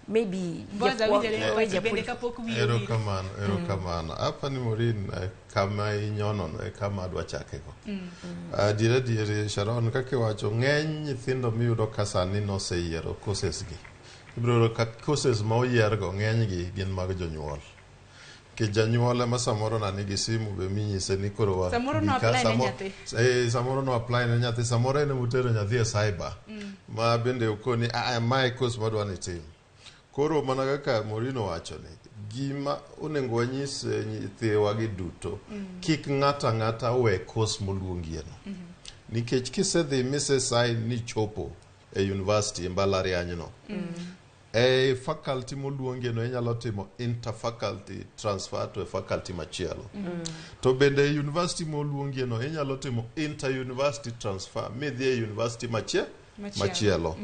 Maybe Boaz, awinjo ni pachi bende kapok wiyi owil. Erokamano, erokamano. Apa ni Maureen, kama inyonono e kama adwa chakego. Adier adier, Sharon, kaka iwacho, ng'eny nyithindo miyudo ka sani noseyiero courses gi. Ibiro yudo ka courses ma oyiergo ng'enygi gin mag jonyuol. Nikech janyuol ema samoro na nigi simu be minyise ni koro wa Samoro no bi ka, apply ne nyathi. Samoro no apply ne nyathi, samoro en emotero nyathi e cyber. Ma bende okoni, "Ah, mae course madwa ni tim." Koro mana kaka Maureen owacho ni, gima onego wanyis nyithiwa gi duto, kik ng'ato ang'ata we course moluongieno. Nikech kisedhi mise sign ni chopo e university e mbalariany no. E faculty moluongieno inyalo timo interfaculty transfer to e faculty machielo. To bende e university moluongieno inyalo timo inter-university transfer midhi e university Machielo. machielo.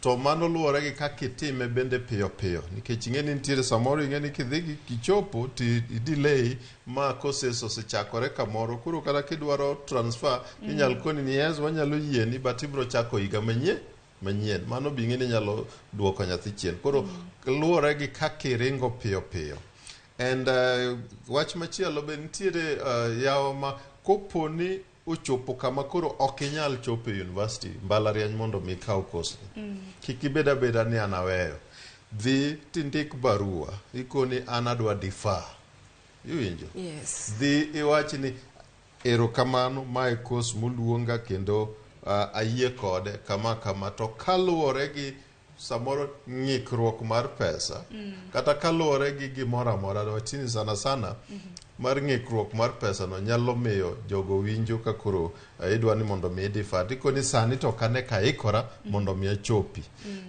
To mano luwore gi kaka itime bende piyo piyo nikech ing'e ni nitiere samoro ing'e ni kidhi kichopo to i delay ma courses osechakore kamoro, koro kata kidwaro transfer inyal koni ni yes, wanyalo yieni, but ibiro chako higa manyien. Mano be ing'e ni nyalo duoko nyathi chien. Koro luwore gi kaka iringo piyo piyo. And wach machielo be nitiere, yawa ma kopo ni ochopo kama koro ok inyal chopo e university mbalariany mondo mi ikaw course ni, kik ibed abeda ni an aweyo. Dhi tindik barua ikoni an adwa defer, iwinjo? Yes. Dhi iwach ni erokamano, mae course moluonga kendo ayie kode kama kama, to kaluwore gi samoro ng'ikruok mar pesa kata kaluwore gi gimoro amora, wachni sana sana mar ng'ikruok mar pesa no nyalo miyo jogo winjo ka koro idwa ni mondo mi defer, tikoni sani to ok ane ka ikora mondo mi achopi.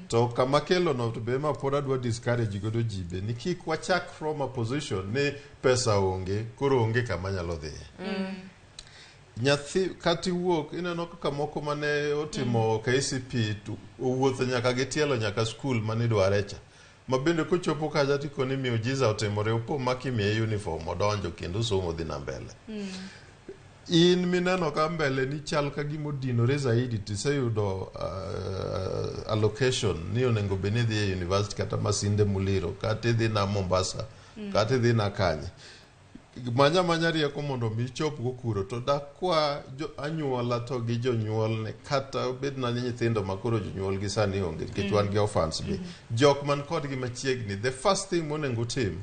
To kama kelo no to be ma pod adwa discourage godo ji be ni kik wachak from a position ni pesa onge, koro onge kama nyalo dhiye. Nyathi kata iwuok ineno kaka moko mane otimo KCP to owuotho nyaka gi tielo nyaka skul mane idware cha. Ma bende kochopo kacha tikoni miujiza otimore opo ma kimiye uniform odonjo kendo somo dhi na mbele. In mineno ka mbele ni chal ka gima odinore zaidi tiseyudo allocation ni onego bed ni idhi e university kata Masinde Muliro kata idhi na Mombasa kata idhi na kanye. Manya manya rieko mondo mi ichopgo kuro to dakwa jo anyuola to gi jonyuolne kata obed na ni nyithindo ma koro jonyuolgi sani onge nikech wan gi orphans be. Jok man kodgi machiegni the first thing monego utim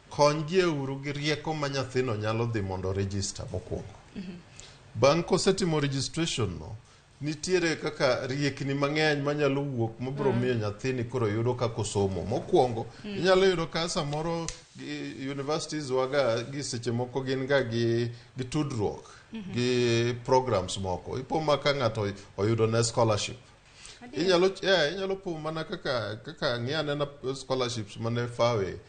konygi e uru gi rieko ma nyathino nyalo dhi mondo register mokwongo. Bang' kosetimo registration no, nitiere kaka riekni mang'eny manyalo wuok mabiro miyo nyathini koro yudo kaka osomo. Mokwongo, inyalo yudo ka samoro gi universities waga gi seche moko gin ga gi tudruok gi programs moko. Ipo ma ka ng'ato oyudo ne scholarship. Inyalo inyalo po mana kaka ng'i anena scholarships mane FAWE,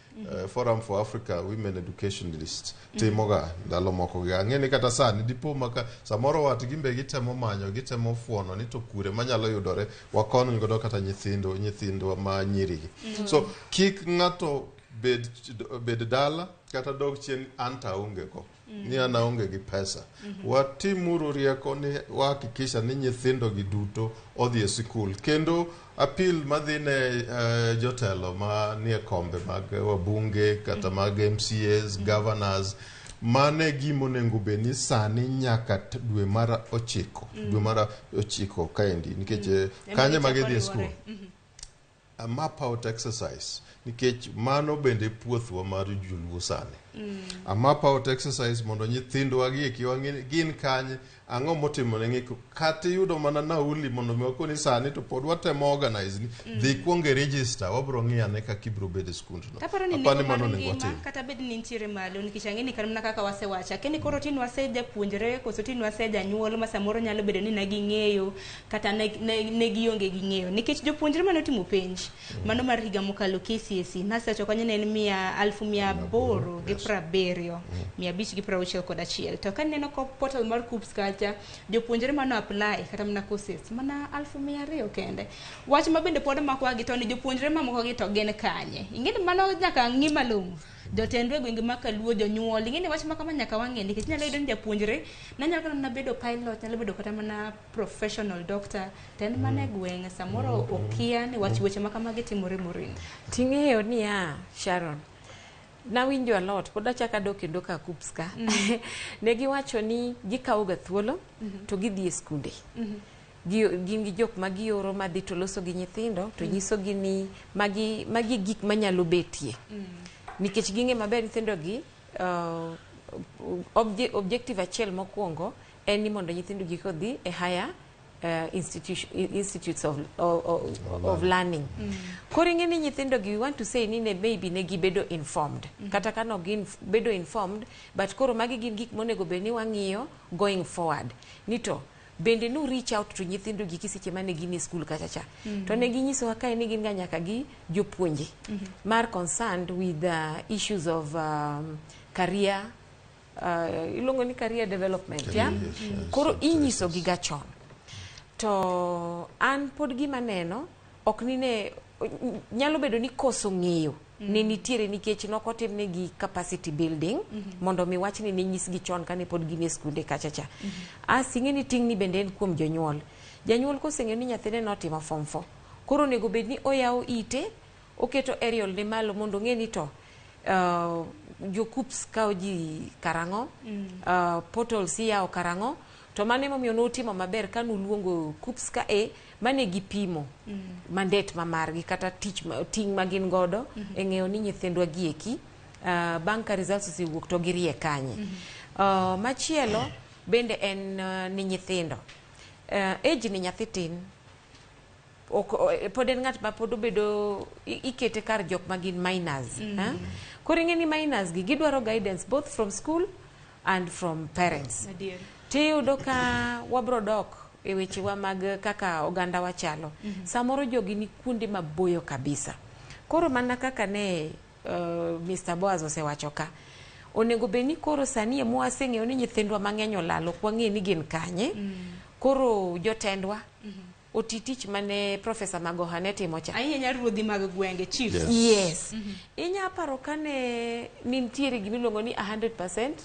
Forum for Africa Women Educationalists timoga ndalo moko gi. Ang'e ni kata sani dipo ma ka samoro wat gimbe gitemo manyo, gitemo fuono ni to kure manyalo yudore wakony godo kata nyithindwa ma nyirigi. So kik ng'ato bed dala kata dog chien an to aonge go. Ni an aonge gi pesa. Watimuru rieko ni wahakikisha ni nyithindo gi duto odhi e sikul. Kendo appeal madhi ne jotelo manie kombe mag wabunge kata mag MCAs, governors, mane gima onego bed ni sani nyaka dwe mar ochiko, dwe mar ochiko kaendi nikech kanye ma gidhi e skul. A map out exercise nikech mano bende puothwa mar joluo sani. A map out exercise mondo nyithindwa gi eki wang'e gin kanye, ang'o motimore ng'iko kata iyudo mana nauli mondo mi wakoni sani to pod watemo organize ni dhi kuong e register wabro ng'iyo ane kaka ibiro bedo e skundno. Aparo ni Apani nengo mano mar onego ngima watim. kata bed ni nitiere malo nikech ang'e ni kata mana kaka wasewacho akia ni koro tin wase japuonjre koso tin wase janyuol ma samoro nyalo bedo ni ne ging'eyo kata ne gionge gi ng'eyo nikech jopuonjre mane otimo penj mano mar higa mokalo KCSE nasewacho kanyo ne en 870,561 to kaneno ko portal mar KUCCPS kacha jopuonjre mano apply kata mana courses mana 200,000 kende. Wach ma bende pod makowa gi to ni jopuonjre mamoko gi to gin kanye? Ing'e ni mano nyaka ng'i malong'o. Jotendwa e gwenge ma kaluo, jonyuol, ing'e ni wach ma kama nyaka wang'e nikech inyalo yudo ni japuonjre ne nyalo kata mana bedo pilot, nyalo bedo kata mana professional doctor, to en mana e gweng' samoro okia ni wach weche ma kamagi timore Maureen. Ting'eyo niya, Sharon, nawinjo a lot, pod achako adok kendo ka KUCCPS ka. Ne giwacho ni gikawo ga thuolo to gidhi e skunde. Gin gi jok ma gioro madhi to loso gi nyithindo to nyisogi ni magi gik manyalo betie. Nikech ging'e maber nyithindo gi objective achiel mokwongo en ni mondo nyithindo gi odhi e higher institutes of learning. Koro ing'e ni nyithindo gi we want to say ni ne maybe ne gibedo informed. Kata ka no gin bedo informed, but koro magi gin gik monego bed ni wang'iyo going forward. Ni to bende nu reach out to nyithindo gi seche mane gin e school kacha cha. To ne ginyisowa kae ni gin ga nyaka gi jopuonje mar concerned with the issues of career iluongo ni career development, yeah? Yes, Koro inyiso gi ga chon. To an pod gima neno ok ni ne nyalo bedo ni koso ng'eyo ne nitiere nikech nokotimnegi capacity building mondo mi wachni ne nyisgi chon kane pod gin e skunde kacha cha. As ing'e ni ting'ni bende en kuom jonyuol. Janyuol koseng'eyo ni nyathine notimo form 4, koro onego bed ni oyawo ite, oketo aerial ne malo mondo ong'e ni to jo KUCCPS kawo ji karang'o, portals iyawo karang'o, to mano emomiyo nutimo maber ka nuluongo KUCCPS ka e mane gipimo mandate ma margi kata tich ting' ma gin godo e ng'eyo ni nyithindwa gi eki bang' ka results osewuok to girie kanye. Machielo bende en ni nyithindo age ni nyathi tin pod en ng'at ma pod obedo ikete kar jok ma gin minors. Koro ing'e ni minors gi gidwaro guidance both from school and from parents. Tiyudo ka wabro dok e wechewa mag kaka oganda wachalo. Samoro jogi ni kuonde maboyo kabisa. Koro mana kaka ne Mr. Boaz osewacho ka, Onego bed ni koro sani ema waseng'eyo ni nyithindwa mang'eny olal, ok wang'e ni gin kanye. Koro jotendwa oti tich mane Professor Magoha ne timo cha. Ahinya ruodhi mag gwenge, chiefs. Yes. Inya paro kane nitiere gimiluongo ni 100%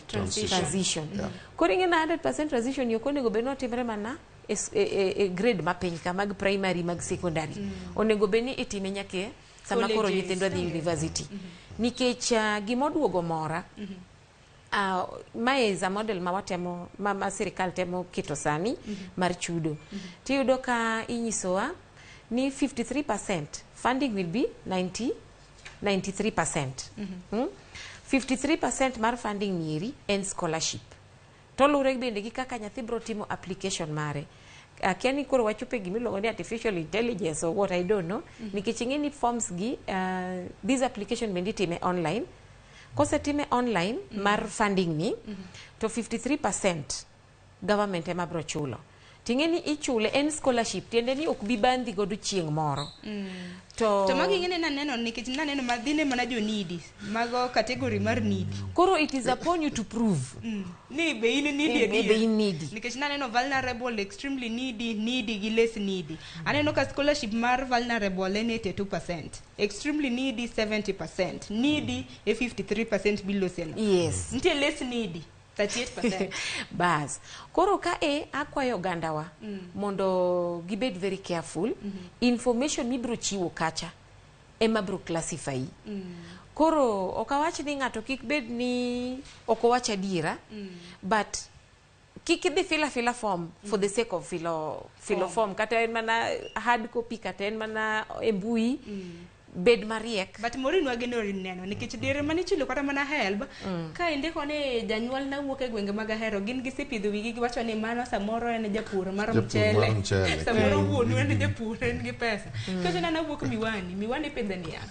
Transition. transition. Yeah. Koro ing'e ni 100% transition ni ok onego bed ni otimre mana e grade mapiny ka mag primary, mag secondary. Onego bed ni itime nyaka e sama koro Colleges. nyithindwa dhi university. Nikech gimoduogo mora, mae is a model ma watemo ma sirikal temo keto sani mar chudo. Tiyudo ka inyisowa ni 53% funding will be 90 93%. 53% mar funding nieri en scholarship. Toluwore bende gi kaka nyathi bro timo application mare. Akia ni koro wachopo e gimiluongo ni artificial intelligence or what, I don't know. Nikech ing'e ni forms gi, this application bende itime online. Kosetime online mar funding ni, to 53% government ema bro chulo. Ting'e ni ichule en scholarship, tiende ni ok bi bandhi godo chieng' moro. To To magi ing'e ni naneno nikech naneno madhine mana jo needy, mago category mar needy. Koro it is upon you to prove Ni be in needy Be adier. in needy. Nikech naneno vulnerable, extremely needy, needy gi less needy. Aneno ka scholarship mar vulnerable en 82%, extremely needy 70%, needy e 53% biloseno. Yes. Nitie less needy 38%. Bas. Koro ka e akwayo ogandawa mondo gibed very careful. Information mibiro chiwo kacha ema biro classify. Koro ok awach ni ng'ato kik bed ni ok owach adiera, but kik idhi fill afilla form for the sake of filo form, kata en mana hard copy, kata en mana e mbui. Bed mariek. But Maureen, wageno neno nikech diere manichulo kata mana HELB, ka indiko ni janyuol na wuok e gwenge mag Ahero, gin gisepidho wigi, giwacho ni mano samoro en japur mar Japur mchele, mar mchele, samoro kendo. Wuonu en japur, en gi pesa. Kacho nana wuok Miwani, Miwani ipidhe niang'.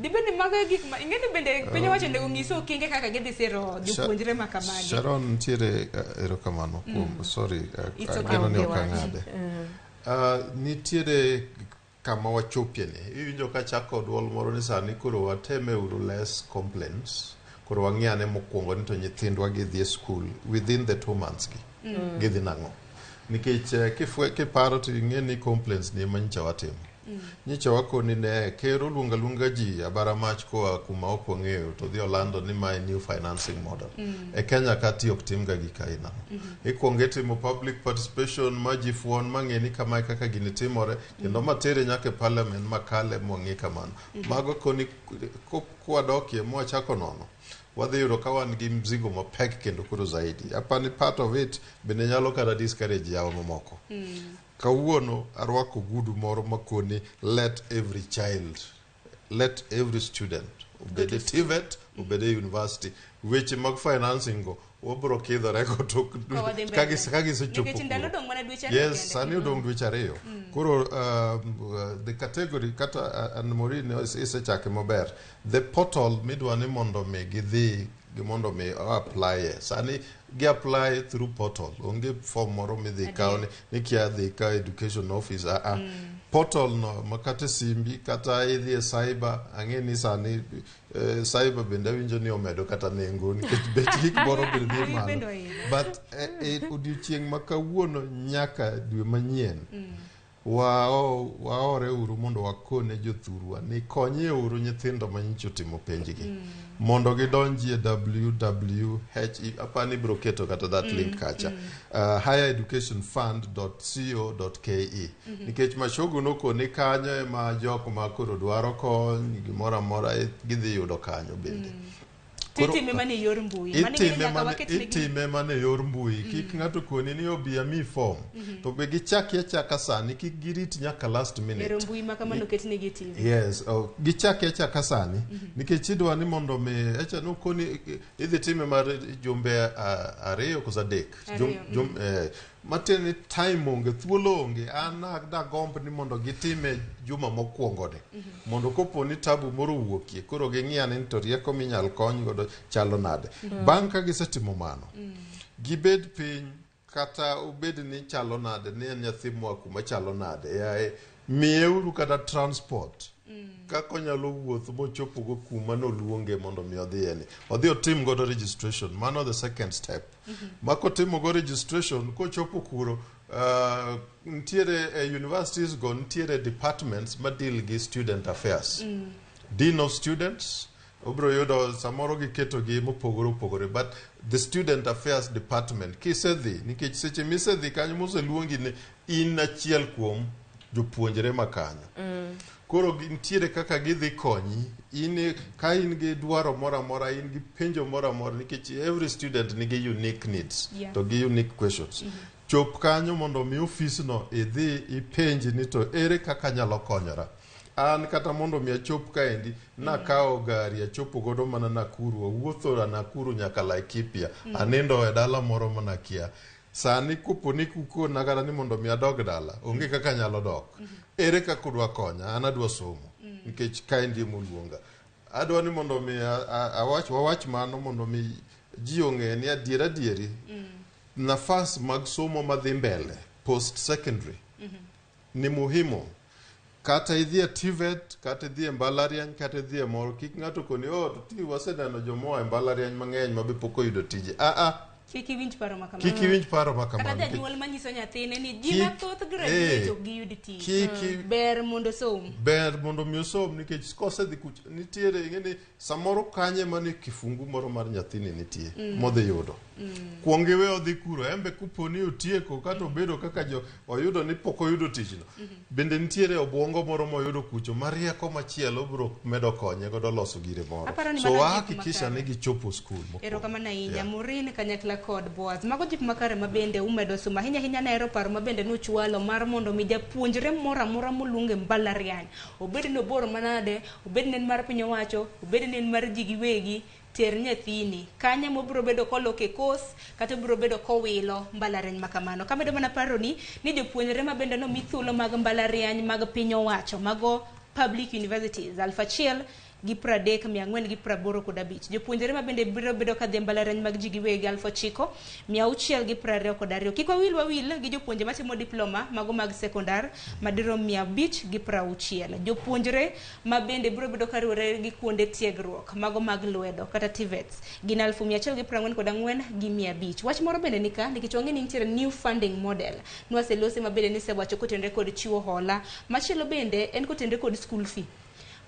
Dibed ni mago e gik ma ing'e ni bende piny owacho onego ng'isu okenge kaka gidhi siro jopuonjre ma kamagi. Sharon, nitiere erokamano kuom sorry, It's okay. ageno ni Onge ok wach. ang'ade. Nitiere kama wachopie ni iwinjo ka chako duol moro ni sani koro wateme uru less complaints. Koro wang'i ane mokwongo ni to nyithindwa gidhi e school within the 2 months gi gidhi nang'o, nikech kiparo to ing'e ni complaints ni ema nyicha watimo. Nyicha wakoni ne ker oluongo aluonga ji abara mach koa kuma ok wang'eyo to dhi olando ni mae new financing model. E Kenya ka ti ok timga gik aina no. Ikwongo itimo public participation ma ji fuon mang'e ni kamae kaka gini timore, kendo matere nyaka e parliament makale mwang'e kamano. Mago koni kwadokie mwachako nono, wadhi yudo ka wan gi mzigo mapek kendo koro zaidi apani part of it bende nyalo kata discourage yawa mamoko. Kawuono arwako gudu moro makoni let every child, let every student, obed e TVET, obed e university, weche mag financing go wabro kidhore go tok Ka wadhi mbele. ka gisechopo Nikech ndalo kuro. dong' mana dweche 2 Yes, kende. sani odong' dweche 2. Koro the category kata Anne Maureen isechake maber, the portal midwa ni mondo mi gidhi gi mondo mi apply e sani, gi apply through portal. Onge form moro midhi kaw ni kia dhi ka education office a a portal no ma kata e simbi kata idhi e cyber. Ang'e ni sani cyber bende awinjo ni omedo kata nengo nikech bech gik moro bende dhi Bende malo. oidho. But e odiochieng' ma kawuono nyaka dwe manyien, waore uru mondo wakone jothurwa ni konyie uru nyithindo manyicho timo penjgi mondo gidonji e www apani ibiro keto kata that link kacha, highereducationfund.co.ke, nikech Machogu nokoni kanyo ema jok ma koro dwaro kony gimoro amora gidhi yudo kanyo bende. Koro- Titime mana e yor mbui. Mano ing'e ni itime nyaka mana waket negi- itime mana e yor mbui. Kik ng'ato koni ni obi ami form to be gichaki achaka sani, kik girit nyaka last minute. Ero mbui ma kamano oketnegi e TV. Yes, oh, gichaki achaka sani nikech idwa ni mondo mi echa nokoni idhi time mar jumbe 2 koso 3. 2. Matiende ni time onge, thuolo onge. An dagomb ni mondo gitime juma mokwongo ni mondo kopo ni tabu moro owuokie, koro ging'i ane ni to rieko minyal kony godo chalo nade. Bang' ka gisetimo mano, gibed piny kata obed ni chalo nade ni en nyathi moa kuma chalo nade yaye. Miyeuru kata transport kaka onyalo wuotho mochopogo kuma noluonge mondo mi odhiye ni. Odhi otim godo registration, mano the second step. Ma kotimo go registration, kochopo kuro, nitiere e universities go nitiere departments ma deal gi student affairs. Dean of students, obiro yudo samoro giketogi mopogore opogore, but the student affairs department kisedhi, nikech seche misedhi kanyo moseluongi ni in achiel kuom jopuonjre ma kanyo. Koro nitiere kaka gidhi konyi in ka in gi dwaro moro amora, in gi penjo moro amora, nikech every student nigi unique needs to gi unique questions. Chop kanyo mondo mi ofisno idhi ipenj ni to ere kaka anyalo konyora. An kata mondo mi achop kaendi, nakawo gari achopo godo mana Nakuru, awuotho Nakuru nyaka Laikipia, anindo e dala moro manakia. Sani kopo ni kukona kata ni mondo mi adog dala, onge kaka anyalo dok. Ere kaka udwa konya? An adwa somo nikech kaendi emoluonga. Adwa ni mondo mi awach wawach mano mondo mi ji ong'e ni adier adieri nafas mag somo madhi mbele, post secondary, ni muhimu. Kata idhi e TVET, kata idhi e mbalariany, kata idhi e moro, kik ng'ato koni, "Oh, to ti waseneno jomoa e mbalariany mang'eny ma be pok oyudo tije." Ah, Kik iwinj paro ma kamano. Kik iwinj paro ma Kata kamano. janyuol manyiso nyathine ni ji mathoth graduate ok giyud tich. Ber mondo som. Ber mondo mi osom, nikech kosedhi kuch nitiere, ing'e ni samoro kanye mane kifungu moro mar nyathini nitie modhi yudo. Kuong iwe odhi kuro, embe koponi otieko kata obedo kaka jo oyudo ni pok oyudo tijno, bende nitiere obwongo moro moyudo kucho marieko machielo biro medo konye godo loso gire moro. Aparo ni So mano jip wahakikisha makare. ni gichopo skul mokwongo. Erokamano ahinya. Maureen kanyakla kod Boaz. Mago jip makare ma bende umedo somo. Ahinya ahinya nahero paro ma bende nuchwalo mar mondo mi japuonjre moro amora moluong e mbalariany, obed ni obor manade, obed ni en mar piny owacho, obed ni en mar ji giwegi, ter nyathini kanye mobiro bedo koloke kos kata obiro bedo kowilo mbalariany ma kamano. Kamedo mana paro ni jopuonjre ma bende nomi thuolo mag mbalariany mag piny owacho, mago public universities, 1,030,485. Jopuonjre ma bende biro bedo kadhi e mbalariany mag ji giwegi, 9,622. Kik wawil wawil gi jopuonje matimo diploma mago mag sekondar madirom 560. Jopuonjre ma bende biro bedo kariwore gi kuonde tiegruok mago mag lwedo kata TVETs gin 144,500. Wach moro bende nika nikech wang'e ni nitiere new funding model nwaselose ma bende nisewacho kotenore kod chiwo hola. Machielo bende en kotenore kod school fee.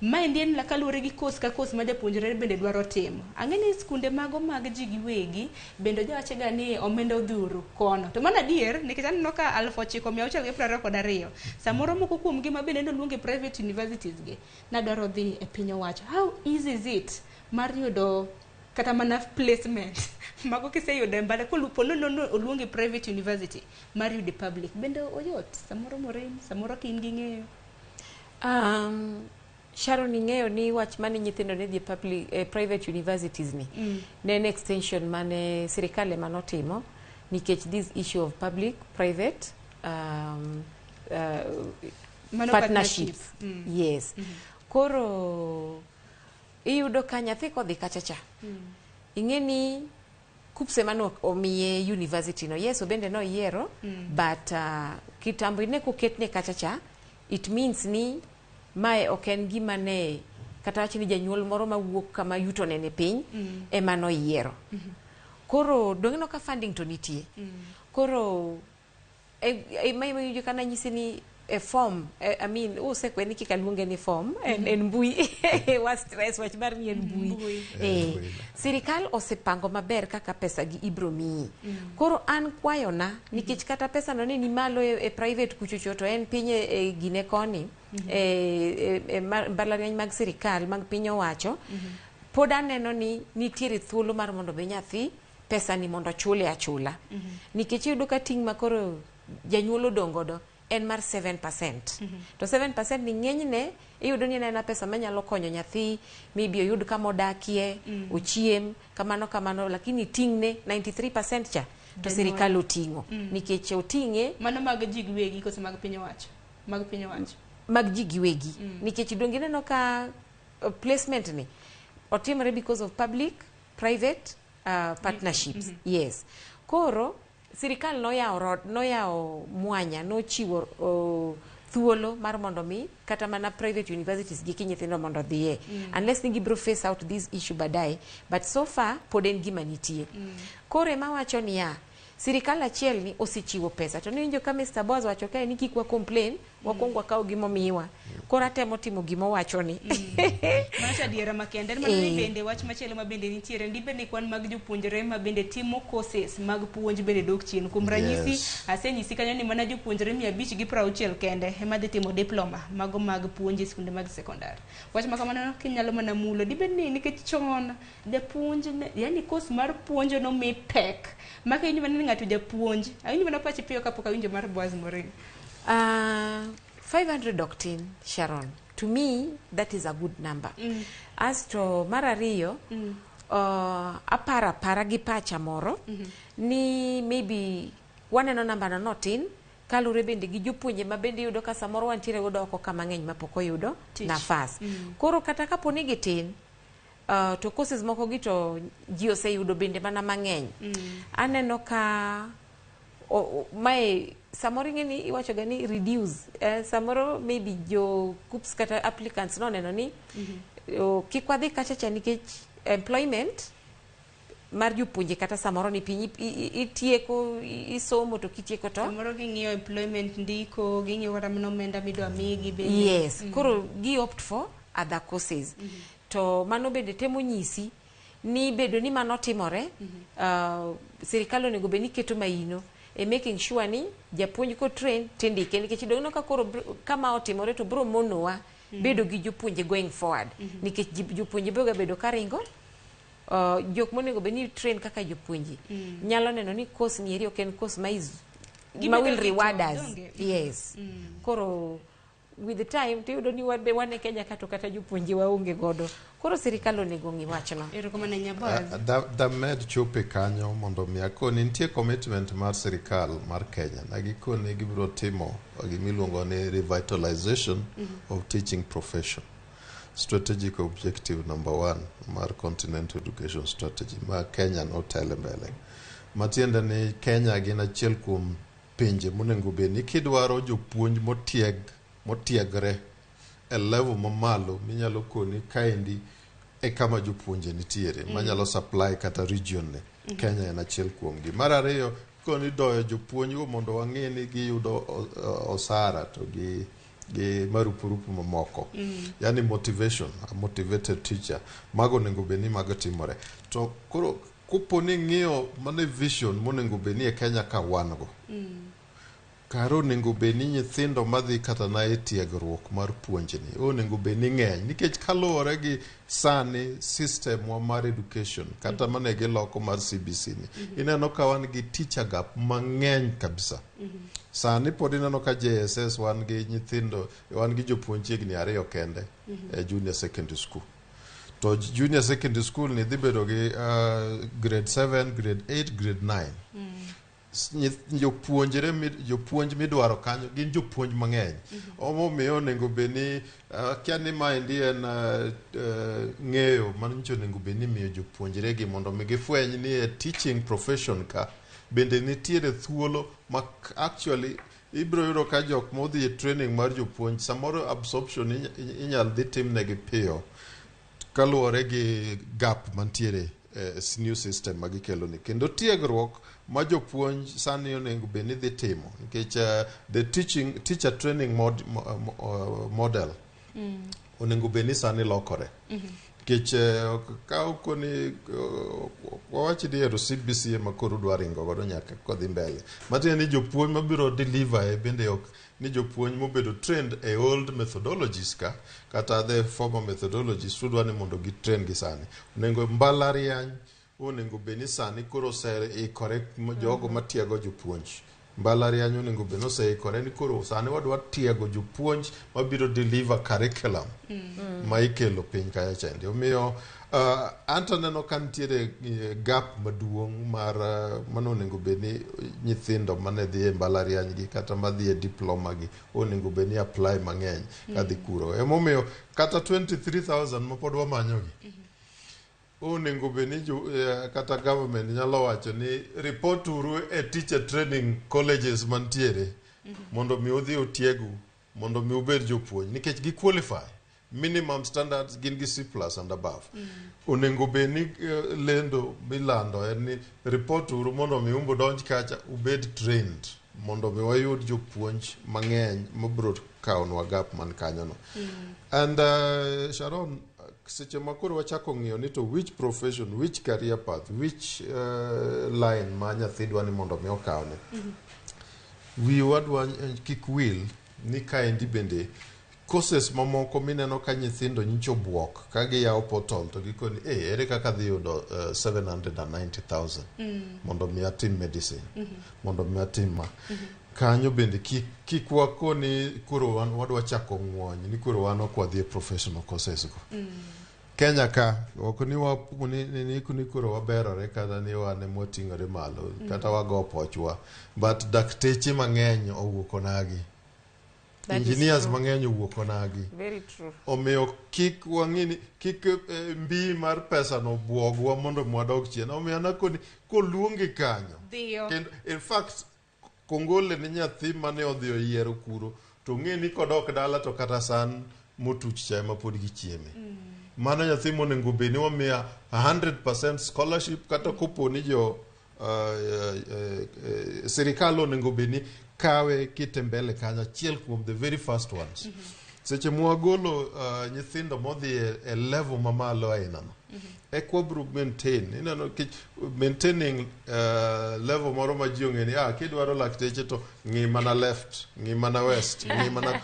Maendi en kaluwore gi course ka course ma japuonjre bende dwaro timo. Ang'e ni skunde mago mag ji giwegi bende jawachega ni omenda odhuro kono. To mano adier, nikech aneno ka 9,622 samoro moko kuomgi ma bende noluonge private universities gi nadwaro dhi e piny owacho. How easy is it mar yudo kata mana placement mago kiseyudo e mbala kolupo nono oluongi private university mar yudo e public bende oyot samoro, Maureen, samoro ka in gi ng'eyo? Sharon, ing'eyo ni wach mane nyithindo ne dhi e public, private universities ni ne en extension mane sirikal ema notimo nikech this issue of public private Mano partnerships. partnership. Yes. Koro iyudo ka nyathi kodhi kacha cha, ing'e ni KUCCPS mane omiye university no, yes, obende noyiero, but kitambo ine koketne kacha cha, it means ni mae ok en gima ne kata wach ni janyuol moro mawuok kama yuto ne ni piny ema noyiero. Koro dong' ineno ka funding to nitie. Koro ma iwinjo ka nanyisi ni e form, I mean, usekwe ni kik aluonge ni form, en mbui wa stress wach mar ni en mbui. Mbui. Sirikal osepango maber kaka pesa gi ibro miyi. Koro an kwayona nikech kata pesa no ne ni malo e private kuchocho to en piny e gine koni e mbalariany mag sirikal mag piny owacho, pod aneno ni nitiere thuolo mar mondo mi nyathi pesa ni mondo chule achula, nikech iyudo ka ting' ma koro janyuol odong' godo en mar 7%, to 7% ni ng'enyne iyudo ni en aena pesa manyalo konyo nyathi maybe oyud kama odakie, ochiem, kamano kamano, lakini ting'ne 93% cha to Janyuol. sirikal oting'o nikech oting'e. Mano mag ji giwegi koso mag piny owacho? Mag piny owacho. Mag ji giwegi, nikech donge ineno ka placement ni otimore because of public private partnerships. Yes, koro sirikal noyawo mwanya, nochiwo. thuolo mar mondo mi kata mana private universities gi nyithindo mondo odhiye, unless ni gibro face out this issue baadaye, but so far pod en gima nitie. Koro ema wacho niya, sirikal achiel ni osechiwo pesa to niwinjo ka Mr. Boaz wacho kae ni kik wa complain, wakwong wakaw gimomiwa. Koro atemo timo gimowacho ni. Mano to adiera makende. En mana ni bende wach machielo ma bende nitiere ndi bende kwan mag jopuonjre ma bende timo courses mag puonj bende dok chien. Kuom ranyisi, asenyisi kanyo ni mana jopuonjre 560 kende ema dhi timo diploma mago mag puonj e skunde mag sekondar. Wach ma kamano kinyalo mana mulo dibed ni nikech chon japuonj yani course mar puonjo nomi pek ma kiwinjo mana ni ng'ato japuonj, awinjo mana pachi piyo kapok awinjo mar Boaz Morin. 500 ok tin, Sharon. To me, that is a good number. Asto mar ariyo, aparo apara gi pacha moro ni maybe waneno namba no notin kaluwore bende gi jopuonje ma bende iyudo ka samoro wantiere godo oko ka mang'eny mapok oyudo Tich. nafas. Koro kata kapo ni gitin, to courses moko gi to ji oseyudo bende mana mang'eny. Aneno ka mae samoro ing'e ni iwacho ga ni reduce, samoro maybe jo KUCCPS kata applicants noneno ni kik wadhi kacha cha nikech employment mar jopuonje kata samoro ni piny itieko isomo to kitieko to Samoro ging'iyo employment, ndiko ging'iyo kata mana omenda midwa migi bende. Yes. Koro gi opt for other courses. To mano bende temo nyisi ni bedo ni mano timore, sirikal onego bed ni keto maino e making sure ni japuonj ko train tindike, nikech dong' ka koro kama otimore to bro monowa bedo gi jopuonje going forward, nikech jopuonje biro ga bedo karingo. Jok monego bed ni train kaka jopuonje nyalo neno ni course ni eri ok en course ma is ma Gibedo will gi reward tong', us. donge? Yes. Koro with the time tiyudo ni wan be wan e Kenya ka to kata jopuonje waonge godo. Koro sirikal onego ng'i wachno. Erokamano, Nyaboaz. Damed chope kanyo mondo mi akoni nitie commitment mar sirikal mar Kenya na gikoni gibiro timo gimiluongo ni revitalization of teaching profession, strategic objective number one mar Continental Education Strategy ma Kenya notele mbele, matiende ni Kenya gin achiel kuom pinje monego bed ni kidwaro jopuonj motieg motiegre e level mamalo minyalo koni kaendi e kama jopuonje nitiere manyalo supply kata region ni. Kenya en achiel kuomgi. Mar ariyo, koni doyo jopuonj go mondo wang'e ni giyudo osara to gi marupurupu mamoko, yani motivation, a motivated teacher, mago onego bed ni mago timore. To koro kopo ni ng'iyo mane vision monego bed ni e Kenya ka wan go, kare onego bed ni nyithindo madhi kata na e tiegruok mar puonjni onego bed ni ng'eny, nikech kaluwore gi sani system wa mar education kata mane giloko mar CBC ni, ineno ka wan gi teacher gap mang'eny kabisa. Sani pod ineno ka JSS wan gi nyithindo, wan gi jopuonj chiegni ariyo kende e junior secondary school, to junior secondary school ni dhi bedo gi grade 7, grade 8, grade 9. Jopuonjre jopuonj midwaro kanyo gin jopuonj mang'eny. Omomiyo onego bed ni akia ni maendi en ng'eyo manyicho onego bed ni imiyo jopuonjre gi mondo mi gifweny ni e teaching profession ka bende nitiere thuolo ma actually ibiro yudo ka jok modhi e training mar jopuonj samoro absorption inyal dhi timnegi piyo kaluwore gi gap mantiere e new system ma gikelo ni, kendo tiegruok ma jopuonj sani onego bed ni dhi timo, nikech the teaching teacher training model onego bed ni sani lokore, nikech ka okoni wawach ni ero CBC ema koro udwa ringo godo nyaka kodhi mbele, matiende ni jopuonj mabiro deliver e bende ok ni jopuonj mobedo trained e old methodologies ka kata the former methodologies udwa ni mondo gi train gi sani. Onego mbalariany onego bed ni sani koro oseikore jogo matiego jopuonj. Mbalariany onego bed ni oseikore ni koro sani wadwa tiego jopuonj mabiro deliver curriculum ma ikelo piny kacha chande. Omiyo anto aneno ka nitiere gap maduong' mar mano onego bed ni nyithindo mane dhi e mbalariany gi kata madhi e diploma gi onego bed ni apply mang'eny kadhi kuro. Emomiyo kata 23,000 ma pod wamanyogi onego bed ni kata government nyalo wacho ni report uru e teacher training colleges mantiere mondo mi udhi utiegu. Mondo mi ubed jopuonj nikech gi qualify minimum standards, gin gi C plus and above. Onego bed ni lendo milando en ni report uru mondo mi umbo donj kacha ubed trained mondo mi wayud jopuonj mang'eny mabiro kawonwa gap man kanyono. And Sharon, seche ma koro wachako ng'iyo ni to which profession, which career path, which line ma nyathi dwa ni mondo mi okawne, wiwa dwa kik wil ni kaendi bende courses mamoko mineno ka nyithindo nyicho buok ka giyawo portal to gikoni, eh, ere kaka dhi yudo 790,000 mondo mi atim medicine, mondo mi atim ma kanyo bende kik wakoni koro wan wadwa chako ng'wony ni koro wan ok wadhi e professional courses go. Kenya ka ok ni wa ni koro waberore kata ni wan ema wating'ore malo kata wago pochwa, but dakteche mang'eny owuok onagi. That is Engineers true. mang'eny owuok onagi. Very true. Omiyo kik wang'i ni kik mbi mar pesa no buogwa mondo mi wadog chien. Omiyo an akoni koluongi kanyo Dhiyo. Kendo in fact kongole ni nyathi mane odhi oyiero kuro to ng'e ni kodok dala to kata san motuch cha ema pod gichieme. Mano nyathi monego bed ni wamiya 100% scholarship kata kopo ni jo sirikal onego bed ni kawe kite mbele kanyo achiel kuom the very first ones. Seche mwagolo nyithindo modhi e level mamalo aina no, eka wabiro maintain. Ineno kech maintaining level moro ma ji ong'e ni kidwaro lakteche to ng'i mana left, ng'i mana west, ng'i mana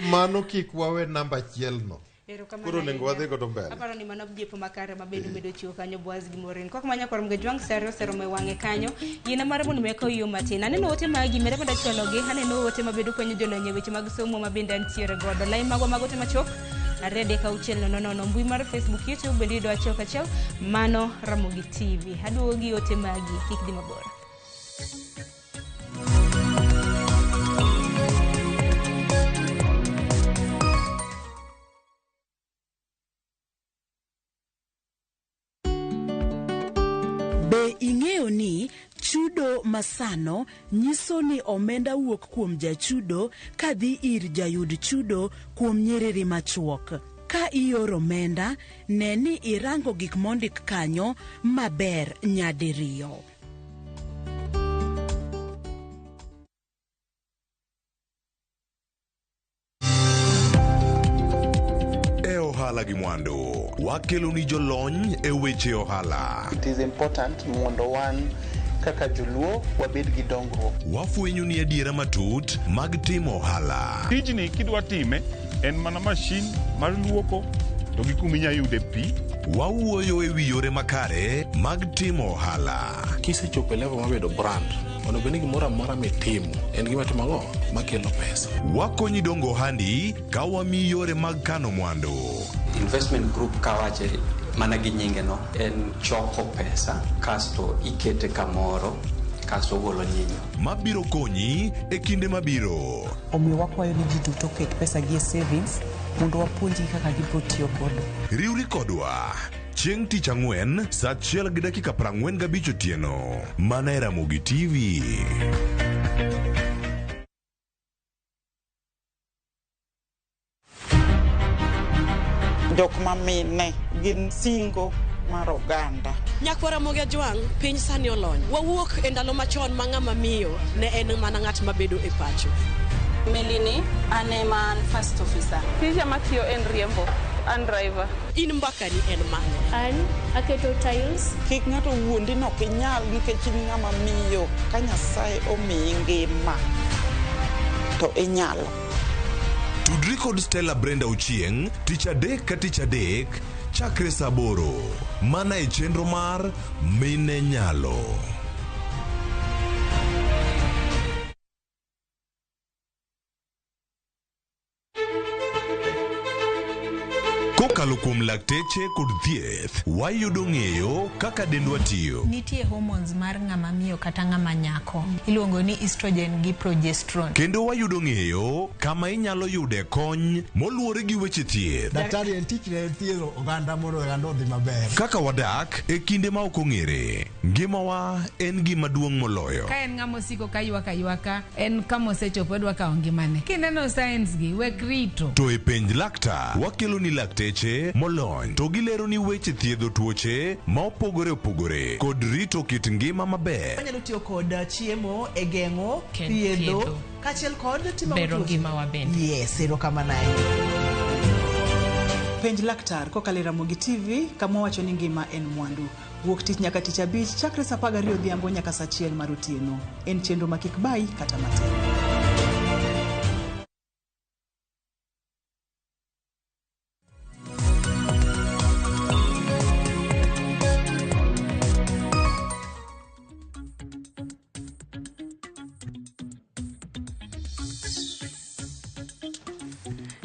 mano, kik wawe namba achiel no. Erokamano Koro onego ahinya. wadhi godo mbele. Aparo ni mano jepo makare mabedo medo chiwo kanyo Boaz gi Maureen. Kok manya kwar Mgajwang' sare oseromo e wang'e kanyo. Yiena mar mondo mi akaw yo matin. Aneno ote magi mere mondo achwalogi. Aneno ote mabedo kwenyo jolony e weche mag somo ma bende antiere godo. Lai magwa mag ote machuok 23600. Mbui mar Facebook, YouTube bende yudo achiel kachiel. Mano Ramogi TV. Aduogo gi ote magi. Kik dhi mabor. Be ing'eyo ni chudo masano nyiso ni omenda wuok kuom jachudo kadhi ir jayud chudo kuom nyiriri machuok? Ka ioro omenda, ne ni irango gik mondik kanyo maber nyadiriyo. E ohala gi mwandu, wakelo ni jolony e weche ohala. It is important mondo wan kaka joluo wabed gi dongruok. Wafwenyo ni adiera matut mag timo ohala. Tijni kidwa time en mana mashin mar luoko to gi kuma inya yude pi. Wawuoyo e wi yore makare mag timo ohala. Kisechopo e level mar bedo brand, onego bed ni gimoro amora mitimo en gima timo ang'o makelo pesa. Wakonyi dongo ohandi ka wamiyi yore mag kano mwandu. Investment group kawache mana gi nyinge no en choko pesa kasto ikete kamoro kasto ogolo nyinyo. Mabiro konyi e kinde mabiro. Omiyo wakwayo ni ji duto oket pesa gi e savings mondo wapuonjgi kaka gibiro tiyo godo. Riwri kodwa chieng' tich ang'wen sa 1:45 otieno mana e Ramogi TV. Jok ma mine gin singo mar oganda. Nyakwara Ramogi Ajwang', piny sani olony. Wawuok e ndalo machon ma ng'ama miyo ne en mana ng'at mabedo e pacho. Melini, an ema an first officer. Tija matiyo en riembo, an driver. In mbakani en mane? An aketo tiles. Kik ng'ato wuondi ni ok inyal nikech in ng'ama miyo. Ka Nyasaye omiyi ngima to inyalo. Tudri kod Stella Brenda Ochieng' tich adek ka tich adek chakre saa 8 mana e chenro mar Mine Nyalo. Kokalo kuom lakteche kod thieth, wayudo ng'eyo kaka dendwa tiyo. Nitie hormones mar ng'ama miyo kata ng'ama nyako iluongo ni estrogen gi progesterone. Kendo wayudo ng'eyo kama inyalo yude kony moluwore gi weche thieth. Daktari en tich ne thiedho oganda mondo oganda odhi maber. Kaka wadak e kinde ma ok ong'ere, ngimawa en gima duong' moloyo. Ka en ng'ama osiko ka ywak aywaka, en kama osechopo odwa kawo ngimane. Kineno signs gi, wek rito. To e penj laktar, wakelo ni lakteche molony to gilero ni weche thiedho tuoche ma opogore opogore kod rito kit ngima maber. Wanyalo tiyo kod chiemo e geng'o, Ken thiedho, thiedho. kaachiel kod timo Bero tuoche. ngimawa bende. Yes, erokamano ahinya. Penj laktar kokalo e Ramogi TV kama wacho ni ngima en mwandu. Wuok tich nyaka tich abich chakre saa 12 odhiambo nyaka saa 1 mar otieno. En chenro ma kik bayi kata matin.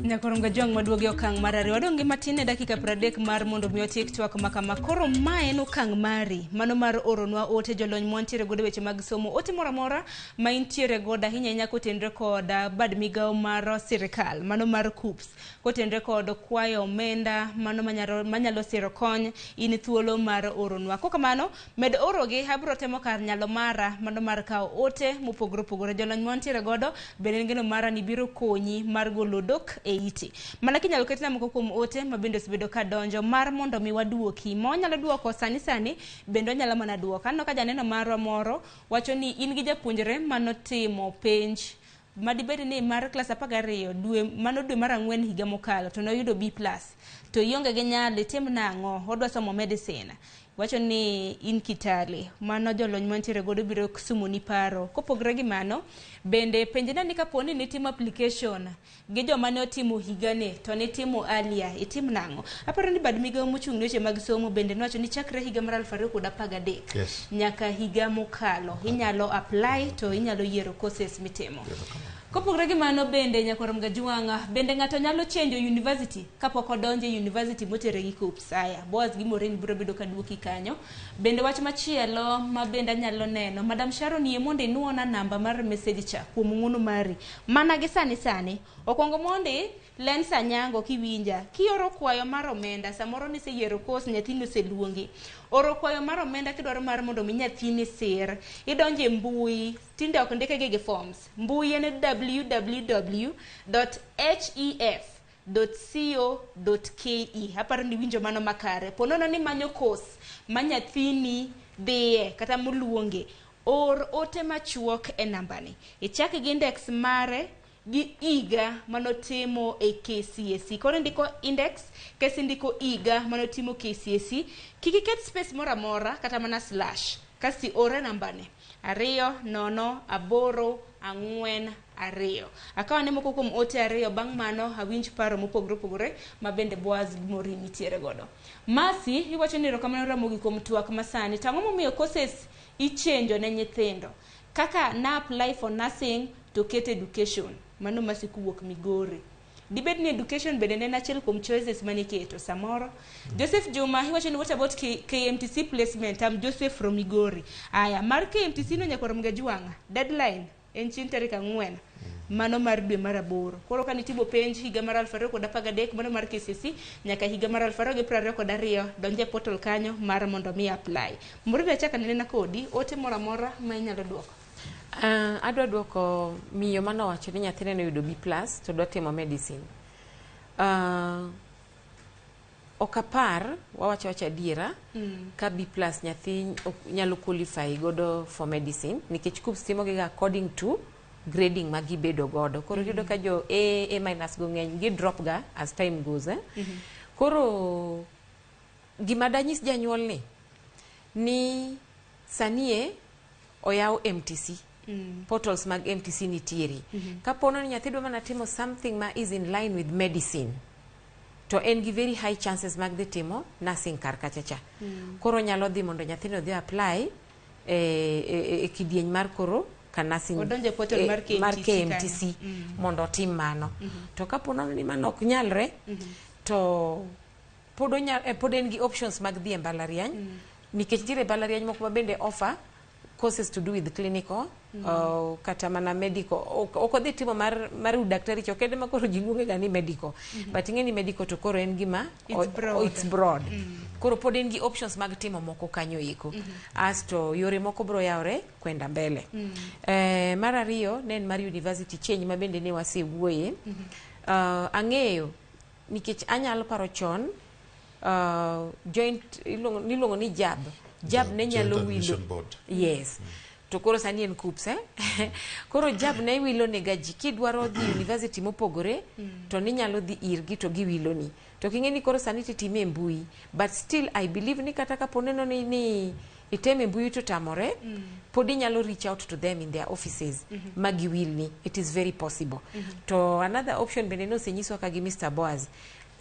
Nyakoronga Jwang' maduogo e okang' mar ariyo. Wadong' gi matin e dakika 30 mar mondo mi otiek twak ma kama. Koro ma en okang' mari, mano mar oronwa ote jolony mwantiere godo e weche mag somo. Ote moro amora ma intiere godo ahinya ahinya kotenre kod bad migawo mar sirikal, mano mar KUCCPS, kotenre kod kwayo omenda, mano manyalo siro kony, in thuolo mar oronwa. Kokamano, med orogi, abiro temo kar nyalo mara, mano mar kawo ote mopogore opogore. Jolony mwantiere godo, bende en geno mara ni biro konyi mar golo dhok e iti. Mana kinyalo ketna moko kuom ote ma bende osebedo ka donjo mar mondo mi waduoki. Ma wanyalo duoko sani sani, bende wanyalo mana duoko. Aneno ka janeno marwa moro wacho ni in gi japuonjre manotimo penj madibed ni mar klas 12 dwe mano dwe mar 4 higa mokalo to noyudo B+, to ionge gi nyalo, itim nang'o? Odwa somo medicine. Wacho ni in Kitale, mano jolony mantiere godo biro sumoni paro. Kopogore gi mano, bende penjna ni kapo ni nitimo application gi joma ne otimo higani to nitimo earlier, itim nang'o? Aparo ni bad migawo mochung' ne weche mag somo bende nowacho ni chakre higa mar 2013 Yes. nyaka higa mokalo inyalo apply to inyalo yiero courses mitimo. Kopogore gi mano bende nyakwar Mgajwang'a, bende ng'ato nyalo chenjo university kapok odonjo e university motere gi KUCCPS. Aya, Boaz gi Maureen biro bedo ka duoki kanyo. Bende wach machielo ma bende anyalo neno, Madam Sharon yie mondo inuona namba mar message cha kuom ng'uono mari. Mana gi sani sani, okwongo mondi Lens Anyango kiwinja, kioro kwayo mar omenda, samoro niseyiero course nyathini oseluongi. Oro kwayo mar omenda kidwaro mar mondo mi nyathini sir, idonjo e mbui, tinde ok ndike gi forms. Mbui en www.hef.co.ke. Aparo ni winjo mano makare. Ponono ni manyo course ma nyathini dhiye kata moluonge, or ote machuok e nambani. Ichak gi index mare gi higa manotimo e KCSE. Koro indiko index, kesi indiko higa manotimo KCSE. Kik iket space moro amora kata mana slash. Kasi ore nambani 2 0 8 4 2. Akaw ane moko kuom ote ariyo, bang' mano awinj paro mopogore opogore ma bende Boaz gi Maureen nitiere godo. Masi, iwacho ni erokamano Ramogi kuom twak masani. To ang'o momiyo courses ichenjo ne nyithindo? Kaka na apply for nursing to ket education. Mano Masi kowuok Migori. Dibed ni education bende ne en achiel kuom choices maniketo samoro. Joseph Juma iwacho ni what about KMTC placement? I'm Joseph from Migori. Aya, mar KMTC no nyakwar Mgajwang'a, deadline en chieng' tarik 4 mano mar dwe mar 8. Koro ka nitimo penj higa mar 2013 mano mar KCSE nyaka higa mar 2022, donje portal kanyo mar mondo mi apply. Maureen achako anena kodi, ote moro amora ma inyalo duoko. Adwa duoko miyo manowacho ni nyathine noyudo B+ to dwa timo medicine. Ok apar, wawacho wacho adiera, ka B+ nyathi nyalo qualify godo for medicine nikech KUCCPS timo giga according to grading ma gibedo godo. Koro iyudo ka jo A, A minus go ng'eny, gi drop ga as time goes. Koro gima danyis janyuol ni sani e oyaw MTC. Portals mag MTC nitiere. Kapono ni nyathi dwa mana timo something ma is in line with medicine, to en gi very high chances mag dhi timo nursing kar kacha cha. Koro nyalo dhi mondo nyathino odhi apply e kidieny mar koro ka nursing Odonjo e portal mar KMTC mar kanyo. KMTC mondo otim mano. To kapo nono ni mano ok nyalre, to Pod, pod en gi options mag dhi e mbalariany nikech nitiere mbalariany moko ma bende offer courses to do with clinical kata mana medical. Ok odhi timo mar udaktari cho kende ma koro ji luonge ga ni medical, but ing'e ni medical to koro en gima It's broad. It's broad. Koro pod en gi options mag timo moko kanyo eko. Asto yore moko bro yawre kwenda mbele. Mar ariyo ne en mar university change ma bende ne wasewuoye. Ang'eyo nikech anyalo paro chon joint niluongo ni JAB. JAB ne nyalo Joint wilo Admission Board. Yes. To koro sani en KUCCPS, eh? Koro JAB ne wilo nega ji kidwaro dhi university mopogore to ninyalo dhi irgi to giwiloni. To king'e ni koro sani titime e mbui, but still I believe ni kata kapo neno ni iteme e mbui to tamore, pod inyalo reach out to them in their offices ma giwilni. It is very possible. To another option bende nosenyiswa ka gi Mr. Boaz,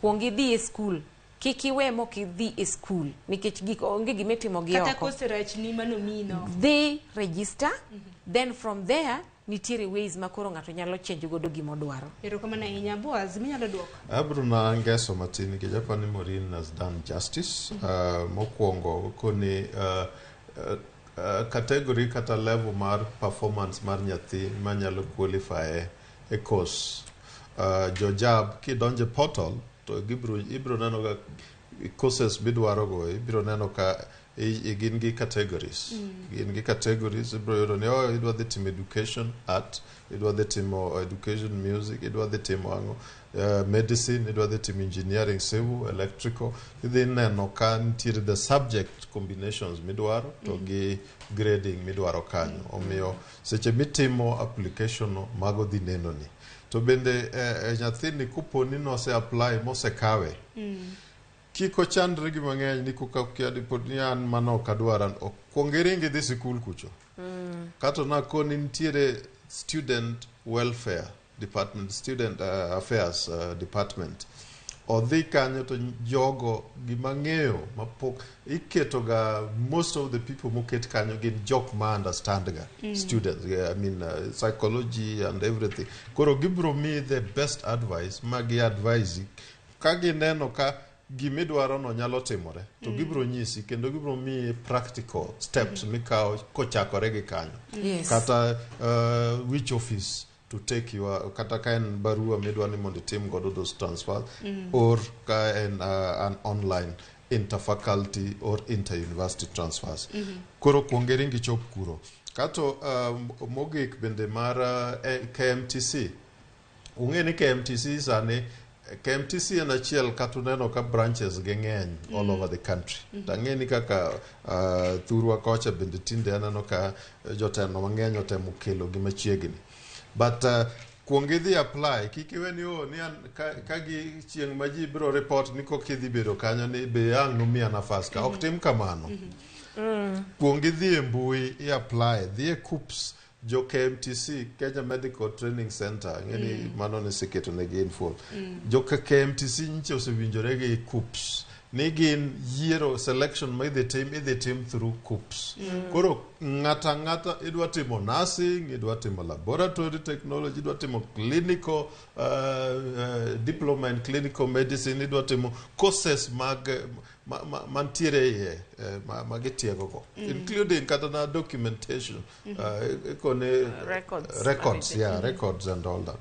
kuong idhi e school, kik iwe mok idhi e school nikech gik onge gimitimo gi Kata oko. Koserachni manomino. Dhi register, then from there nitiere ways ma koro ng'ato nyalo change godo gimodwaro. Erokamano ahinya. Boaz, minyalo duoko? Abro na ngeso matin nikech aparo ni Maureen has done justice. Mokwongo koni category kata level mar performance mar nyathi manyalo qualify e course. Jo JAB kidonje portal to gibro ibro neno ga courses midwaro go, ibro neno ka gin gi categories. Gin gi categories, ibro yudo ni oh, idwa dhi timo education art, idwa dhi timo education music, idwa dhi timo ang'o, medicine, idwa dhi timo engineering civil, electrical. Idhi neno ka nitiere the subject combinations midwaro to gi grading midwaro kanyo. Omiyo seche mitimo application no, mago dhi nenoni. To bende nyathini koponi nose apply mosekawe, kik ochandre gi mang'eny ni koka kia pod ni an mano ok adwar an ok kuong iring idhi sikul kucho. Kato nakoni nitiere student welfare department, student affairs department. Odhi kanyo to jogo gima ng'eyo mapok iketo ga, most of the people moket kanyo gin jok ma understand ga students, I mean psychology and everything. Koro gibro miyi the best advice ma gi advise ka gineno ka gimidwaro no nyalo timore to gibro nyisi kendo gibro miyi practical steps mikawo kochakore gi kanyo. Kata which office to take your, kata ka en barua midwa ni mondo itim godo those transfers or ka en an online interfaculty or inter-university transfers. Koro kuong iring ichop kuro. Kato mogik bende mar KMTC, ung'e ni KMTC sani, KMTC en achiel kata uneno ka branches gi ng'eny all over the country. Tang'e ni kaka thurwa kocha bende tinde aneno ka jotelo mang'eny otemo kelo gi machiegni. But kuong idhi apply, kik iwe ni oh, ni an, ka gi chieng' ma ji biro report ni koka idhi bedo kanyo ni be ang' nomiya nafas ka. Ok tim kamano. Kuong idhi e mbui i apply, dhi e KUCCPS, jo KMTC, Kenya Medical Training Center, ang'e ni mano neseketo negi in full. Jo KMTC nyicha osewinjore gi KUCCPS ni gin yiero selection ma idhi tim through KUCCPS. Koro ng'ata ng'ata idwa timo nursing, idwa timo laboratory technology, idwa timo clinical diploma in clinical medicine, idwa timo courses mag mantiere iye ma gitiegogo including kata na documentation ikone Records records management. Yeah, records and all that.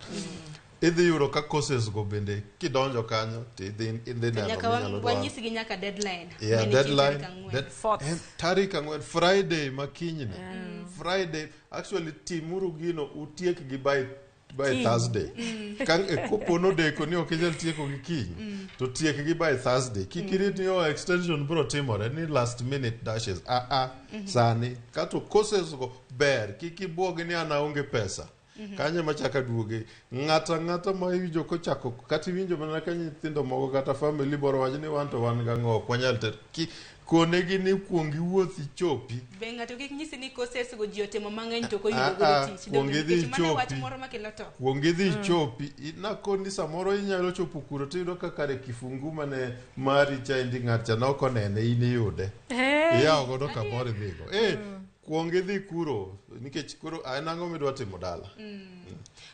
Idhi yudo ka courses go bende kidonjo kanyo to idhi To neno nyaka minyalo dwaro. Wanyisgi nyaka deadline. Yeah, Ma en chieng' deadline. tarik 4. Fourth. En tarik 4, Friday makinyni. Friday, actually timuru gino utiek gi by Kiny. Thursday. Ka kopo nodeko ni ok inyal tieko gi kiny, to tiek gi by Thursday. Kik irit ni oh, extension biro timore ni last minute dashes. Ah ah, sani kato courses go ber, kik ibuogi ni an aonge pesa. Kanyo ema chako aduoge. Ng'ato ang'ata ma iwinjo kochako kata iwinjo mana ka nyithindo moko kata family moro wacho ni wan to wan gang'o ok wanyal tero. Konegi ni kuong iwuoth ichopi. Be ng'ato kik nyisi ni courses go ji otimo mang'eny to ok oyudo Ah, godo ah, tich. kuong Donge idhi nikech mano wach ichopi. moro makelo tho. Kuong idhi ichopi. Nakoni samoro inyalo chopo kuro tiyudo ka kare kifungu mane mari cha endi ng'at cha nok onene in iyude. Hey. Iyawo godo kamoro idhigo. Eh, kuong idhi kuro nikech koro en ang'o midwa timo dala.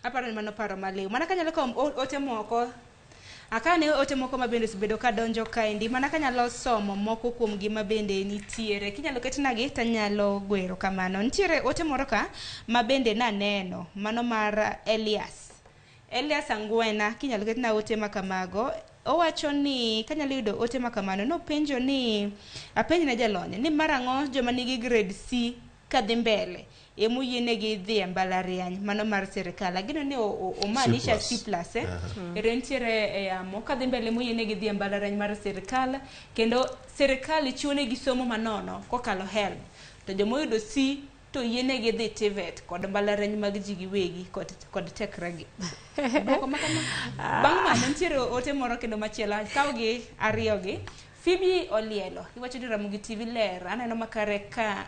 Aparo ni mano paro maliw. Mana kanyalo kawo ote moko. Akane ote moko ma bende osebedo ka donjo kaendi mana kanyalo somo moko kuom gi ma bende nitiere. Kinyalo ketnagi tanyalo gwero kamano. Nitiere ote moro ka ma bende naneno mano mar Elias. Elias Angwena kinyalo ketna ote ma kamago. Owacho ni kanyalo yudo ote ma kamano nopenjo ni apenj ne jalony ni mar ang'o joma nigi grade C kadhi mbele emoyienegi dhi e mbalariany mano mar sirikal. Ageno ni omaanisha C plus eh? Ero nitiere e yamo kadhi mbele emoyienegi dhi e mbalariany mar sirikal kendo sirikal chiwonegi somo manono kokalo HELB to jomoyudo C to yienegi dhi TVET kod mbalariany mag ji giwegi kod tekregi. Dwoko ma kama. Bang' mano nitiere ote moro kendo machielo akaw gi ariyo gi. Phoebe Olielo iwacho ni Ramogi TV ler aneno makare ka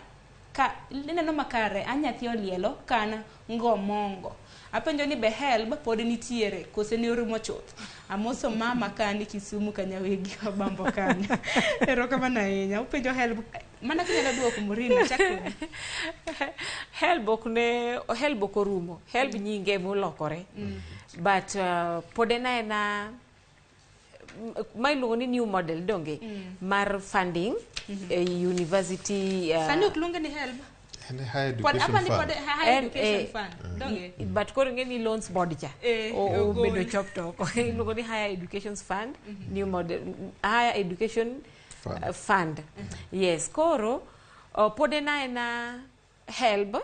ineno makare an nyathi Olielo ka an Ngomongo. Apenjo ni be HELB pod nitiere kose ne orumo chuth. Amoso mama ka an Kisumu Kanyawegi Obambo kanyo. Erokamano ahinya. Upenjo HELB mana kinyalo duoko Maureen achak kodi. HELB ok ne HELB ok orumo. HELB nyinge molokore. But pod en aena ma iluongo ni new model donge mar funding e university Sani ok luonge ni HELB. En higher Pod education apani fund. pod higher education fund. Donge? But koro ing'e ni loans board cha ogol. obedo chopped oko. Iluongo ni higher education fund, new model higher education fund. Fund. Yes, koro pod en aena HELB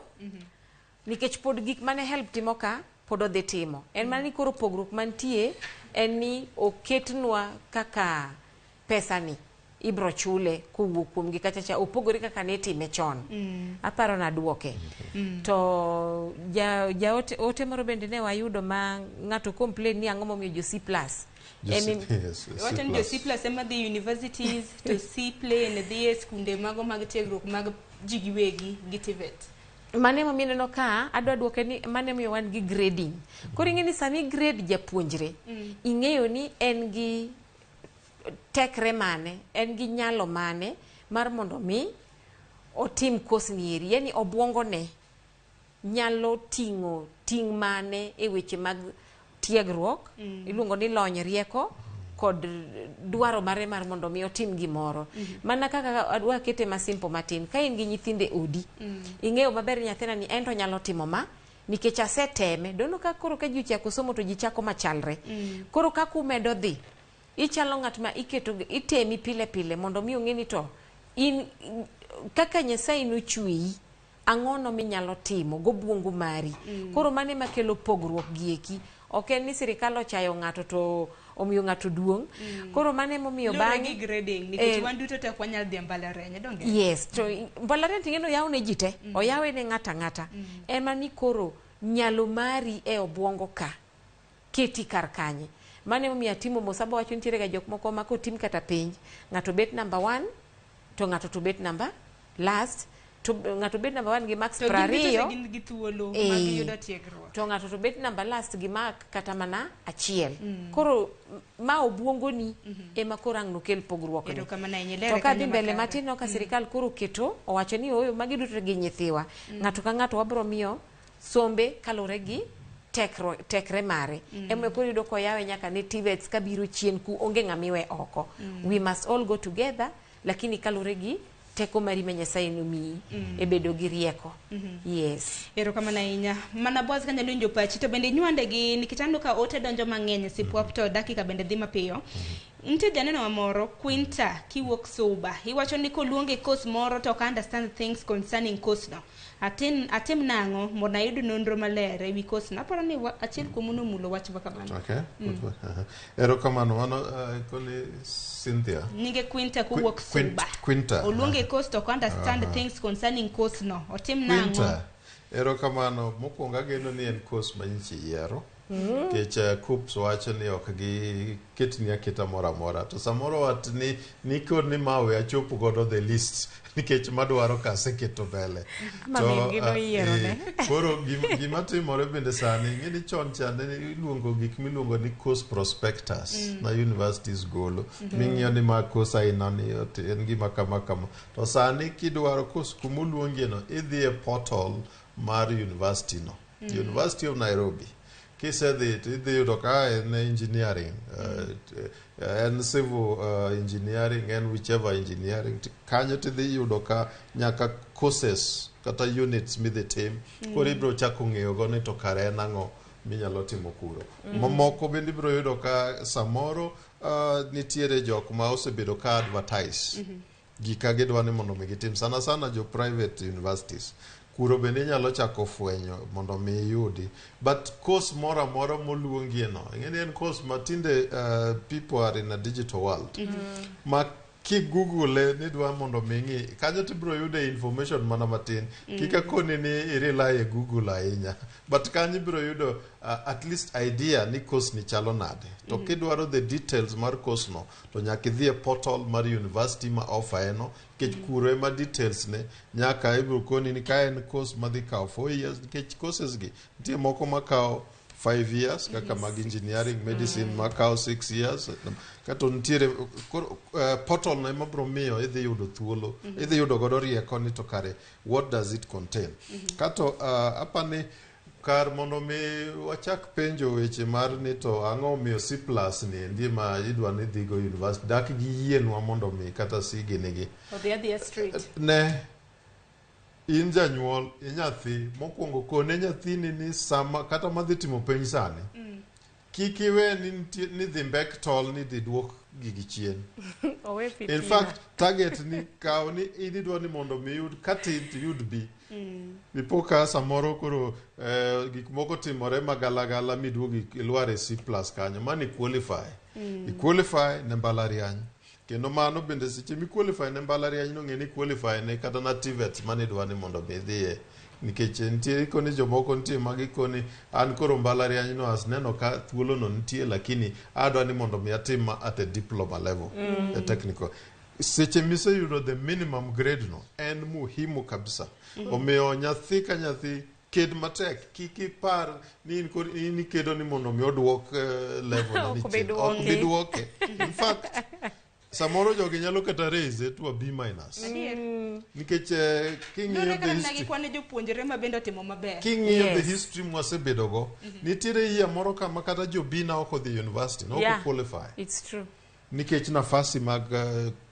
nikech pod gik mane HELB timo ka pod odhi timo. En mana ni koro pogruok mantie en ni oketnwa kaka pesa ni ibro chule kowuok kuomgi kacha cha opogore kaka ne itime chon. Aparo naduoke. To ja ote, ote moro bende ne wayudo ma ng'ato complain ni ang'o momiyo jo C plus. Yes, C Wacho ni jo plus. C plus ema dhi universities to C plane dhi e skunde mago mag tiegruok mag ji giwegi gi TVET. Mano emomiyo ineno ka adwa duoke ni mano emomiyo wan gi grading. Koro ing'e ni sami grade japuonjre, ing'eyo ni en gi tekre mane, en gi nyalo mane mar mondo mi otim course ni eri. Yani obuongo ne nyalo ting'o ting' mane e weche mag tiegruok, iluongo ni lony rieko kod dwaro mare mar mondo mi otim gimoro. Mana kaka adwa kete ma simple matin, ka in gi nyithindo e odi, ing'eyo maber ni nyathina ni en to nyalo timo ma, nikech aseteme. Dono ka koro ka ji ochako somo to ji chako machalre. Koro kaka umedo dhi, ichalo ng'at ma iketo itemi pile pile mondo mi ong'e ni to in kaka Nyasaye nochweyi, ang'ono minyalo timo gobuongo mari. Koro mano ema kelo pogruok gieki. Ok en ni sirikal ochayo ng'ato to omiyo ng'ato duong'. Koro mano emomiyo Luwore gi bang'e grading nikech wan duto te ok wanyal dhi e mbalariany donge? Yes, to mbalariany to ing'e ni oyaw ne ji te. Oyawe ne ng'ato ang'ata. Ema ni koro nyalo mari e obuongo ka keti kar kanye. Mano emomiyo atimo mos abo wacho nitiere ga jok moko ma kotim kata penj, ng'ato bet number 1 to ng'ato to bet number last, to ng'ato bet number 1 gi marks To gin duto te 20. gin gi thuolo mag yudo tiegruok. To ng'ato to bet number last gi mark kata mana achiel. Koro ma obuongoni ema koro ang' nokel pogruok ni. Erokamano ahinya, To ilere ka dhi kanyo mbele makare. matin no ka sirikal koro oketo owacho ni ooyo magi duto gin nyithiwa. Ng'ato ka ng'ato wabro miyo sombe kaluwore gi tekre mare. Emomiyo koro iyudo koyawe nyaka ne TVETs kabiro chien ku onge ng'ama iwe oko. We must all go together lakini kaluwore gi teko mari ma Nyasaye nomiyi e bedo gi rieko. Yes. Erokamano ahinya. Mana Boaz kanyalo winjo pachi to bende inywande gi nikech aneno ka ote donjo mang'eny e sipwap to dakika bende dhi mapiyo. Nitie janeno wa moro Quinta kiwuok Suba. Iwacho ni koluonge course moro to ok understand things concerning course no. Atim nang'o mondo ayud nonro maler ewi course no. Aparo ni achiel kuomu nomulo wach ma kamano. Okay. Erokamano mano koni Cynthia. Nyinge Quinta kowuok Suba. Quinta. Oluonge course to ok understand things concerning course no. Otim nang'o? Quinta. Erokamano mokwongo ageno ni en course ma nyicha iyiero. Nikech KUCCPS wacho ni ok giketni aketa moro amora to samoro wat ni nikod ni ma we achop godo the list nikech madwaro ka aseketo mbele. Ama min gi noyiero ne. Koro gima timore bende sani ing'e ni chon cha ne iluongo gik miluongo ni course prospectus na universities golo ming'iyo ni ma course aina ni en gima kama kama to sani kidwaro course kumoluongie no idhi e portal mar university no. University of Nairobi. Kisedhi to idhi yudo ka en engineering, en civil engineering, en whichever engineering. Kanyo tidhi yudo ka nyaka courses kata units midhi tim. Koro ibiro chako ng'eyo go ni to kare en ang'o minyalo timo kuro. Mamoko bende ibiro yudo ka samoro nitiere jok ma osebedo ka advertise gika gidwa ni mondo mi gitim, sana sana jo private universities. Kuro bende inyalo chako fwenyo mondo mi iyudi. But course moro amora moluongie no, ing'e ni en course ma tinde people are in a digital world. Ma kigoogle ni dwa mondo mi ing'i, kanyo tibiro yude information mana matin. Kik akoni ni i rely e Google ahinya. But kanyo ibiro yudo at least idea ni course ni chalo nade. To kidwaro the details mar course no, to nyaka idhi e portal mar university ma offer eno, nikech kuro ema details ne nyaka ibiro koni ni ka en course madhi kawo 4 years, nikech courses gi nitie moko makawo 5 years kaka mag engineering, medicine makawo 6 years kato nitiere. Koro portal no ema biro miyo idhi yudo thuolo, idhi yudo godo rieko ni to kare what does it contain. Kato apani kar mondo mi wachak penjo weche mar ni to ang'o omiyo C plus ni endi ma idwa ni dhigo university, dak giyienwa mondo mi kata C ginigi Odhi adhiya straight. Ne in janyuol inyathi mokwongo, kone nyathini ni sama kata madhi timo penj sani, kik iwe ni ni dhi mbek tol ni dhi duok gigi chien. Owe In fitina. fact, target ni kaw ni in idwa ni mondo mi yud katin to yud B. Dipo ka samoro koro gik moko timore magalagala miduogi ilwar e C plus kanyo, mani qualify. I qualify ne mbalariany. Kendo mano bende seche mi qualify ne mbalariany no, ng'e ni qualify ne kata na TVET mane idwa ni mondo mi idhiye. Nikech nitie ikoni jomoko nitie ma gikoni an koro mbalariany no aseneno ka thuolo no nitie, lakini adwa ni mondo mi atim ma at a diploma level, e technical. Seche miseyudo the minimum grade no en muhimu kabisa. Omiyo nyathi ka nyathi ked matek, kik ipar ni in kod in ikedo ni mondo mi oduok level ni Ok bi chien. Ok bi duoke. duoke. In fact, samoro jogi nyalo kata raise to a B minus. Adier. Nikech king'iyo Luwore the kata mana gi history, kwan jopuonjre ma bende otimo maber. king'iyo the history mwasebedogo, nitiere year moro kama kata jo B na ok odhi university, no ok qualify. It's true. Nikech nafasi mag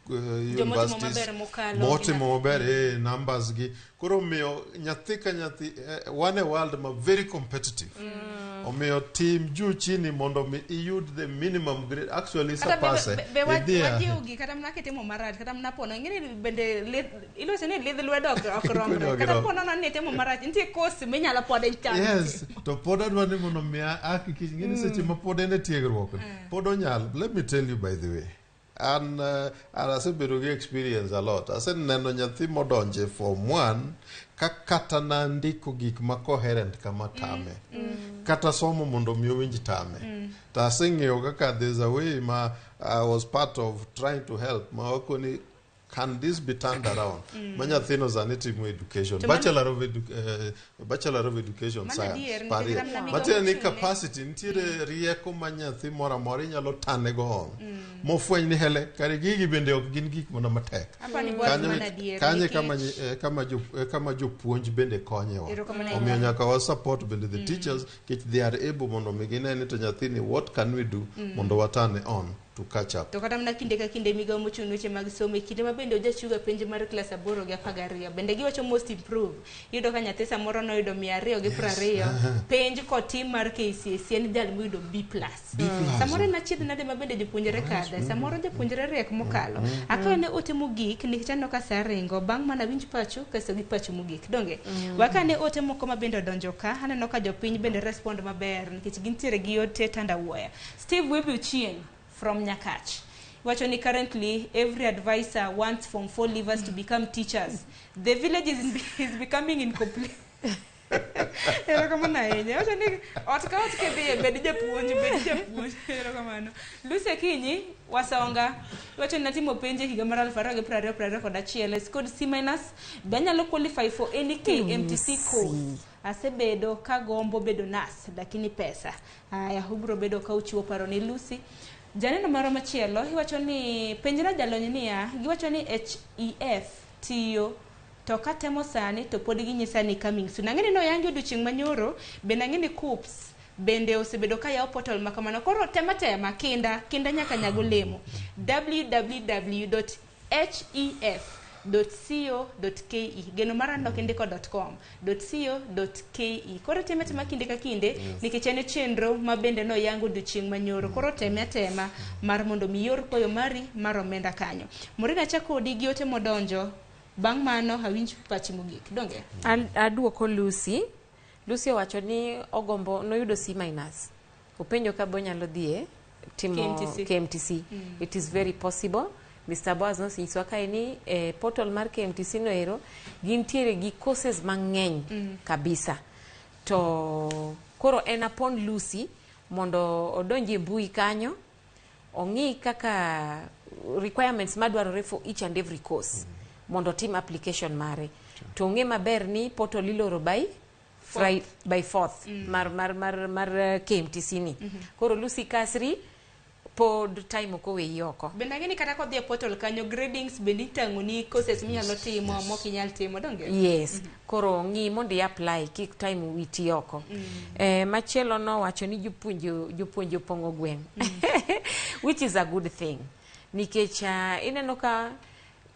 Jomotimo universities maber mokalo. motimo maber numbers gi koro omiyo nyathi ka nyathi wan e world ma very competitive. Omiyo tim juu chini mondo mi iyud the minimum grade, actually Kata surpass. be wajiwgi kata mana kitimo marach, kata mana pono ing'e ni bende iluongo ni lidh lwedo ok romre. Ok Kata rom. pono ni itimo marach, nitie course minyalo pode chak. Yes, to pod adwa ni mondo mi ahakikisha ing'e ni seche ma pod en e tiegruok pod onyal. Let me tell you, by the way, an asebedo gi experience a lot. Aseneno nyathi modonje form 1 ka kata nandiko gik ma coherent kama tame, kata somo mondo mi owinj tame. To aseng'eyo kaka there's a way ma I was part of trying to help ma wakoni, can this be turned around? Ma nyathino sani timo education, To mano- bachelor of education Mano science. adier, nikech Parie. kata mana migawo Matiende ni mochung'ne- capacity nitiere, rieko ma nyathi moro amora inyalo tane go on mofweny ni hele kare gigi bende ok gin gik mana matek. Apa ni wach mana adier, Kanyo nikech- kama jopuonj bende konyewa. Erokamano ahinya. Omiyo nyaka wa support bende the teachers, nikech they are able mondo mi gine ni to nyathini, what can we do mondo watane on to catch up. To kata mana kinde ka kinde migawo mochung' ne weche mag somo e kinde ma bende ojachiwga penj mar klas 8 gi 12 bende giwacho most improve. Iyudo ka nyathi samoro noyudo 220 penj kotim mar KCSE, en jal moyudo B plus. B plus. Samoro en achiedh nade ma bende jopuonjre kadhe, samoro japuonjre riek mokalo. Akawo ne ote mogik nikech aneno ka sa ringo, bang' mana winj pachu kasto gi pachu mogik donge. Wakane ote moko ma bende odonjo ka, aneno ka jopiny bende respond maber nikech gintiere gi ote tandawuoya. Steve Wibi Ochieng from Nyakach wacho ni currently every advisor wants form 4 leavers to become teachers. The village is becoming incomplete. Erokamano ahinya. Wacho ni ot ka ot kidhiye, bed japuonj, bed japuonj. Erokamano. Lucy Akinyi Wasonga wacho ni natimo penj e higa mar 2021 e scored C minus. Be anyalo qualify for any KMTC course? Asebedo kagombo bedo nurse lakini pesa. Aya, ubiro bedo ka uchiwo paro ne Lucy. Janeno moro machielo iwacho ni penjna jalony niya, giwacho ni HEF tiyo to katemo sani to pod ginyisa ni coming soon. Ang'e ni noyangi odiochieng' manyoro, bende ang'e ni KUCCPS Bende osebedo ka yawo portal ma kamano. Koro tema tema kinda kinda nyaka nyag olemo. www.hef.co.ke geno mara nok indiko .com .co.ke koro teme tema kinde ka kinde nikech en e chenro ma bende noyango odiochieng' manyoro koro teme atema mar mondo mi ior kwayo mari mar omenda kanyo Morina achak kodi gi ote modonjo bang' mano awinj pachi mogik donge Aduoko Lucy. Lucy owacho ni ogombo noyudo C minus. Openjo ka be onyalo dhie timo KMTC. KMTC. It is very possible. Mr. Boaz nosenyisowa kae ni eh, portal mar KMTC no ero gintiere gi courses mang'eny kabisa. To koro en upon Lucy mondo odonj e mbui kanyo ong'i kaka requirements madwarore for each and every course mondo otim application mare to ong'e maber ni portal iloro by Fri by fourth mar mar mar mar eh, KMTC ni koro Lucy Kasri pod time ok oweyi oko bende ang'e ni kata kodhi e portal kanyo gradings bende itang'o ni courses minyalo timo mok inyal timo donge yes koro ng'i mondo i apply kik time witi oko eh, machielo nowacho ni jopuonje jopuonje opong'o gweng' which is a good thing nikech uh, ineno ka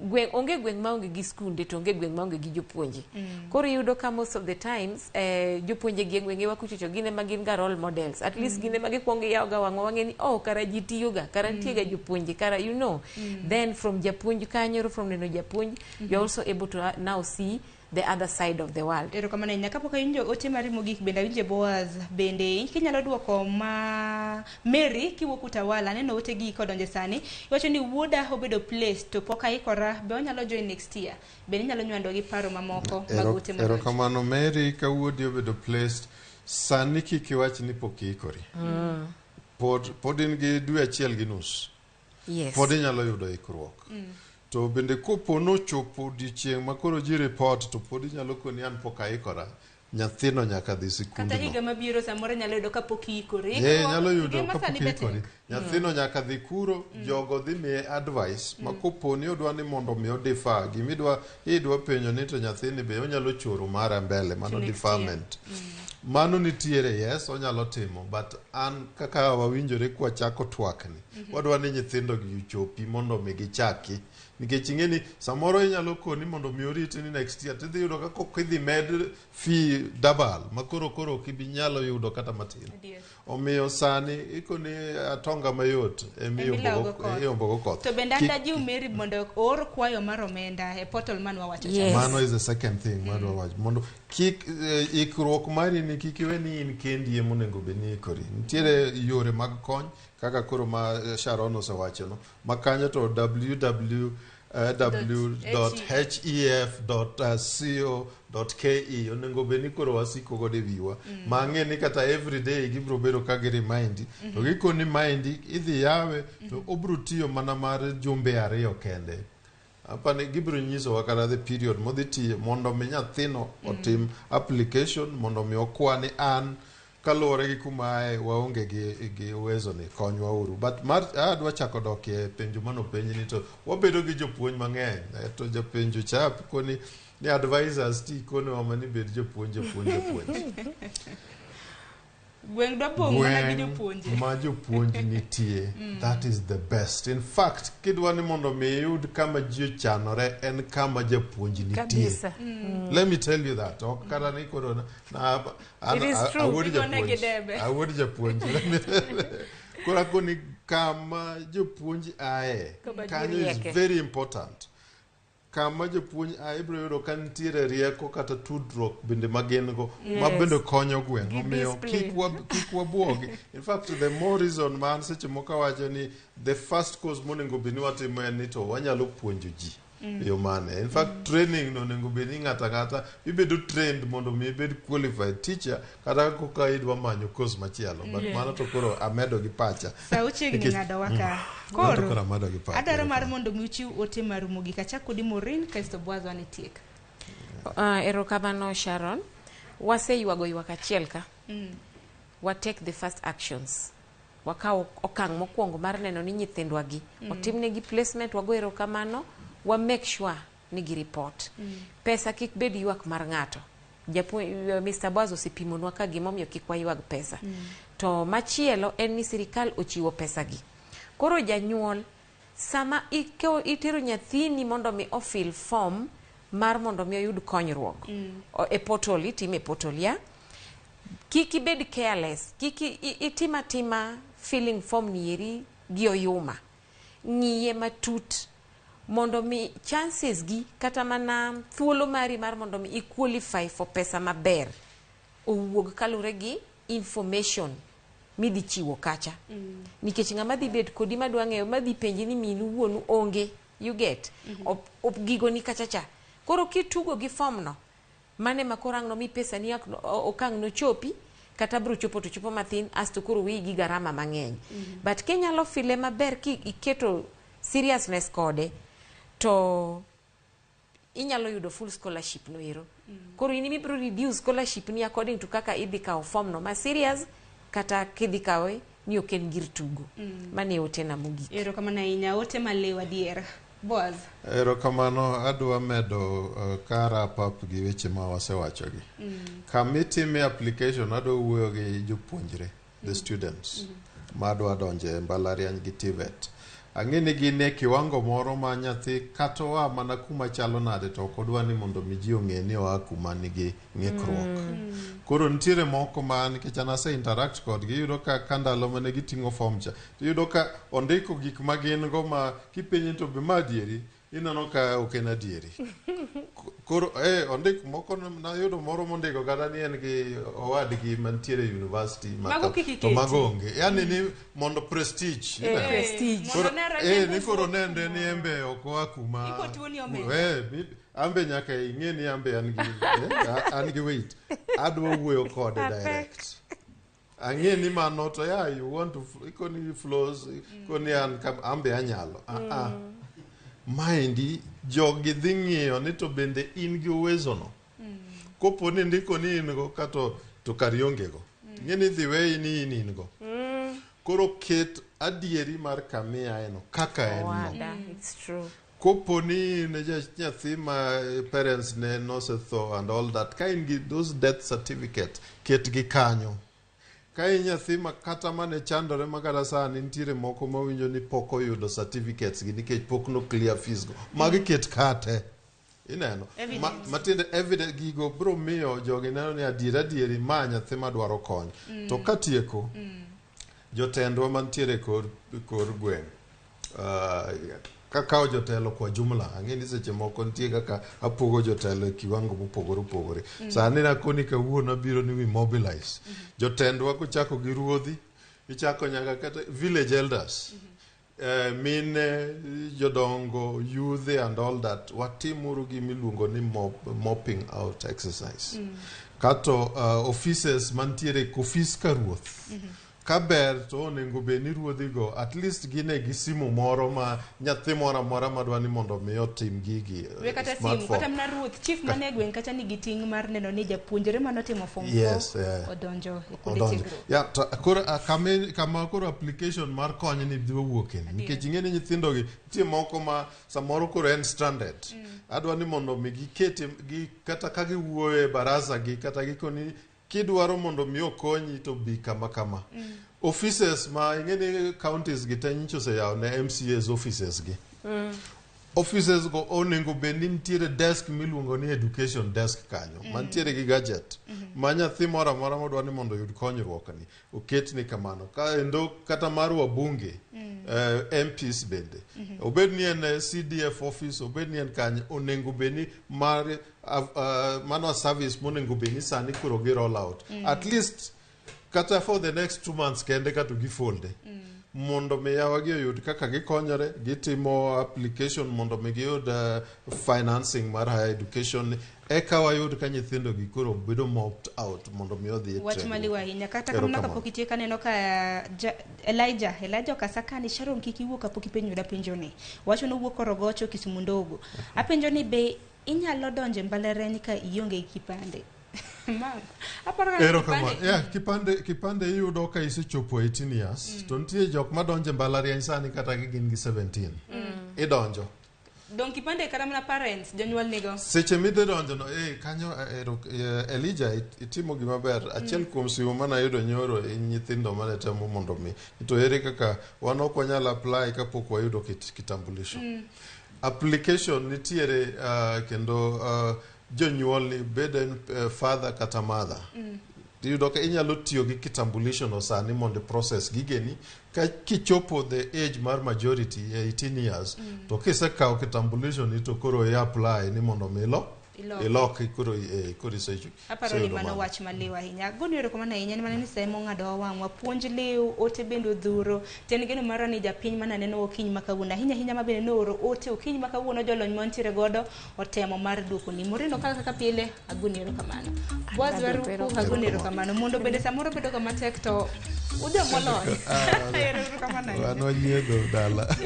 gweng' onge gweng' maonge gi skunde to onge gweng' maonge gi jopuonje koro iyudo ka most of the times eh, jopuonje gi e gwengewa kuchocho gin ema gin ga role models at least gin ema gikwongo giyawo ga wang'wa wang'e ni oh kara ji tiyo ga kara nitie ga jopuonje kara you know then from japuonj kanyo from neno japuonj you're also able to now see the other side of the world erokamano ahinya kapok awinjo ote mari mogik bende awinje Boaz bende kinyalo duoko ma Mary kiwuok Utawala aneno ote gi kodonje sani iwacho ni wuoda obedo placed to pok aikora be onyalo join next year bende inyalo nywando gi paro mamoko mag ote modonjo Erokamano Mary ka wuodi obedo placed sani kik iwach ni pok iikori. Pod pod in gi dwe achiel gi nus. yes Pod inyalo yudo ikruok. To bende kopo nochopo odiochieng' ma koro ji report to pod inyalo koni an pok aikora. Nyathino nyaka dhi kata sikundno. higa mabiro samoro nyalo yudo kapok iikori Eh, nyalo yudo Ngima kapok sani be tek. iikori. Nyathino nyaka dhi kuro, jogo dhi miye advice ma kopo ni odwa ni mondo mi odefer, gimidwa idwa penjo ni to nyathini be onyalo choro mara mbele, mano To next year. deferment. Mano nitiere, yes, onyalo timo, but an kaka wawinjore kwachako twakni, wadwa ni nyithindo gi ochopi mondo mi gichaki. Nikech ing'e ni samoro inyalo koni mondo mi oriti ni next year, tidhi yudo ka kok idhi med fee double, ma koro koro ok ibi nyalo yudo kata matin. Adier. Omiyo sani ikoni atonga mayot Emilawogo koth. emiombogo koth. to bende an Kik- dajiw Mary mondo oor kwayo mar omenda e portal man wawacho cha Yes. Mano is the second thing madwa wacho mondo kik eh, ikruok mari ni kik iwe ni in kendi ema onego bed ni ikori. Nitiere yore mag kony kaka koro ma eh, Sharon osewacho no ma kanyo to www w.hef.co.ke onego bed ni koro wasiko godo e wiwa ma ang'e ni kata everyday gibiro bedo ka gi remindi to gikoni mindi idhi yawe to obiro tiyo mana mar jumbe ariyo kende apani gibiro nyisowa kata the period modhi tiye mondo mi nyathino otim application mondo mi okwa ni an kaluwore gi kuma aye waonge gi, gi uwezo ni konywa uru but mar adwa chako dok e penjo manopenj ni to wabedo gi jopuonj mang'eny Eh, to japenjo cha koni ni advisors ti konewa ma ni bed jopuonj jopuonj jopuonj gweng' dwa pong' mana gi Gweng' jopuonje ma jopuonj nitie that is the best in fact kidwa ni mondo mi iyud kama ji ochanore en kama japuonj nitie kabisa let me tell you that ok kata ni koro na, na, an, It is true. awuod Igone gi japuonj debe. awuod japuonj Let me- koro akoni kama jopuonj aye Kama ji kanyo is rieke. very important kama jopuonj aye ibiro yudo ka nitiere rieko kata tudruok bende ma gin go ma Yes. bende konyo gweng' Gi omiyo discipline. kik wa- kik wabuogi in fact the more reason ma an seche moko awacho ni the first course monego bed ni watimo en ni to wanyalo puonjo ji e yo mane in fact training no onego bed ni ng'ato ang'ata ibedo trained mondo mi ibed qualified teacher kata koka idwa manyo course machielo but mano to koro amedo gi pacha sa ochiegni Nikech- ng'adowa ka Mano to koro koro amedo gi pacha adwaro mar mondo mi uchiw ote maru mogik achak kodi Maureen kasto Boaz wanitiek Erokamano Sharon. Waseywago ywak achiel ka. Wa take the first actions. Wakaw okang' mokwongo mar neno ni nyithindwa gi otimnegi placement, wago erokamano, wa make sure ni gi report. Pesa kik bed ywak mar ng'ato. Japuonj Mr. Boaz osepimonwa ka gimomiyo kik waywag pesa. To machielo en ni sirikal ochiwo pesa gi. Koro janyuol sama itero nyathini mondo mi ofill form mar mondo mi oyud konyruok e portal, itime e portal ya kik ibed careless, kik itim atima filling form ni eri gi oyuma. Ng'iye matut mondo mi chances gi kata mana thuolo mari mar mondo mi i qualify for pesa maber owuog kalure gi information midhi chiwo kacha. Nikech ng'ama dhi bet kodi madwa ng'eyo madhi penji ni minu wuonu onge, you get op gigo ni kacha cha. Koro kitugo gi form no, mane ma koro ang' nomi pesa ni ok ang' nochopi kata bro chopo to chopo mathin asto koro wiyi gi garama mang'eny. But kinyalo file maber ki iketo seriousness kode to inyalo yudo full scholarship no ero. Koro in ibiro reduce scholarship ni according to kaka idhi kawo form no ma serious kata kidhi kawe ni ok en gir tugo. Mano e otena mogik. Erokamano ahinya, ote maliw adier. Boaz. Erokamano, adwa medo ka wrap up gi weche ma wasewachogi. Kamitime application adwa wuoyo gi jopuonjre, the students madwa donjo e mbalariany gi TVET. Ang'e ni gin e kiwango moro ma nyathi kata oa mana kuma chalo nade to ok odwa ni mondo mi ji ong'e ni oa kuma nigi ng'ikruok. Koro nitiere moko ma nikech an ase interact kodgi iyudo ka ndalo mane giting'o form cha iyudo ka ondiko gik ma gin go ma kipenje to be ma adieri ineno ka ok en adieri. Koro ondik moko nayudo moro mondiko kata ni en gi owadgi mantiere e university ma Mago kik to iketi. mago onge. Yani ni mondo prestige. Ineno? Prestige. Koro, Mondo nenre ni ni koro nenre ni embe ok oa kuma Iko tuo ni omenda. Ambe nyaka ing'e ni ambe an gi an gi weight. Adwa wuoyo kode direct. Ang'e ni mano to ya you want to ikoni flows ikoni an ambe anyalo. Ah. Maendi jogi dhi ng'iyo ni to bende in gi uwezo no. Kopo ni ndiko ni in go kato to kar ionge go. Ing'e ni dhi weyi ni in go. Koro ket adieri mar kamiae no kaka en no. Owada, it's true. Kopo ni in nyathi ma parents ne nosetho and all that, ka in gi those death certificate, ket gi kanyo. Ka in nyathi ma kata mane chandore ma kata sani nitiere moko mawinjo ni pok oyudo certificates gi nikech pok no clear fees go. Magi ket kate. Ineno? Evidence. Matiende evidence gigo biro miyo jogi neno ni adieri adieri ma nyathi madwaro kony. To katieko, jotendwa mantiere kor gweng' kakawo jotelo kwa jumla ang'e ni seche moko nitie kaka apogo jotelo e kiwango mopogore opogore. Sani nakoni kawuono abiro ni we mobilize jotendwa kochako gi ruodhi ichako nyaka kata village elders, mine, jodongo, youth and all that, watimuru gimiluongo ni mopping out exercise. Kato offices mantiere ofis ka ruoth ka ber to onego bed ni ruodhigo at least gin e gi simu moro ma nyathi moro amora madwa ni mondo mi otim gigi We kata simu, smartphone. kata mana ruoth, chief mane e gweng' kacha nigi ting' mar neno ni japuonjre manotimo form four odonjo e kuonde Odonjo. tiegruok. Ya, to koro kama koro application mar kony ni dhi wuoke ni nikech ing'e ni nyithindo gi nitie moko ma samoro koro en stranded. Adwa ni mondo mi gikete gi kata ka giwuoyo e baraza gi kata gikoni kidwaro mondo mi okonyi to bi kama kama. Offices ma ing'e ni counties gi te nyocha oseyawo ne MCAs offices gi. Offices go onego bed ni nitiere desk miluongo ni education desk kanyo mantiere gi gadget ma nyathi moro amora modwa ni mondo oyud konyruok ni oketni kamano. Kendo kata mar wabunge, MPs bende obed ni en CDF office, obed ni en kanye, onego bed ni mar mano service monego bed ni sani koro gi roll out at least kata for the next 2 months kende kato gifolde mondo mi yawagi oyud kaka gikonyore gitimo application mondo mi giyud financing mar higher education eka wayud ka nyithindo gi koro bedo mopped out mondo mi odhi e Wach tiegruok. maliw ahinya. Kata kamano Erokamano. kapok itieko aneno ka Elijah Okasaka ni Sharon kik iwuo kapok ipenjo penjo ni. Wacho nowuok Korogocho Kisumu Ndogo. Apenjo ni be inyalo donjo e mbalariany ka ionge gi kipande? Ma aparo ka Erokamano. kipande- Yeah, kipande iyudo ka isechopo 18 years. To nitie jok madonjo e mbalariany sani kata ka gin gi 17. Idonjo. Dong kipande kata mana parents jonyuol nigo. Seche midhi donjo no, kanyo Elijah itimo gima ber. Achiel kuom simu mane ayudo nyoro e nyithindo mane temo mondo mi. To ere kaka wan ok wanyal apply kapok wayudo kitambulisho. Application nitiere kendo jonyuol ni bed en father kata mother. Iyudo ka inyalo tiyo gi kitambulisho no sani mondo process gigeni ka kichopo the age mar majority 18 years to kisekawo kitambulisho ni to koro i apply ni mondo mi ilok koro koro isecho. Aparo ni mano wach maliw ahinya. Agoni erokamano ahinya ni mana ni sama ong'ado wang'wa puonj liw ote bende odhuro. To en geno mara ni japiny mana neno okinyi ma kawuono ahinya ahinya ma bende nooro ote okinyi ma kawuono jolony mantiere godo otemo mar duoko ni. Moreno kaka pile agoni erokamano. Boaz Waruku agoni erokamano. Mondo bende samoro bedo ga matek to ujo molony. Erokamano ahinya. Wan wanyiedho dala.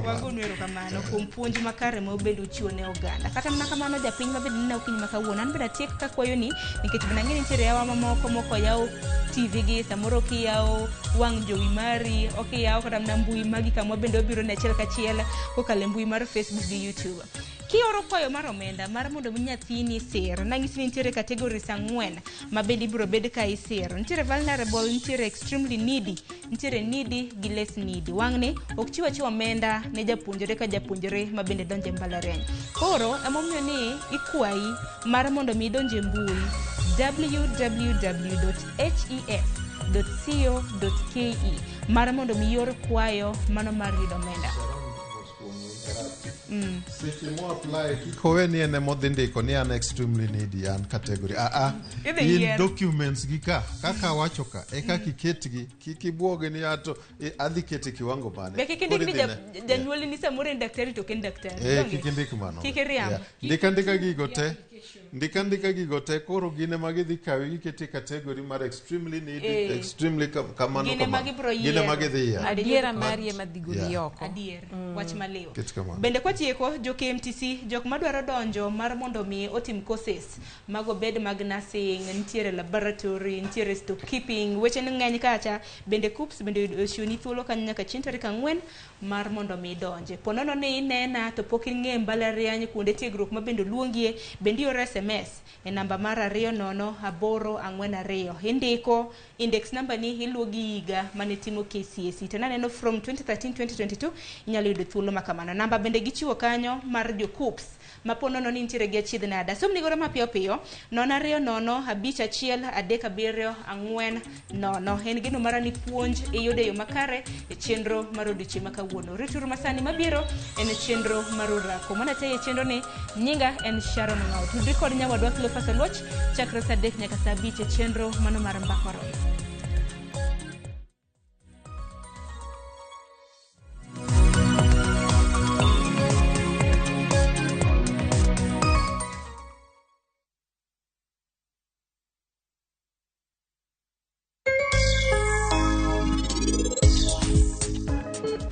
Wagoni erokamano kuom puonj makare ma obedo chiwo ne oganda. Kata mana kamano japiny ma bende neno okinyi ma kawuono an bende atiek kakwayo ni nikech bende ang'e ni nitiere yawa mamoko moko yawo TV gi samoro ok iyawo wang' jowi mari ok iyawo kata mana mbui magi kama bende obiro ne achiel kachiel kokalo e mbui mar Facebook gi YouTube. Kioro kwayo mar omenda mar mondo mi nyathini sir, nang'isi ni nitiere categories 4 ma bende ibiro bed ka isiro. Nitiere vulnerable, nitiere extremely needy, nitiere needy gi less needy. Wang'ni ok chiw achiwa omenda ne japuonjre ka japuonjre ma bende donjo e mbalariany. Koro emomiyo ni ikwayi mar mondo mi idonj e mbui www.hef.co.ke mar mondo mi ior kwayo mano mar yudo omenda. Seche mo apply kik owe ni en ema odhi ndiko ni an extremely needy an category. In documents gi ka kaka awacho ka e kaka iketgi kik ibuogi ni ato adhi kete kiwango mane. Be kik indik ni janyuolni ni samoro en daktari to ok en daktari. Kik indik mano. Kik iriamb. Ndika gigo te. Ndika gigo te koro gin ema gidhi kawi gikete category mar extremely needy, extremely kamano. Gin ema gibiro yiero. Gin ema gidhi yiero. Adiera mari ema dhi goli oko. Adier. Wach maliw. Bende kwatieko jo KMTC jok madwaro donjo mar mondo mi otim courses mago bed mag nursing, nitiere laboratory, nitiere stockkeeping, weche ng'eny kacha bende KUCCPS bende ochiwoni thuolo kanyo nyaka chieng' tarik 4 mar mondo mi donje. Ponono ni inena to pok ing'e mbalariany kuonde tiegruok ma bende oluongie, bende ioro SMS e namba mar 20842. Indiko index number ni iluwo gi higa mane timo KCSE. To naneno from 2013-2022 inyalo yudo thuolo ma kamano. Namba bende gichiwo kanyo mar jo KUCCPS ma ponono ni nitiere gi achiedh nade. Asomni godo mapiyo piyo 020 51 37 40. En geno mara ni puonj iyudo e yo makare e chenro mar odiochieng' ma kawuono. Rituru masani mabiro en chenro mar orako. Mana te e chenro ni nyinga en Sharon Ong'awo. Tudri kod nyawadwa Cleophas Oluoch chakre saa 3 nyaka saa 5 e chenro mano mar Mbaka Oromo.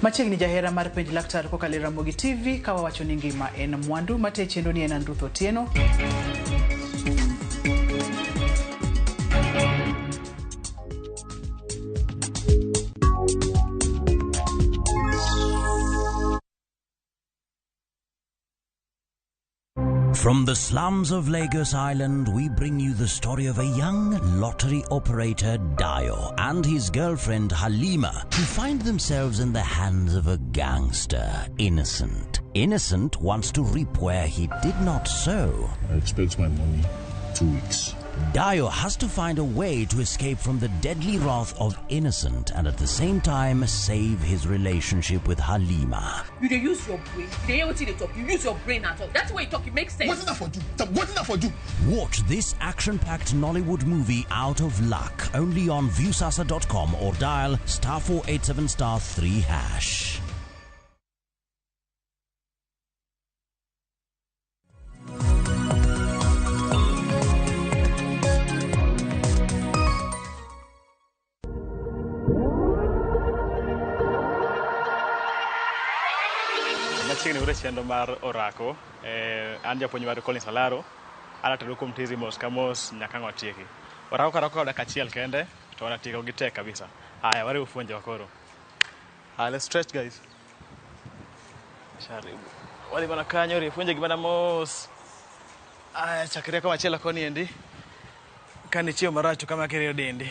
Machiegni jahera mar penj laktar kokalo e Ramogi TV ka wawacho ni ngima en mwandu mate chenro ni en Andruth Otieno. From the slums of Lagos Island, we bring you the story of a young lottery operator, Dayo, and his girlfriend, Halima, who find themselves in the hands of a gangster, Innocent. Innocent wants to reap where he did not sow. I expect my money 2 weeks. Dayo has to find a way to escape from the deadly wrath of Innocent and at the same time save his relationship with Halima. You dey use your brain. You dey hear wetin they talk. You use your brain at all. That's why you talk. It makes sense. What's that for you? What's that for you? Watch this action-packed Nollywood movie Out of Luck only on Viusasa.com or dial *487*3#. Machiegni ure chenro mar orako, an japuonj mar Collins Alaro, an atelo kuom tizi mos ka mos nyaka ang' watieki. Orako ka orako dakika achiel kende, to wanatieko gi tek kabisa. Aya, wariwo fuonjewa koro. Aya, let's stretch guys. Sharibu. Wadhi mana kanyo, rie fuonje gi mana mos. Aya, chakre kama chielo koni endi. Ka nichiewo marach to kama kirieyo dendi.